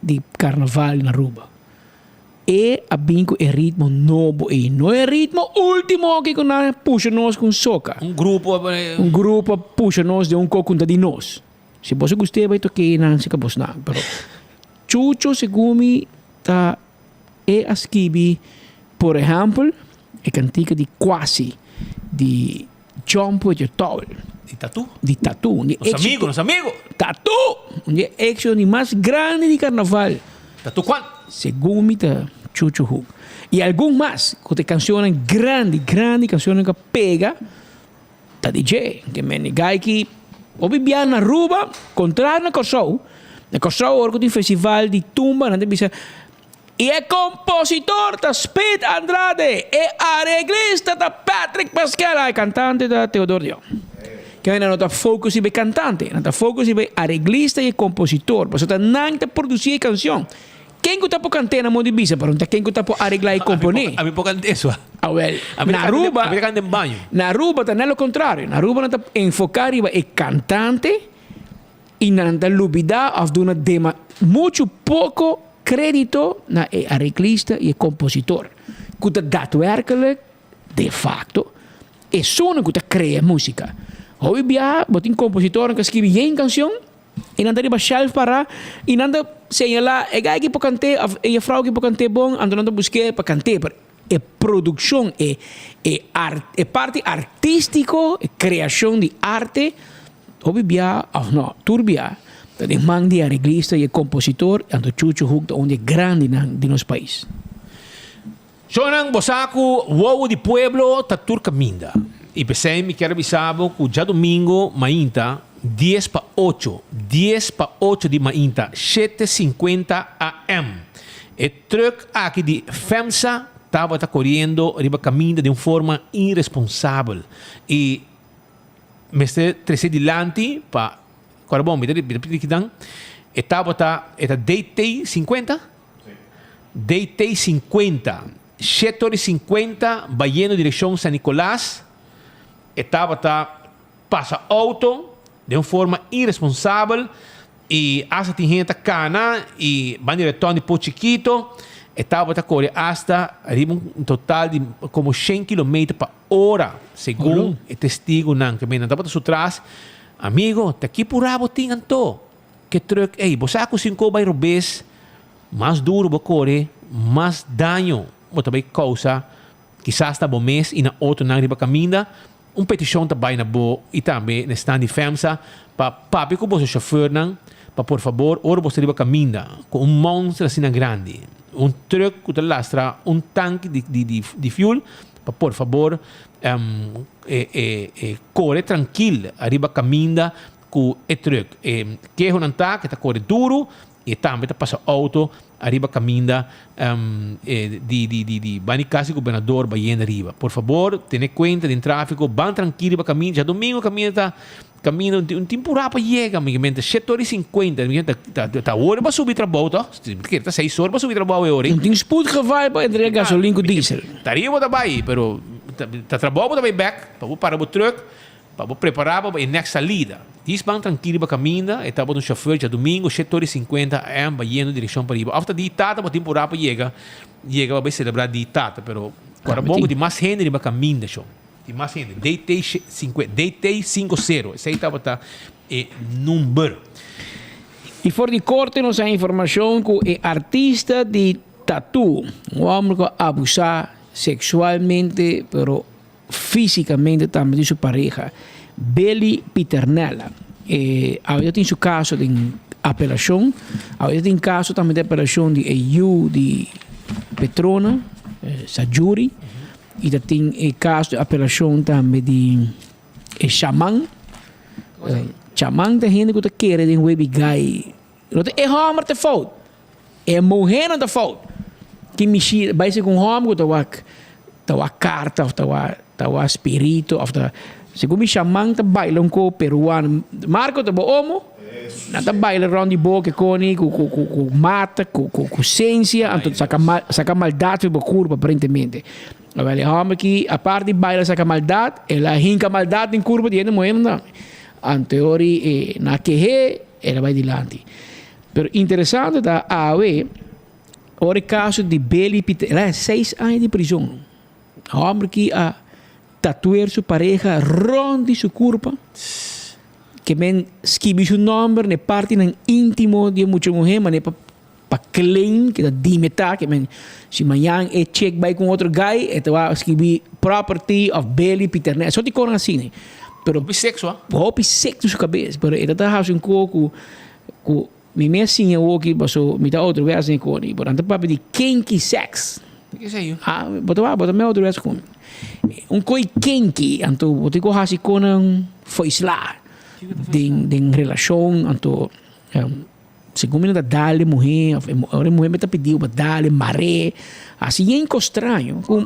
di karnaval na Aruba. E a bin ku e ritmo nobo ei, no e ritmo ultimo aki ku nan a pusha nos ku un soka. Un grupo a Un grupo a pusha nos den un kos ku no ta di nos. Si boso gust'é bai tok'é nan si ka bos nan, pero Chucho segun mi ta e a skibi por ehèmpel e kantika di Kwasi di Jump with your towel. Di Tatu. Di Tatu. Un di Nos amigo, nos amigo. Tatu! Un di e éxito di mas grandi di carnaval. Tatu cuan? Segun mi ta Chucho Hoek. Y algun mas cu ta e cancionnan grandi, grandi cancionnan cu a pega ta di dje. Ke men e guy ki hopi bia na Aruba, contrario na Corsou. Na Corsou ora cu tin festival di tumba nan ta bisa. I e kompositor ta Speed Andrade, e areglista ta Patrick Pasquella, e kantante ta Theodor Dion. Kende no ta focus riba e kantante, nan ta focus riba e areglista i e kompositor, pasobra ta nan ta produsí e kanshon. Ken ku ta por kant'é nan modo di bisa, pero no ta ken ku ta por areglá i komponé. Ami por kant'é sua. Awel, na Aruba, Ami ta kanta den baño. Na Aruba ta net lo kontrario. Na Aruba nan ta enfoká riba e kantante. I nan ta lubidá òf duna dema muchu poko krédito na e areglista i e kompositor, ku ta datwerkelijk, de facto, esunnan ku ta krea músika. Hopi biaha bo tin kompositornan ku a skibi yen kanshon i nan ta riba shelf pará i nan ta señalá e guy aki por kant'é òf e jefrou aki por kant'é bon, anto nan ta busk'é pa kant'é. Pero e produkshon, e e art e parti artístiko, e kreashon di arte, Hopi bia, of no, tur bia, ta den man di e areglista y e compositor, anto Chucho Hoek ta un di e grandinan di nos pais. Shownan, bo sa cu wowo di pueblo ta tur caminda. Y p'esey mi kier a bisa bo cu djadomingo mainta dies pa ocho, dies pa ocho di mainta, shete sinkuenta AM, e truck aki di FEMSA tabata coriendo riba caminda den un forma irresponsabel y Mester trece dilanti pa Cora bon mi ta mi ta pidi kidan e tabata e ta DT 50? DT 50 shete ora y 50 bayendo direccion San Nicolas e tabata pasa auto den un forma irresponsabel y hasta tin hende ta cana y banda di reton di Poch Chikito e tabata core hasta riba un total di como shen kilometer pa Ora, segun e testigunan ke nan tabata su tras, Amigo, ta ki purá bo tin anto? Ke trùk ei? Bo sa ku sin ko bai robes, mas duru bo kore, mas daño bo ta bai kousa, kisas na bo mes i na otronan riba kaminda. Un petishon ta bai na bo i tambe na esnan di FEMSA pa papia ku boso shofèrnan pa por fabor ora bo sta riba kaminda ku un mònster asina grandi, un trùk ku ta lastra un tanki di fuel, Pa por fabor e kore trankil ariba kaminda ku e trùk. E kehonan ta ku e ta kore duru i e tambe ta pasa outo ariba kaminda di di bani kas di gobernador bayendo ariba. Por fabor tene kuenta den trafiko, ban trankil riba kaminda. Djadomingo kaminda ta Caminda un tin purá pa yega, mi ta shete ora y cincuenta, mi ta ta ora pa subi trabou toch? Mi ta kere ta seis ora pa subi trabou e ora. Un tin spoedgeval pa entrega gasolin cu diesel. Ta riba bo ta bay, pero ta trabou bo ta bay bek pa bo para bo truck, pa bo prepara pa e next salida. Dis ban trankil riba caminda, e tabata un chauffeur djadomingo shete ora y cincuenta AM bayendo direccion pariba. Of ta di tata bo tin purá pa yega, yega pa bay celebra di tata, pero ora bon cu tin mas hende riba caminda shon. Tin mas hende. DT 50, DT 50, esei tabata e number. I for di korte nos a informashon ku e artista di tatú, un hòmber ku a abusá seksualmente pero físikamente tambe di su pareha, Billy Pieternella. E awe tin su kaso den apelashon. Awe tin kaso tambe di apelashon di e yu di Petrona, Sajuri. I ta tin e kaso di apelashon tambe di e shaman. Shaman ta hende ku ta kere den webi gai. No ta e hòmber ta fout, e muhénan ta fout. Ki mishi bai segun un hòmber ku ta wak ta wak karta òf ta wak ta wak spiritu òf ta segun mi shaman ta baila un ko peruano. Marco ta bo omo? Nan ta baila rond di bo ke koni ku ku ku ku mata ku ku ku sensia anto saka mal saka maldat for bo kurpa aparentemente. Awel e hòmber aki apart di baila saka maldat el a hinka maldat den kurpa di hende muhé nan. Anto e ora e nan a keh'é el a bai dilanti. Pero interesante ta awe ora e kaso di Billy Pieter el a seis aña di prizon. Hòmber aki a tatuer su pareha rond di su kurpa. Ke men skibi su nòmber na e partinan íntimo di e mucha muhé, manera pa pa claim ke ta dime ta, ke men si mañan e chick bai ku un otro guy e ta wak skibi property of Billy Pieternel, esot di konan asina. Pero Hopi sexo, ah. Hopi sexo su kabes, pero e ta ta hasi un ko ku ku mi mes siña awoki paso mi ta otro bes den koni, pero nan ta papia di kinky sex. Ke esei? Ah, bo ta wak, bo ta me otro bes ku mi. Un koi kinky, anto bo tin ku hasi konan foisla den den relashon, anto segun mi nan ta dal e muhé of ora e muhé ta pidiu pa dal e mar'é, hasi yen kos straño ku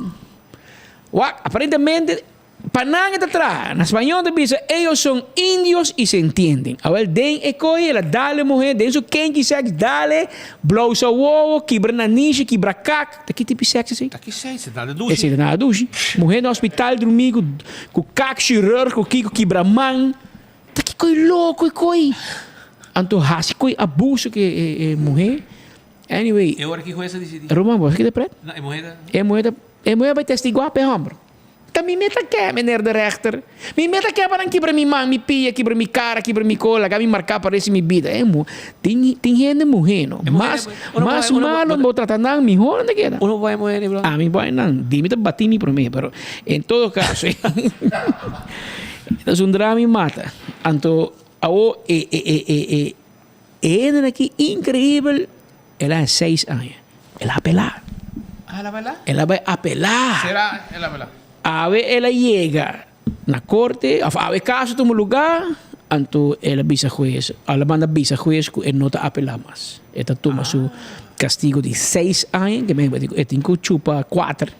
wak aparentemente Pa nan e ta traha. Na spañol ta bisa, Ellos son indios y se entienden. Awel den e koe el a dal e muhé den su kenki sèks, dal e, blou sa wowo, kibra nanishi, kibra kak. Ta ki tipo di sèks esei? Ta ki esei? Esei ta nada dushi. Esei ta nada dushi. Muhé na hospital drumí ku ku kak shirurg ku kiko kibra man. Ta ki koi loko e koi? Anto hasi ku e abuso ku e muhé. Anyway. E ora ki hues a disidí? Ruman, bo sa ki ta pret? No, e muhé ta. E muhé ta, e muhé a bai testiguá pa e hòmber. Ta mi meta ke, meneer de rechter. Mi meta ke pa nan kibra mi man, mi pia, kibra mi kara, kibra mi kola, laga mi marká pa resti mi bida. E mu, tin, tin hende muhé no. Mas, mas malo bo trata nan, mihó nan ta keda. Uno bai muhé ni bla. Ami bai nan. Di mi ta bati mi promé, pero en todo kaso, ta zundra mi mata. Anto, awo e, e, e, e, e, e hendenan aki inkreibel, el a seis aña. El a apelá. Ah, el a apelá? El a bai apelá. Será el a apelá? Awe el a yega na korte, òf awe kaso tuma lugá, anto el a bisa hues, el a manda bisa hues ku e no ta apelá mas. E ta tuma su kastigo di seis aña, ke men e tin ku chupa kuater.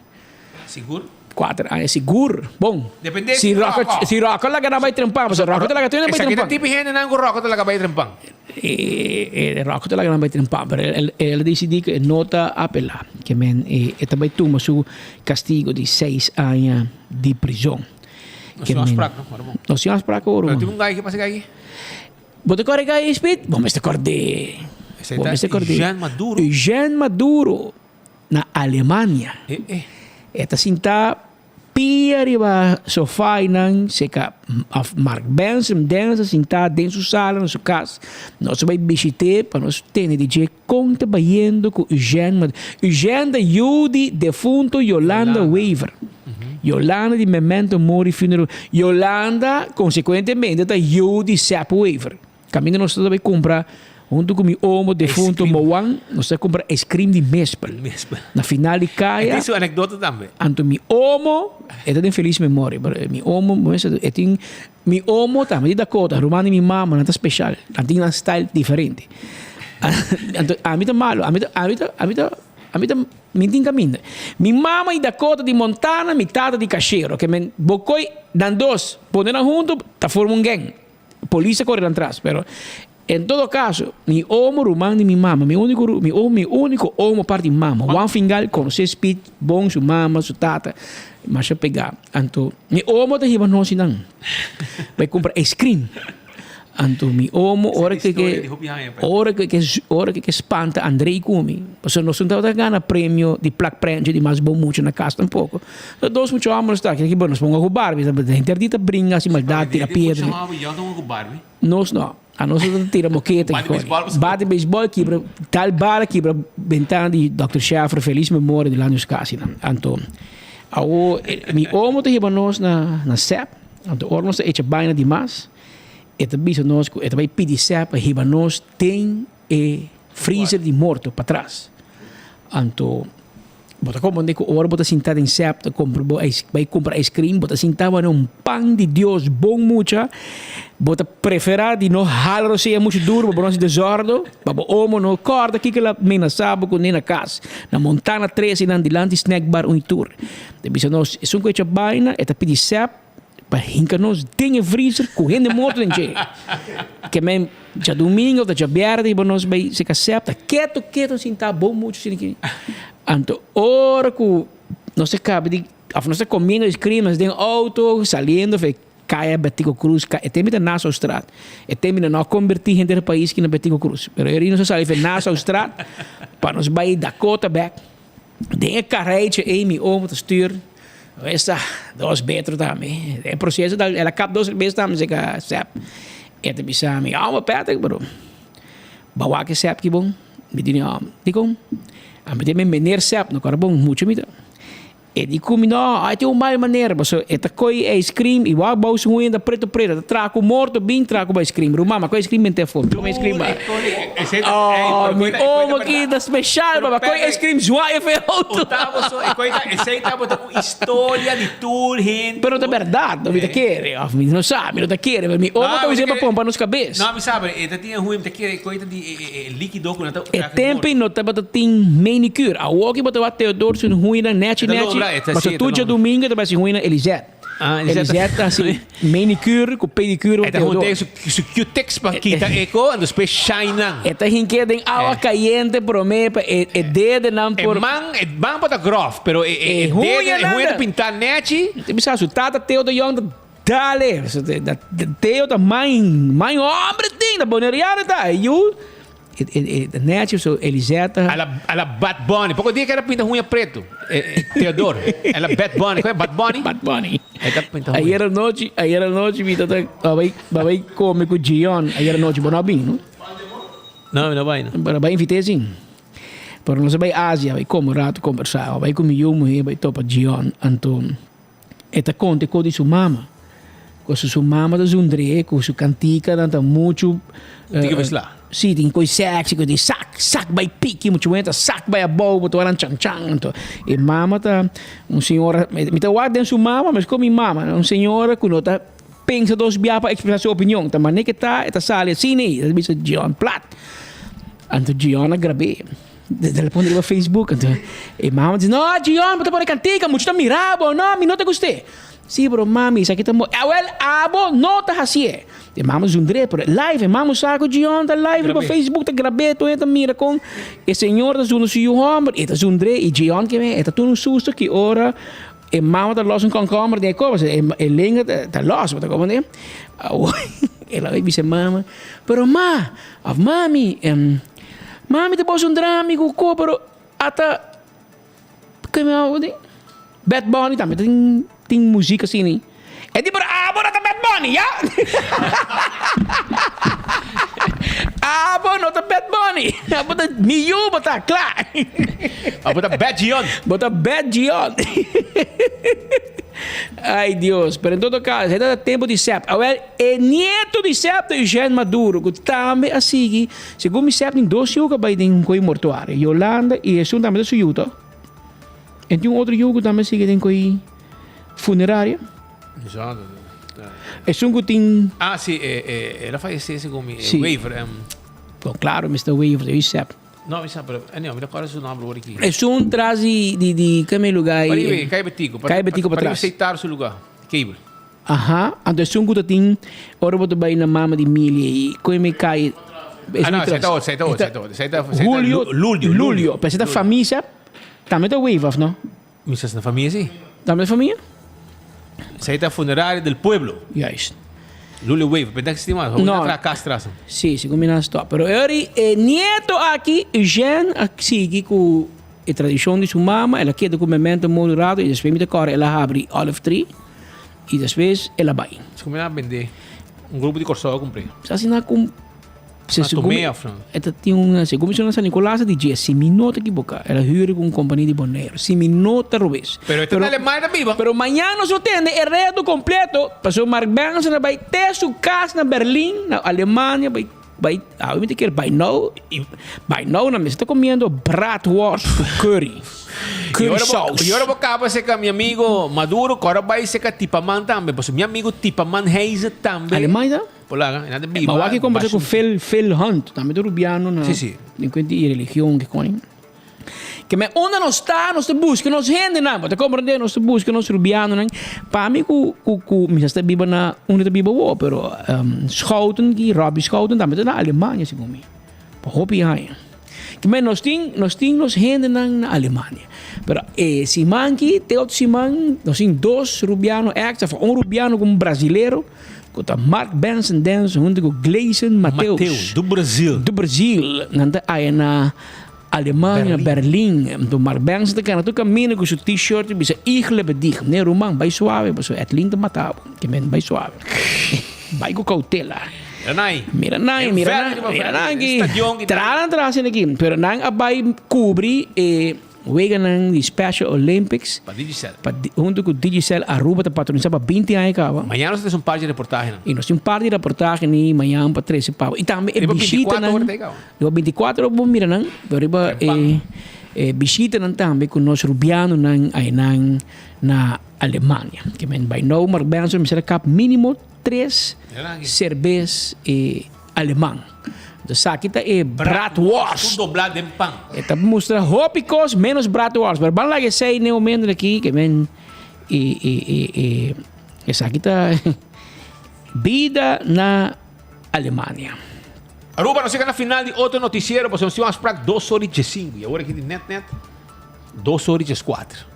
Sigur? Kuater aña sigur. Bon. Depende si Rocco, si Rocco laga nan bai trempan, pasobra Rocco ta laga tur hende bai trempan. Esaki ta tipo hendenan ku Rocco ta laga bai trempan. E Rocco ta laga nan bai trempan, pero el el a disidí ku e no ta apelá. Ke men e ta bai tuma su kastigo di seis aña di prizon. No sin afsprak no, ora bon. No sin afsprak ora bon. Pero tin un gai, ke pasa gai? Bo ta kòrda e gai, Speed? Bo mester kòrd'é. Esei ta Eugène Maduro. Eugène Maduro. Na Alemania. E ta sinta pia riba sofa einan seka of Mark Benson Dennis ta sinta den su sala na su kas. Nos a bai bishit'é pa nos tende di dje kon ta bayendo ku Eugène Maduro. Eugène ta yu di defunto Yolanda Wever. Yolanda di Memento Mori Funeral. Yolanda konsekuentemente ta yu di Sepp Wever. Caminda nos ta bai cumpra hunto cu mi omo defunto Moan, nos ta cumpra ice cream di mespel. Na final di caya. E tin su anecdota tambe. Anto mi omo, e ta den feliz memoria, pero mi omo, e tin, mi omo tambe di Dakota, ruman di mi mama, nan ta special, nan tin nan style diferente. Anto ami ta malo, ami ta, ami ta, ami ta, ami ta, mi tin caminda. Mi mama di Dakota di Montana, mi tata di Cashero, ke men bo coy nan dos pone nan hunto ta forma un gang. Polis a kore nan tras, pero en todo caso, mi omo ruman di mi mama, mi unico mi mi unico omo apart di mama, Juan Fingal conoce Speed bon, su mama, su tata, masha pega. Anto mi omo ta hiba nos nan bai cumpra ice cream. Anto mi omo ora ke ke ora ke ke ora ke ke spanta Andrei cu mi, pasobra nos no tabata gana premio di plak prentje di mas bon mucha na cas tampoco. Ta dos mucha homber nos ta aki, nos ponga cu Barbie, henter di ta bringa haci maldad, tira piedra. Nos no, anos ta tira mokete. Bate beisbol, kibra tal bala, kibra bentana di Dòkter Scheffer, feliz memoria di Landus Casi nan. Anto, awo mi omo ta hiba nos na SEP, anto ora nos ta echa baina di mas, e ta bisa nos cu e ta bay pidi SEP pa hiba nos den e freezer di morto patras. Anto. Bo ta komprende ku ora bo ta sinta den sèp ta kompra bo ijs bai kumpra ice cream bo ta sinta wak un pan di Dios bon mucha bo ta preferá di no hala rosea muchu duru pa bo no hasi desòrdu pa bo omo no kòrda kiko el a menasá bo kuné na kas na Montana tres einan dilanti snack bar un i tur ta bisa nos esun ku echa baina e ta pidi sèp Pa hinka nos den e freezer ku hende morto den dje. Ke men djadumingo of djabièrnè riba nos bai seka sèp ta keto keto sintá bon muchu asina ki. Anto ora ku nos a kaba di òf nos ta komiendo ice cream nos den outo saliendo for e kaya Betico Cruz e tempo ta Nassaustraat e tempo nan no a kombertí henter e pais ki na Betico Cruz pero ora nos a sali for Nassaustraat pa nos bai Dakota bèk. Den e karreitje ei mi omo ta stuur esta dos betro tambe. Den e proceso ta el a kap dos bes tambe seka sep. E ta bisa mi, Omo Patrick bro, bo a wak e sep ki bon? Mi di, No. Dikon? Ami ta meneer sep no kòrda bon mucha mi ta. E di ku mi, No, ai tin un mal manera pasobra e ta koi ice cream i wak bou su huña ta preto preto, ta traha ku morto bin traha ku ice cream. Ruman, mi a koi ice cream bente afó, mi ta kome ice cream ba. Oh, mi omo aki ta special baba, koi ice cream zwaai afó e auto. Esei tabata un historia di tur hende. Pero ta berdad, no mi ta kere, of mi no sa, mi no ta kere, pero mi omo ta us'é pa pompa nos kabes. No, mi sa, pero e ta tin e huña, mi ta kere koi ta di e likido ku nan ta E tempo ei no tabata tin manicure. Awoki bo ta wak Theodor su huñanan nechi nechi, pasobra tur djadumingo e ta bai hasi huñanan Elisette. Elisette ta hasi manicure ku pedicure pa Theodor. E ta hunta su cutex pa kita e ko en despues shine nan. E ta hink'é den awa kayente promé pa e dedenan por. E man, e man por ta grof, pero e dede, e huña ta pintá nechi. Te bisa su tata Theodor Young ta. Dale! Teo ta main, main hombre tin, ta boneriano ta. E yu, e nechi so Elisette. A la, a la Bad Bunny. Poko dia ku era pinta huña pretu. Theodore. A la Bad Bunny. Kon e Bad Bunny? Bad Bunny. E ta pinta huña. Ayer anochi, ayer anochi mi ta ta bai, bai come ku Gion. Ayer anochi bo no a bin, no? No, mi no bai no. Pero bai invit'é sin. Pero nos a bai Asia, bai come un rato, combersa. Bai ku mi yu muhé, bai topa Gion. Anto. E ta konta e kos di su mama. Kosa su mama ta zundr'é ku su kantikanan ta muchu. Tin ke mezclá. Sí, tin kos sexy, kos di sak, sak bai piki, muchu wens ta sak bai abou, bo ta wak nan chan chan. Anto e mama ta un señora, mi ta wak den su mama meskos mi mama, un señora ku no ta pensa dos bia pa ekspresá su opinion. Ta manera ke ta, e ta sali asina ei, e ta bisa Gion plat. Anto Gion a grab'é. El a pone riba Facebook, anto e mama dice, no Gion, bo ta pone cantica, mucho ta mira bo, no, mi no ta gust'é. Sí, pero mami, esaki ta mo, awel, abo no ta hacié. E mama zundr'é, pero live, e mama sa cu Gion ta live riba Facebook, ta grab'é, tur hende ta mira con e señor ta zundra su yu homber, e ta zundr'é, y Gion kimen, e ta tuna un susto ki ora e mama ta los un concomber den e copa, e lenga ta los, bo ta comprende? Awor, el a bisa e mama, pero ma, of mami, Mami ta bosa un drami ku ko pero ata ke mi a di Bad Bunny tambe tin tin muzik asina. E di pero abo no ta Bad Bunny ya. Abo no ta Bad Bunny. Abo ta mi yu bo ta kla. Abo ta Bad Gion. Bo ta Bad Gion. Ay Dios, pero en todo caso, e ta tempo di Sep. Awel, e nieto di Sep ta Eugène Maduro, ku tambe a sigui, segun mi Sep tin dos yu ku a bai den koi mortuario, Yolanda i esun tambe ta su yu to. En tin un otro yu ku tambe a sigui den koi funerario. Esun ku tin. Ah, si, el a fayesé segun mi, Si. Wever. Bon, claro, Mister Wever, ta yu Sep. No, mi sa, pero anyhow, mi ta kòrda su nòmber ora aki. Esun tras di, di, di keme lugá ei. Pariba, Kai Betico. Kai Betico pa Pariba tras. Seitar su lugá, Cable. Aha, anto esun ku ta tin ora bo ta bai na mama di Mili ei, kome kai. Ah, no, esei ta otro, esei ta otro, esei ta otro. Esei ta, esei ta Julio, Lulio, Lulio, pero esei ta famia, tambe ta Wave of no? Mi sa si na famia si. Tambe famia? Esei ta funeraria del pueblo. Juist. Lulio Wave, pende existi mas. No. No. Tra cas tras. Sí, segun mi nan stop. Pero eri e nieto aki, Eugène, a sigui ku e tradishon di su mama. El a keda ku Memento Mori un rato i despues mi ta kòrda el a habri Olive Tree i despues el a bai. Segun mi nan a bende. Un grupo di Kòrsou a kumpr'é. Sa asina ku Na Tomé of no? E ta tin un, segun mi na San Nicolas di dje, si mi no ta ekiboká, el a hür ku un kompania di Boneiru, si mi no ta robes. Pero e ta na Alemania ta biba. Pero mañana nos lo tende e reto kompleto, pasobra Mark Benson a bai te su kas na Berlin, na Alemania, bai, bai, awe mi ta kere bai nou, bai nou nan mester ta komiendo bratworst ku curry, curry saus. Y ora bo kaba seka mi amigo Maduro, ku ora bai seka Tipaman tambe, pasobra mi amigo Tipaman Heise tambe. Alemania ta? Polaga, e nan ta biba. Ma wak kompará ku Phil, Phil Hunt, tambe ta rubiano na. Sí, sí. Den kuent di religion ke koni. Ke men unda nos ta, nos ta buska nos hendenan. Bo ta komprendé? Nos ta buska nos rubianonan. Pa mi ku ku ku mi sa sta biba na unda ta biba awor, pero Schouten ki, Robbie Schouten tambe ta na Alemania segun mi. Pa hopi aña. Ke men nos tin, nos tin nos hendenan na Alemania. Pero e siman ki, te otro siman, nos tin dos rubiano extra, of un rubiano ku un brasilero. Ku ta Mark Benson Dance huntu ku Gleison Mateus. Mateus, do Brasil. Do Brasil. Nan ta aya na Alemania, Berlin. Anto Mark Benson ta kana tur kaminda ku su T-shirt i bisa Ich liebe dich. Meneer ruman, bai suave pasobra Edlin ta mata bo. Ke men bai suave. Bai ku koutela. Mira nan. Mira nan, mira nan, mira nan aki. Traha nan tras aki. Pero nan a bai kubri e. Weganan di Special Olympics. Pa Digicel. Pa hunto cu Digicel Aruba ta patronisa pa binti aña caba. Mañana nos ta tin un par di reportahenan. Y nos tin un par di reportahe ni mañana pa trece pa bo. Y tambe e Riba bishitanan. binticuatro ora ta e caba. Riba binticuatro ora bo mira nan. Pero riba e e bishitanan tambe cu nos Rubianonan aynan na Alemania. Ke men bay nou Mark Benson mester a kap minimo tres cerbes e. Aleman. Esaki ta e bratworst. Tur doblá den pan. E ta mustra hopi kos menos bratworst. Pero ban laga esei n'e momento aki ke men e e e e esaki ta bida na Alemania. Aruba nos yega na final di otro noticiero pasobra nos tin un afspraak dos ora y diescinco y awor aki tin net net dos ora y diescuatro.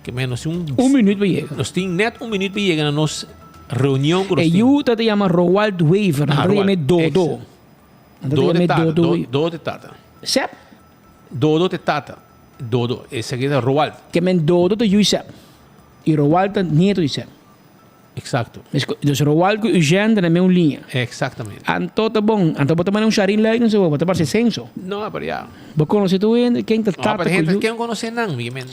Ke men nos tin un Un minuut pa yega. Nos tin net un minuut pa yega na nos. reunion ku nos E tin. yu ta ta yama Roald Wever, nan Ah, ta Roald. yam'é Dodo. Nan ta Dodo yam'é tata, Dodo. Dodo te tata. Sep? Dodo te tata. Dodo, esaki ta Roald. Ke men Dodo ta yu di Sep. I Roald ta nieto di Sep. Exacto. Dus Roald ku Eugène ta na meun liña. Exactamente. Anto ta bon. Anto bo ta manda un sharin luik no bo ta parse censo. No, pero ya. Bo konosé tur hende ken ta No, tata pero ku hende yu. ken konosé nan, mi men.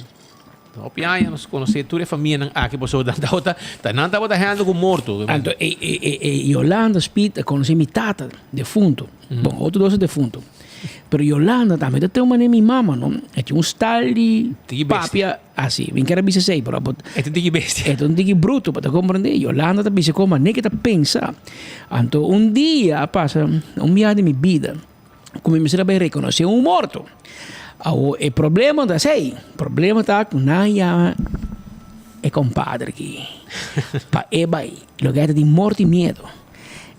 Hopi aña nos konosé tur e famianan aki pasobra nan tabata ta nan tabata hende ku morto. Anto e e e e Yolanda Speed a konosé mi tata defunto. Bon, otro dos a defunto. Pero Yolanda tambe ta ten un manera mi mama no. E tin un style di Tiki bestia. papia asi. Mi kier a bisa esei pero bo E ta un tiki bestia. E ta un tiki bruto bo ta komprende. Yolanda ta bisa kon manera ke ta pensa. Anto un dia a pasa un biaha den mi bida ku mi mester a bai rekonosé un morto. Awo e problema ta esei. Problema ta ku nan yama e kompadre aki pa e bai. Loke a ta di morto i miedo.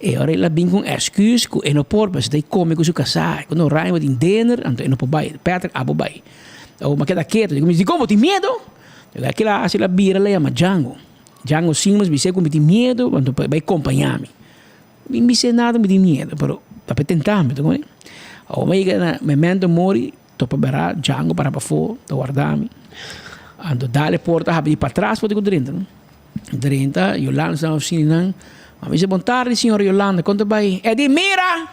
E ora el a bin ku un èsküs ku e no por pasobra e ta kome ku su kasá. Ku no raima tin dinner anto e no por bai. Patrick abo bai. Awo mi a keda ketu. Mi di, Dikon bo tin miedo? Loke kila a hasi el a bira el a yama Django. Django Simmons bis'é ku mi tin miedo anto pa e bai kompañá mi. Mi bis'é nada mi tin miedo pero ta pa e tentá mi. Ta komo? Awo mi a yega na Memento Mori topa bera Django para pafó ta warda mi. Anto dal e porta habri di patras por di ku drenta no. Drenta, Yolanda sta na oficina nan. A mi dice, bon tardi señora Yolanda, con ta bay? E di, mira!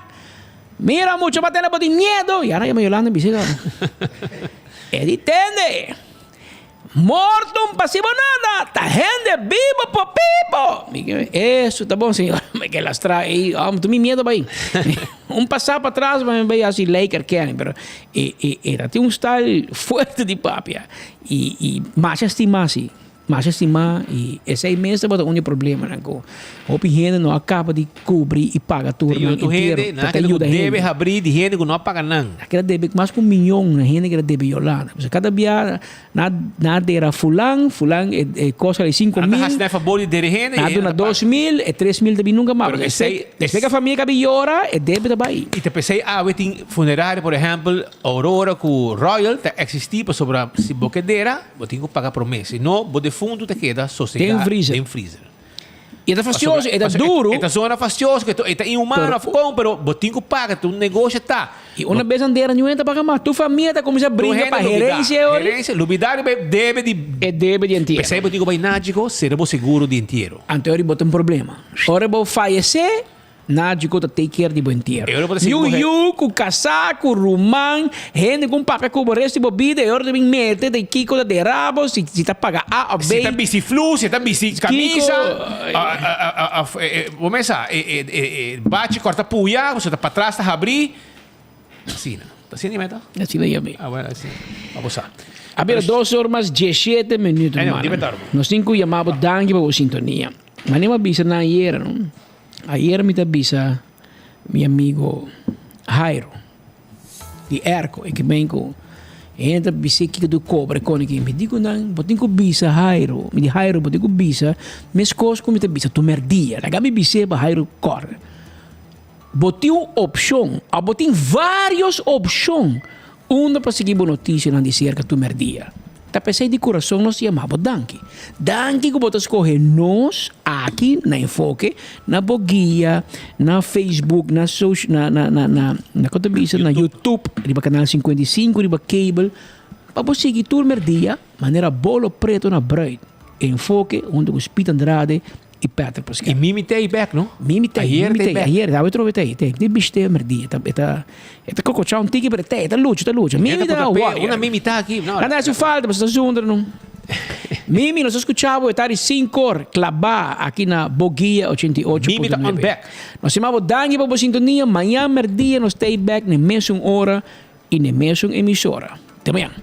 Mira mucho pa tene bo tin miedo. Y ahora llama Yolanda bisa ka. E di, tende! Morto un pasibo nada, ta hende bibo po pipo. Mi ke, eso ta bon señora. Mi ke lastra ey, oh, tu mi miedo bay. Un pasa pa atras, mi bay haci ley kerken, pero e, e, e ta tin un style fuerte di papia. Y, y masha estima si. Masha stima y esey mes tabata un di e problemanan cu hopi hende no a caba di cubri y paga tur nan entero. Ta ta yuda hende. Debe habri di hende cu no a paga nan. A keda debe mas cu un miyon na hende keda debe Yolanda. Pasobra cada bia na na dera fulan, fulan e e cosa di 5000. Nan ta haci nan e fabor di dere hende y Nan a duna 2000, e 3000 ta bin nunca mas. Pero esey. Despues cu e famia cabi yora e debe ta bay. Y ta pesey awe tin funerario por ehempel Aurora cu Royal ta existi pasobra si bo ke dera. Bo tin ku paga promé, si no bo defuntu ta keda sosegá Den freezer. den freezer. I e ta fastioso, e ta duru. E ta zona fastioso, e ta inhumano of kon, pero bo tin ku paga, ta un negosio ta. I una bes nan dera niun hende ta paga mas. Tur famia ta kuminsá bringa pa herensia e ora. Herensia, lubidá riba e debe di. E debe di entiero. P'esei bo tin ku bai Nagico, sera bo seguro di entiero. Anto e ora bo tin problema. Ora bo fayesé. Naji ku ta take care di bo entiero. E ora bo ta sigui Yu muher. yu ku kasá, ku ruman, hende ku un papia ku bo resto di bo bida, e ora ta bin mete den kiko ta dera bo, si si ta paga A òf B. Si ta bisti flu, si ta bisti kamisa, Kiko, òf bo mes sa, e bachi kòrta puya, pasobra ta patras ta habrí. Asina. Ta asina mi ta? Asina ya mi. Ah, bueno, asina. Pa bo sa. A bira dos or mas diesshete minuut, Anyway, rumannan. dime tarde. Nos tin ku yama bo danki pa bo sintonia. Manera bo a bisa nan ayera, no? Ayer mi ta bisa mi amigo Jairo di Erco e ke men ku e hende ta bis'é kiko ta kobra e koni ki. Mi di ku nan bo tin ku bisa Jairo, mi di Jairo bo tin ku bisa meskos ku mi ta bisa tur mèrdia. Laga mi bis'é pa Jairo kòrda. Bo tin un opshon òf bo tin vários opshon Unda pa sigui bo notisianan di serka tur merdia? Ta p'esei di kurason nos yama bo danki. Danki ku bo ta skohe nos aki na Enfoke, na bo guia, na Facebook, na sosh na na na na na kon ta bisa na YouTube riba kanal 55 riba cable pa bo sigui tur merdia manera bolo preto na bruid. Enfoke hunto ku Speed Andrade i Patrick Pascal. I Mimi tei bek, no? Mimi tei, Ayer Mimi tei tei, bek. ayer, awe trobe tei, tei. Di bishte merdia, ta, e ta, e ta kokochá un tiki, pero tei, e ta lucha, ta lucha. Mimi ta ta puta pe, warrior. una Mimi ta aki, no. Nada haci falta, pasobra ta zundra no. Mimi, nos a scucha bo, e ta di sinkor, klabá aki na Boguia 88.9. Mimi ta on bek. Nos stima bo danki pa bo sintonia, mañan merdia nos tei bek n'e mesun ora i n'e mesun emisora. Te mañan.